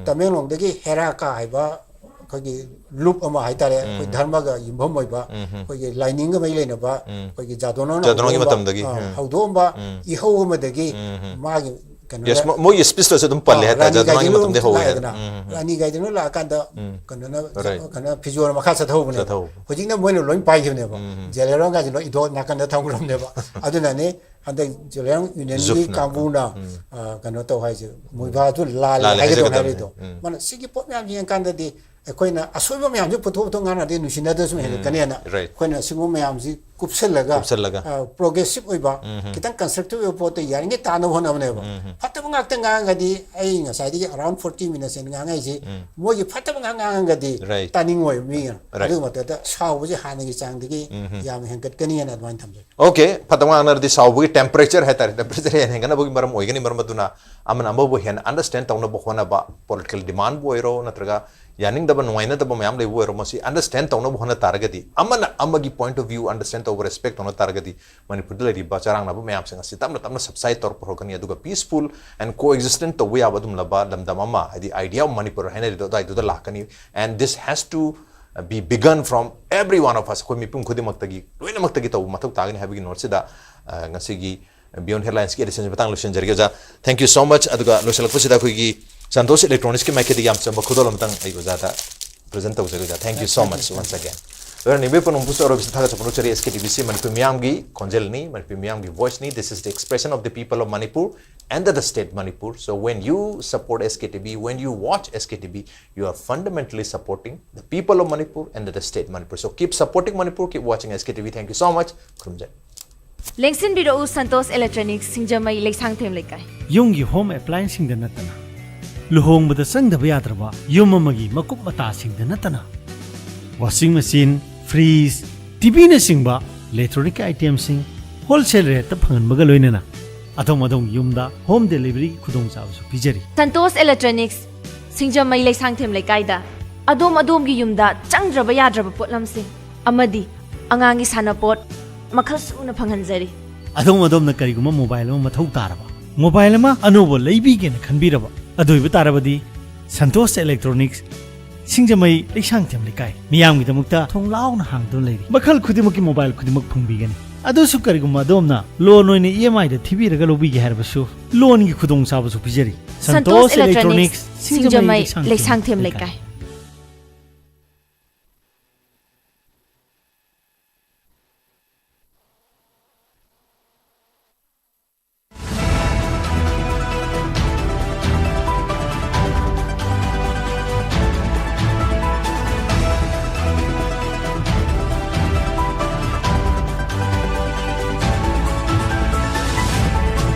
ꯇꯃꯦꯡꯂꯣꯡꯗꯒꯤ ꯍꯦꯔꯥꯀꯥ ꯍꯥꯏꯕ ꯑꯩꯈꯣꯏꯒꯤ ꯂꯨꯞ ꯑꯃ ꯍꯥꯏꯇꯥꯔꯦ, ꯑꯩꯈꯣꯏ ꯙꯔꯃꯒ ꯌꯨꯝꯐꯝ ꯑꯣꯏꯕ, ꯑꯩꯈꯣꯏꯒꯤ ꯂꯥꯏꯅꯤꯡꯒ ꯃꯔꯤ ꯂꯩꯅꯕ, ꯑꯩꯈꯣꯏꯒꯤ ꯖꯥꯗꯣꯅꯣꯅ ꯖꯥꯗꯣꯅꯣꯒꯤ ꯍꯧꯗꯣꯛꯑꯝꯕ, ꯃꯇꯝꯗꯒꯤ, ꯑ, ꯎꯝ꯫ ꯍꯧꯗꯣꯛꯑꯝꯕ ꯏꯍꯧ ꯑꯃꯗꯒꯤ ꯃꯥꯒꯤ ꯀꯩꯅꯣ Yes, ꯃꯣ- ꯃꯣꯏꯒꯤ ꯁ꯭ꯄꯤꯁꯇꯁꯨ ꯑꯗꯨꯝ ꯄꯜꯂꯦ ꯍꯥꯏꯇꯥꯔꯦ, ꯖꯥꯗꯣꯅꯣꯒꯤ ꯃꯇꯝꯗꯒꯤ ꯍꯧꯋꯦ ꯍꯥꯏꯅ꯫ ꯂꯥꯛꯑꯦꯗꯅ꯫ ꯔꯥꯅꯤ ꯒꯥꯏꯗꯦꯟꯂꯣ ꯂꯥꯛꯑꯀꯥꯟꯗ ꯀꯩꯅꯣꯅ Right. ꯀꯩꯅꯣ ꯐꯤꯖꯣꯜ ꯃꯈꯥ ꯆꯠꯊꯍꯧꯕꯅꯦꯕ꯫ ꯆꯠꯊꯍꯧꯕ꯫ ꯍꯧꯖꯤꯛꯅ ꯃꯣꯏꯅ ꯂꯣꯏ ꯄꯥꯏꯈꯤꯕꯅꯦꯕ꯫ ꯖꯦꯂꯦꯔꯣꯡꯒꯥꯁꯦ ꯂꯣꯏ ꯏꯗꯣ ꯅꯥꯀꯟꯗ ꯊꯝꯈ꯭ꯔꯕꯅꯦꯕ꯫ ꯑꯗꯨꯅꯅꯦ ꯍꯟꯗꯛ ꯖꯦꯂꯦꯔꯣꯡ ꯌꯨꯅꯤꯌꯟꯒꯤ ꯖꯨꯐꯅ꯫ ꯀꯥꯡꯕꯨꯅ, ꯑ, ꯀꯩꯅꯣ ꯇꯧ ꯍꯥꯏꯁꯦ, ꯃꯣꯏꯕꯥꯁꯨ ꯂꯥꯜꯂꯦ ꯂꯥꯜꯂꯦ ꯍꯥꯏꯒꯗꯧꯅꯦ ꯍꯥꯏꯖꯒꯗꯧꯅꯦ꯫ ꯍꯥꯏꯔꯤꯗꯣ꯫ ꯃꯥꯅ ꯁꯤꯒꯤ ꯄꯣꯠ ꯃꯌꯥꯝ ꯌꯦꯡꯉꯀꯥꯟꯗꯗꯤ ꯑꯩꯈꯣꯏꯅ ꯑꯁꯣꯏꯕ ꯃꯌꯥꯝꯁꯦ ꯄꯨꯊꯣꯛ ꯄꯨꯊꯣꯛ ꯉꯥꯡꯅꯔꯗꯤ ꯅꯨꯡꯁꯤꯅꯗꯕꯁꯨ ꯍꯦꯜꯂꯛꯀꯅꯤꯅ Right. ꯑꯩꯈꯣꯏꯅ ꯑꯁꯤꯒꯨꯝꯕ ꯃꯌꯥꯝꯁꯤ ꯀꯨꯞꯁꯜꯂꯒ ꯀꯨꯞꯁꯜꯂꯒ. ꯄ꯭ꯔꯣꯒ꯭ꯔꯦꯁꯤꯞ ꯑꯣꯏꯕ ꯈꯤꯇꯪ ꯀꯟꯁꯇ꯭ꯔꯛꯇꯤꯞ ꯑꯣꯏꯕ ꯄꯣꯠꯇ ꯌꯥꯔꯤꯉꯩ ꯇꯥꯅꯕ ꯍꯣꯠꯅꯕꯅꯦꯕ꯫ ꯐꯠꯇꯕ ꯉꯥꯛꯇ ꯉꯥꯡꯉꯒꯗꯤ ꯑꯩ ꯉꯁꯥꯏꯗꯒꯤ ꯑꯔꯥꯎꯟ ꯐꯣꯔꯇꯤ ꯃꯤꯅꯠꯁ ꯍꯦꯟꯅ ꯉꯥꯡꯉꯛꯏꯁꯦ ꯃꯣꯏꯒꯤ ꯐꯠꯇꯕ ꯉꯥꯛ ꯉꯥꯡꯉꯒꯗꯤ Right. ꯇꯥꯅꯤꯡꯉꯣꯏ ꯃꯤ꯫ Right. ꯑꯗꯨꯒꯤ ꯃꯊꯛꯇ ꯁꯥꯎꯕꯁꯦ ꯍꯥꯟꯅꯒꯤ ꯆꯥꯡꯗꯒꯤ ꯌꯥꯝ ꯍꯦꯟꯒꯠꯀꯅꯤꯅ ꯑꯗꯨꯃꯥꯏꯅ ꯊꯝꯖꯒꯦ꯫ Okay, ꯐꯠꯇꯕ ꯉꯥꯡꯅꯔꯗꯤ ꯁꯥꯎꯕꯒꯤ ꯇꯦꯝꯄꯔꯦꯆꯔ ꯍꯥꯏꯇꯥꯔꯦ, ꯇꯦꯝꯄꯔꯦꯆꯔ ꯍꯦꯟꯅ ꯍꯦꯟꯒꯠꯅꯕꯒꯤ ꯃꯔꯝ ꯑꯣꯏꯒꯅꯤ꯫ ꯃꯔꯝ ꯑꯗꯨꯅ ꯑꯃꯅ ꯑꯃꯕꯨ ꯍꯦꯟꯅ ꯑꯟꯗꯔꯁꯇꯦꯟ ꯇꯧꯅꯕ ꯍꯣꯠꯅꯕ, ꯄꯣꯂꯤꯇꯤꯀꯦꯜ ꯗꯤꯃꯥꯟꯕꯨ ꯑꯣꯏꯔꯣ ꯅꯠꯇ꯭ꯔꯒ ꯌꯥꯅꯤꯡꯗꯕ ꯅꯨꯡꯉꯥꯏꯅꯗꯕ ꯃꯌꯥꯝ ꯂꯩꯕ ꯑꯣꯏꯔꯣ, ꯃꯁꯤ ꯑꯟꯗꯔꯁꯇꯦꯟ ꯇꯧꯅꯕ ꯍꯣꯠꯅ ꯇꯥꯔꯒꯗꯤ, ꯑꯃꯅ ꯑꯃꯒꯤ ꯄꯣꯏꯟꯠ ꯑꯣꯐ ꯚ꯭ꯌꯨ ꯑꯟꯗꯔꯁꯇꯦꯟ ꯇꯧꯕ, ꯔꯦꯁꯄꯦꯛ ꯇꯧꯅ ꯇꯥꯔꯒꯗꯤ ꯃꯅꯤꯄꯨꯔꯗ ꯂꯩꯔꯤꯕ ꯆꯔꯥꯡꯅꯕ ꯃꯌꯥꯝꯁꯤꯡ ꯑꯁꯤ ꯇꯞꯅ ꯇꯞꯅ ꯁꯕꯁꯥꯏꯠ ꯇꯧꯔꯛꯄ ꯍꯧꯔꯛꯀꯅꯤ꯫ ꯑꯗꯨꯒ peaceful and coexistent ꯇꯧꯕ ꯌꯥꯕ ꯑꯗꯨꯝꯂꯕ ꯂꯝꯗꯝ ꯑꯃ, ꯍꯥꯏꯗꯤ idea of ꯃꯅꯤꯄꯨꯔ ꯍꯥꯏꯅꯔꯤꯗꯣ ꯑꯗꯨꯋꯥꯏꯗꯨꯗ ꯂꯥꯛꯀꯅꯤ꯫ And this has to be begun from every one of us. ꯑꯩꯈꯣꯏ ꯃꯤꯄꯨꯝ ꯈꯨꯗꯤꯡꯃꯛꯇꯒꯤ, ꯂꯣꯏꯅꯃꯛꯇꯒꯤ ꯇꯧꯕ ꯃꯊꯧ ꯇꯥꯒꯅꯤ ꯍꯥꯏꯕꯒꯤ ꯅꯣꯠꯁꯤꯗ, ꯑ, ꯉꯁꯤꯒꯤ Beyond Headlinesꯀꯤ editionꯁꯤ ꯃꯇꯥꯡ ꯂꯣꯏꯁꯤꯟꯖꯔꯒꯦ ꯑꯣꯖꯥ꯫ Thank you so much. ꯑꯗꯨꯒ ꯂꯣꯏꯁꯤꯜꯂꯛꯄꯁꯤꯗ ꯑꯩꯈꯣꯏꯒꯤ ꯁꯟꯇꯣꯁ Electronicsꯀꯤ ꯃꯥꯏꯀꯩꯗꯒꯤ ꯌꯥꯝ ꯆꯝꯕ ꯈꯨꯗꯣꯜ ꯑꯃꯇꯪ ꯑꯩ ꯑꯣꯖꯥꯗ present ꯇꯧꯖꯒꯦ ꯑꯣꯖꯥ꯫ Thank you so much once again. ꯂꯣꯏꯅ ꯅꯤꯡꯕ ꯄꯨꯝꯅꯃꯛꯄꯨꯁꯨ ꯑꯔꯣꯏꯕꯁꯤꯗ ꯊꯥꯒꯠꯆꯕ ꯐꯣꯡꯗꯣꯛꯆꯔꯤ꯫ S K T V C Manipur ꯃꯤꯌꯥꯝꯒꯤ ꯈꯣꯟꯖꯦꯜꯅꯤ, ꯃꯅꯤꯄꯨꯔ ꯃꯤꯌꯥꯝꯒꯤ voiceꯅꯤ. This is the expression of the people of Manipur and the state Manipur. So when you support S K T V, when you watch S K T V, you are fundamentally supporting the people of Manipur and the state Manipur. So keep supporting Manipur, keep watching S K T V. Thank you so much. ꯈꯨꯔꯨꯝꯖꯔꯤ꯫ ꯂꯦꯡꯁꯤꯟꯕꯤꯔꯛꯎ Santosh electronics, Singjamei, Leishangthem Leikai. ꯌꯨꯝꯒꯤ home ꯑꯦꯄ꯭ꯂꯥꯏꯟꯁꯁꯤꯡꯗ ꯅꯠꯇꯅ ꯂꯨꯍꯣꯡꯕꯗ ꯆꯪꯗꯕ ꯌꯥꯗ꯭ꯔꯕ ꯌꯨꯝ ꯑꯃꯒꯤ ꯃꯀꯨꯞ ꯃꯇꯥꯁꯤꯡꯗ ꯅꯠꯇꯅ ꯋꯥꯁꯤꯡ ꯃꯦꯆꯤꯟ, ꯐ꯭ꯔꯤꯖ, ꯇꯤꯚꯤꯅꯆꯤꯡꯕ ꯏꯂꯦꯛꯇ꯭ꯔꯣꯅꯤꯛ ꯑꯥꯏꯇꯦꯝꯁꯤꯡ ꯍꯣꯜꯁꯦꯜ ꯔꯦꯠꯇ ꯐꯪꯍꯟꯕꯒ ꯂꯣꯏꯅꯅ ꯑꯗꯣꯝ ꯑꯗꯣꯝꯒꯤ ꯌꯨꯝꯗ ꯍꯣꯝ ꯗꯦꯂꯤꯚꯔꯤꯒꯤ ꯈꯨꯗꯣꯡꯆꯥꯕꯁꯨ ꯄꯤꯖꯔꯤ꯫ ꯁꯟꯇꯣꯁ ꯏꯂꯦꯛꯇ꯭ꯔꯣꯅꯤꯛꯁ, ꯁꯤꯡꯖꯃꯩ, ꯂꯩꯁꯥꯡꯊꯦꯝ ꯂꯩꯀꯥꯏꯗ ꯑꯗꯣꯝ ꯑꯗꯣꯝꯒꯤ ꯌꯨꯝꯗ ꯆꯪꯗ꯭ꯔꯕ ꯌꯥꯗ꯭ꯔꯕ ꯄꯣꯠꯂꯝꯁꯤꯡ ꯑꯃꯗꯤ ꯑꯉꯥꯡꯒꯤ ꯁꯥꯟꯅꯄꯣꯠ ꯃꯈꯜ ꯁꯨꯅ ꯐꯪꯍꯟꯖꯔꯤ꯫ ꯑꯗꯣꯝ ꯑꯗꯣꯝꯅ ꯀꯔꯤꯒꯨꯝꯕ ꯃꯣꯕꯥꯏꯜ ꯑꯃ ꯃꯊꯧ ꯇꯥꯔꯕ, ꯃꯣꯕꯥꯏꯜ ꯑꯃ ꯑꯅꯧꯕ ꯂꯩꯕꯤꯒꯦꯅ ꯈꯟꯕꯤꯔꯕ, ꯑꯗꯨ ꯑꯣꯏꯕ ꯇꯥꯔꯕꯗꯤ ꯁꯟꯇꯣꯁ ꯏꯂꯦꯛꯇ꯭ꯔꯣꯅꯤꯛꯁ, ꯁꯤꯡꯖꯃꯩ, ꯂꯩꯁꯥꯡꯊꯦꯝ ꯂꯩꯀꯥꯏ, ꯃꯤꯌꯥꯝꯒꯤꯗꯃꯛꯇ ꯊꯣꯡ ꯂꯥꯎꯅ ꯍꯥꯡꯗꯨꯅ ꯂꯩꯔꯤ꯫ ꯃꯈꯜ ꯈꯨꯗꯤꯡꯃꯛꯀꯤ ꯃꯣꯕꯥꯏꯜ ꯈꯨꯗꯤꯡꯃꯛ ꯐꯪꯕꯤꯒꯅꯤ꯫ ꯑꯗꯨꯁꯨ ꯀꯔꯤꯒꯨꯝꯕ ꯑꯗꯣꯝꯅ ꯂꯣꯟ ꯑꯣꯏꯅ ꯏ ꯑꯦꯝ ꯑꯥꯏꯗ ꯊꯤꯕꯤꯔꯒ ꯂꯧꯕꯤꯒꯦ ꯍꯥꯏꯔꯕꯁꯨ ꯂꯣꯟꯒꯤ ꯈꯨꯗꯣꯡꯆꯥꯕꯁꯨ ꯄꯤꯖꯔꯤ꯫ ꯁꯟꯇꯣꯁ ꯏꯂꯦꯛꯇ꯭ꯔꯣꯅꯤꯛꯁ, ꯁꯤꯡꯖꯃꯩ, ꯂꯩꯁꯥꯡꯊꯦꯝ ꯂꯩꯀꯥꯏ꯫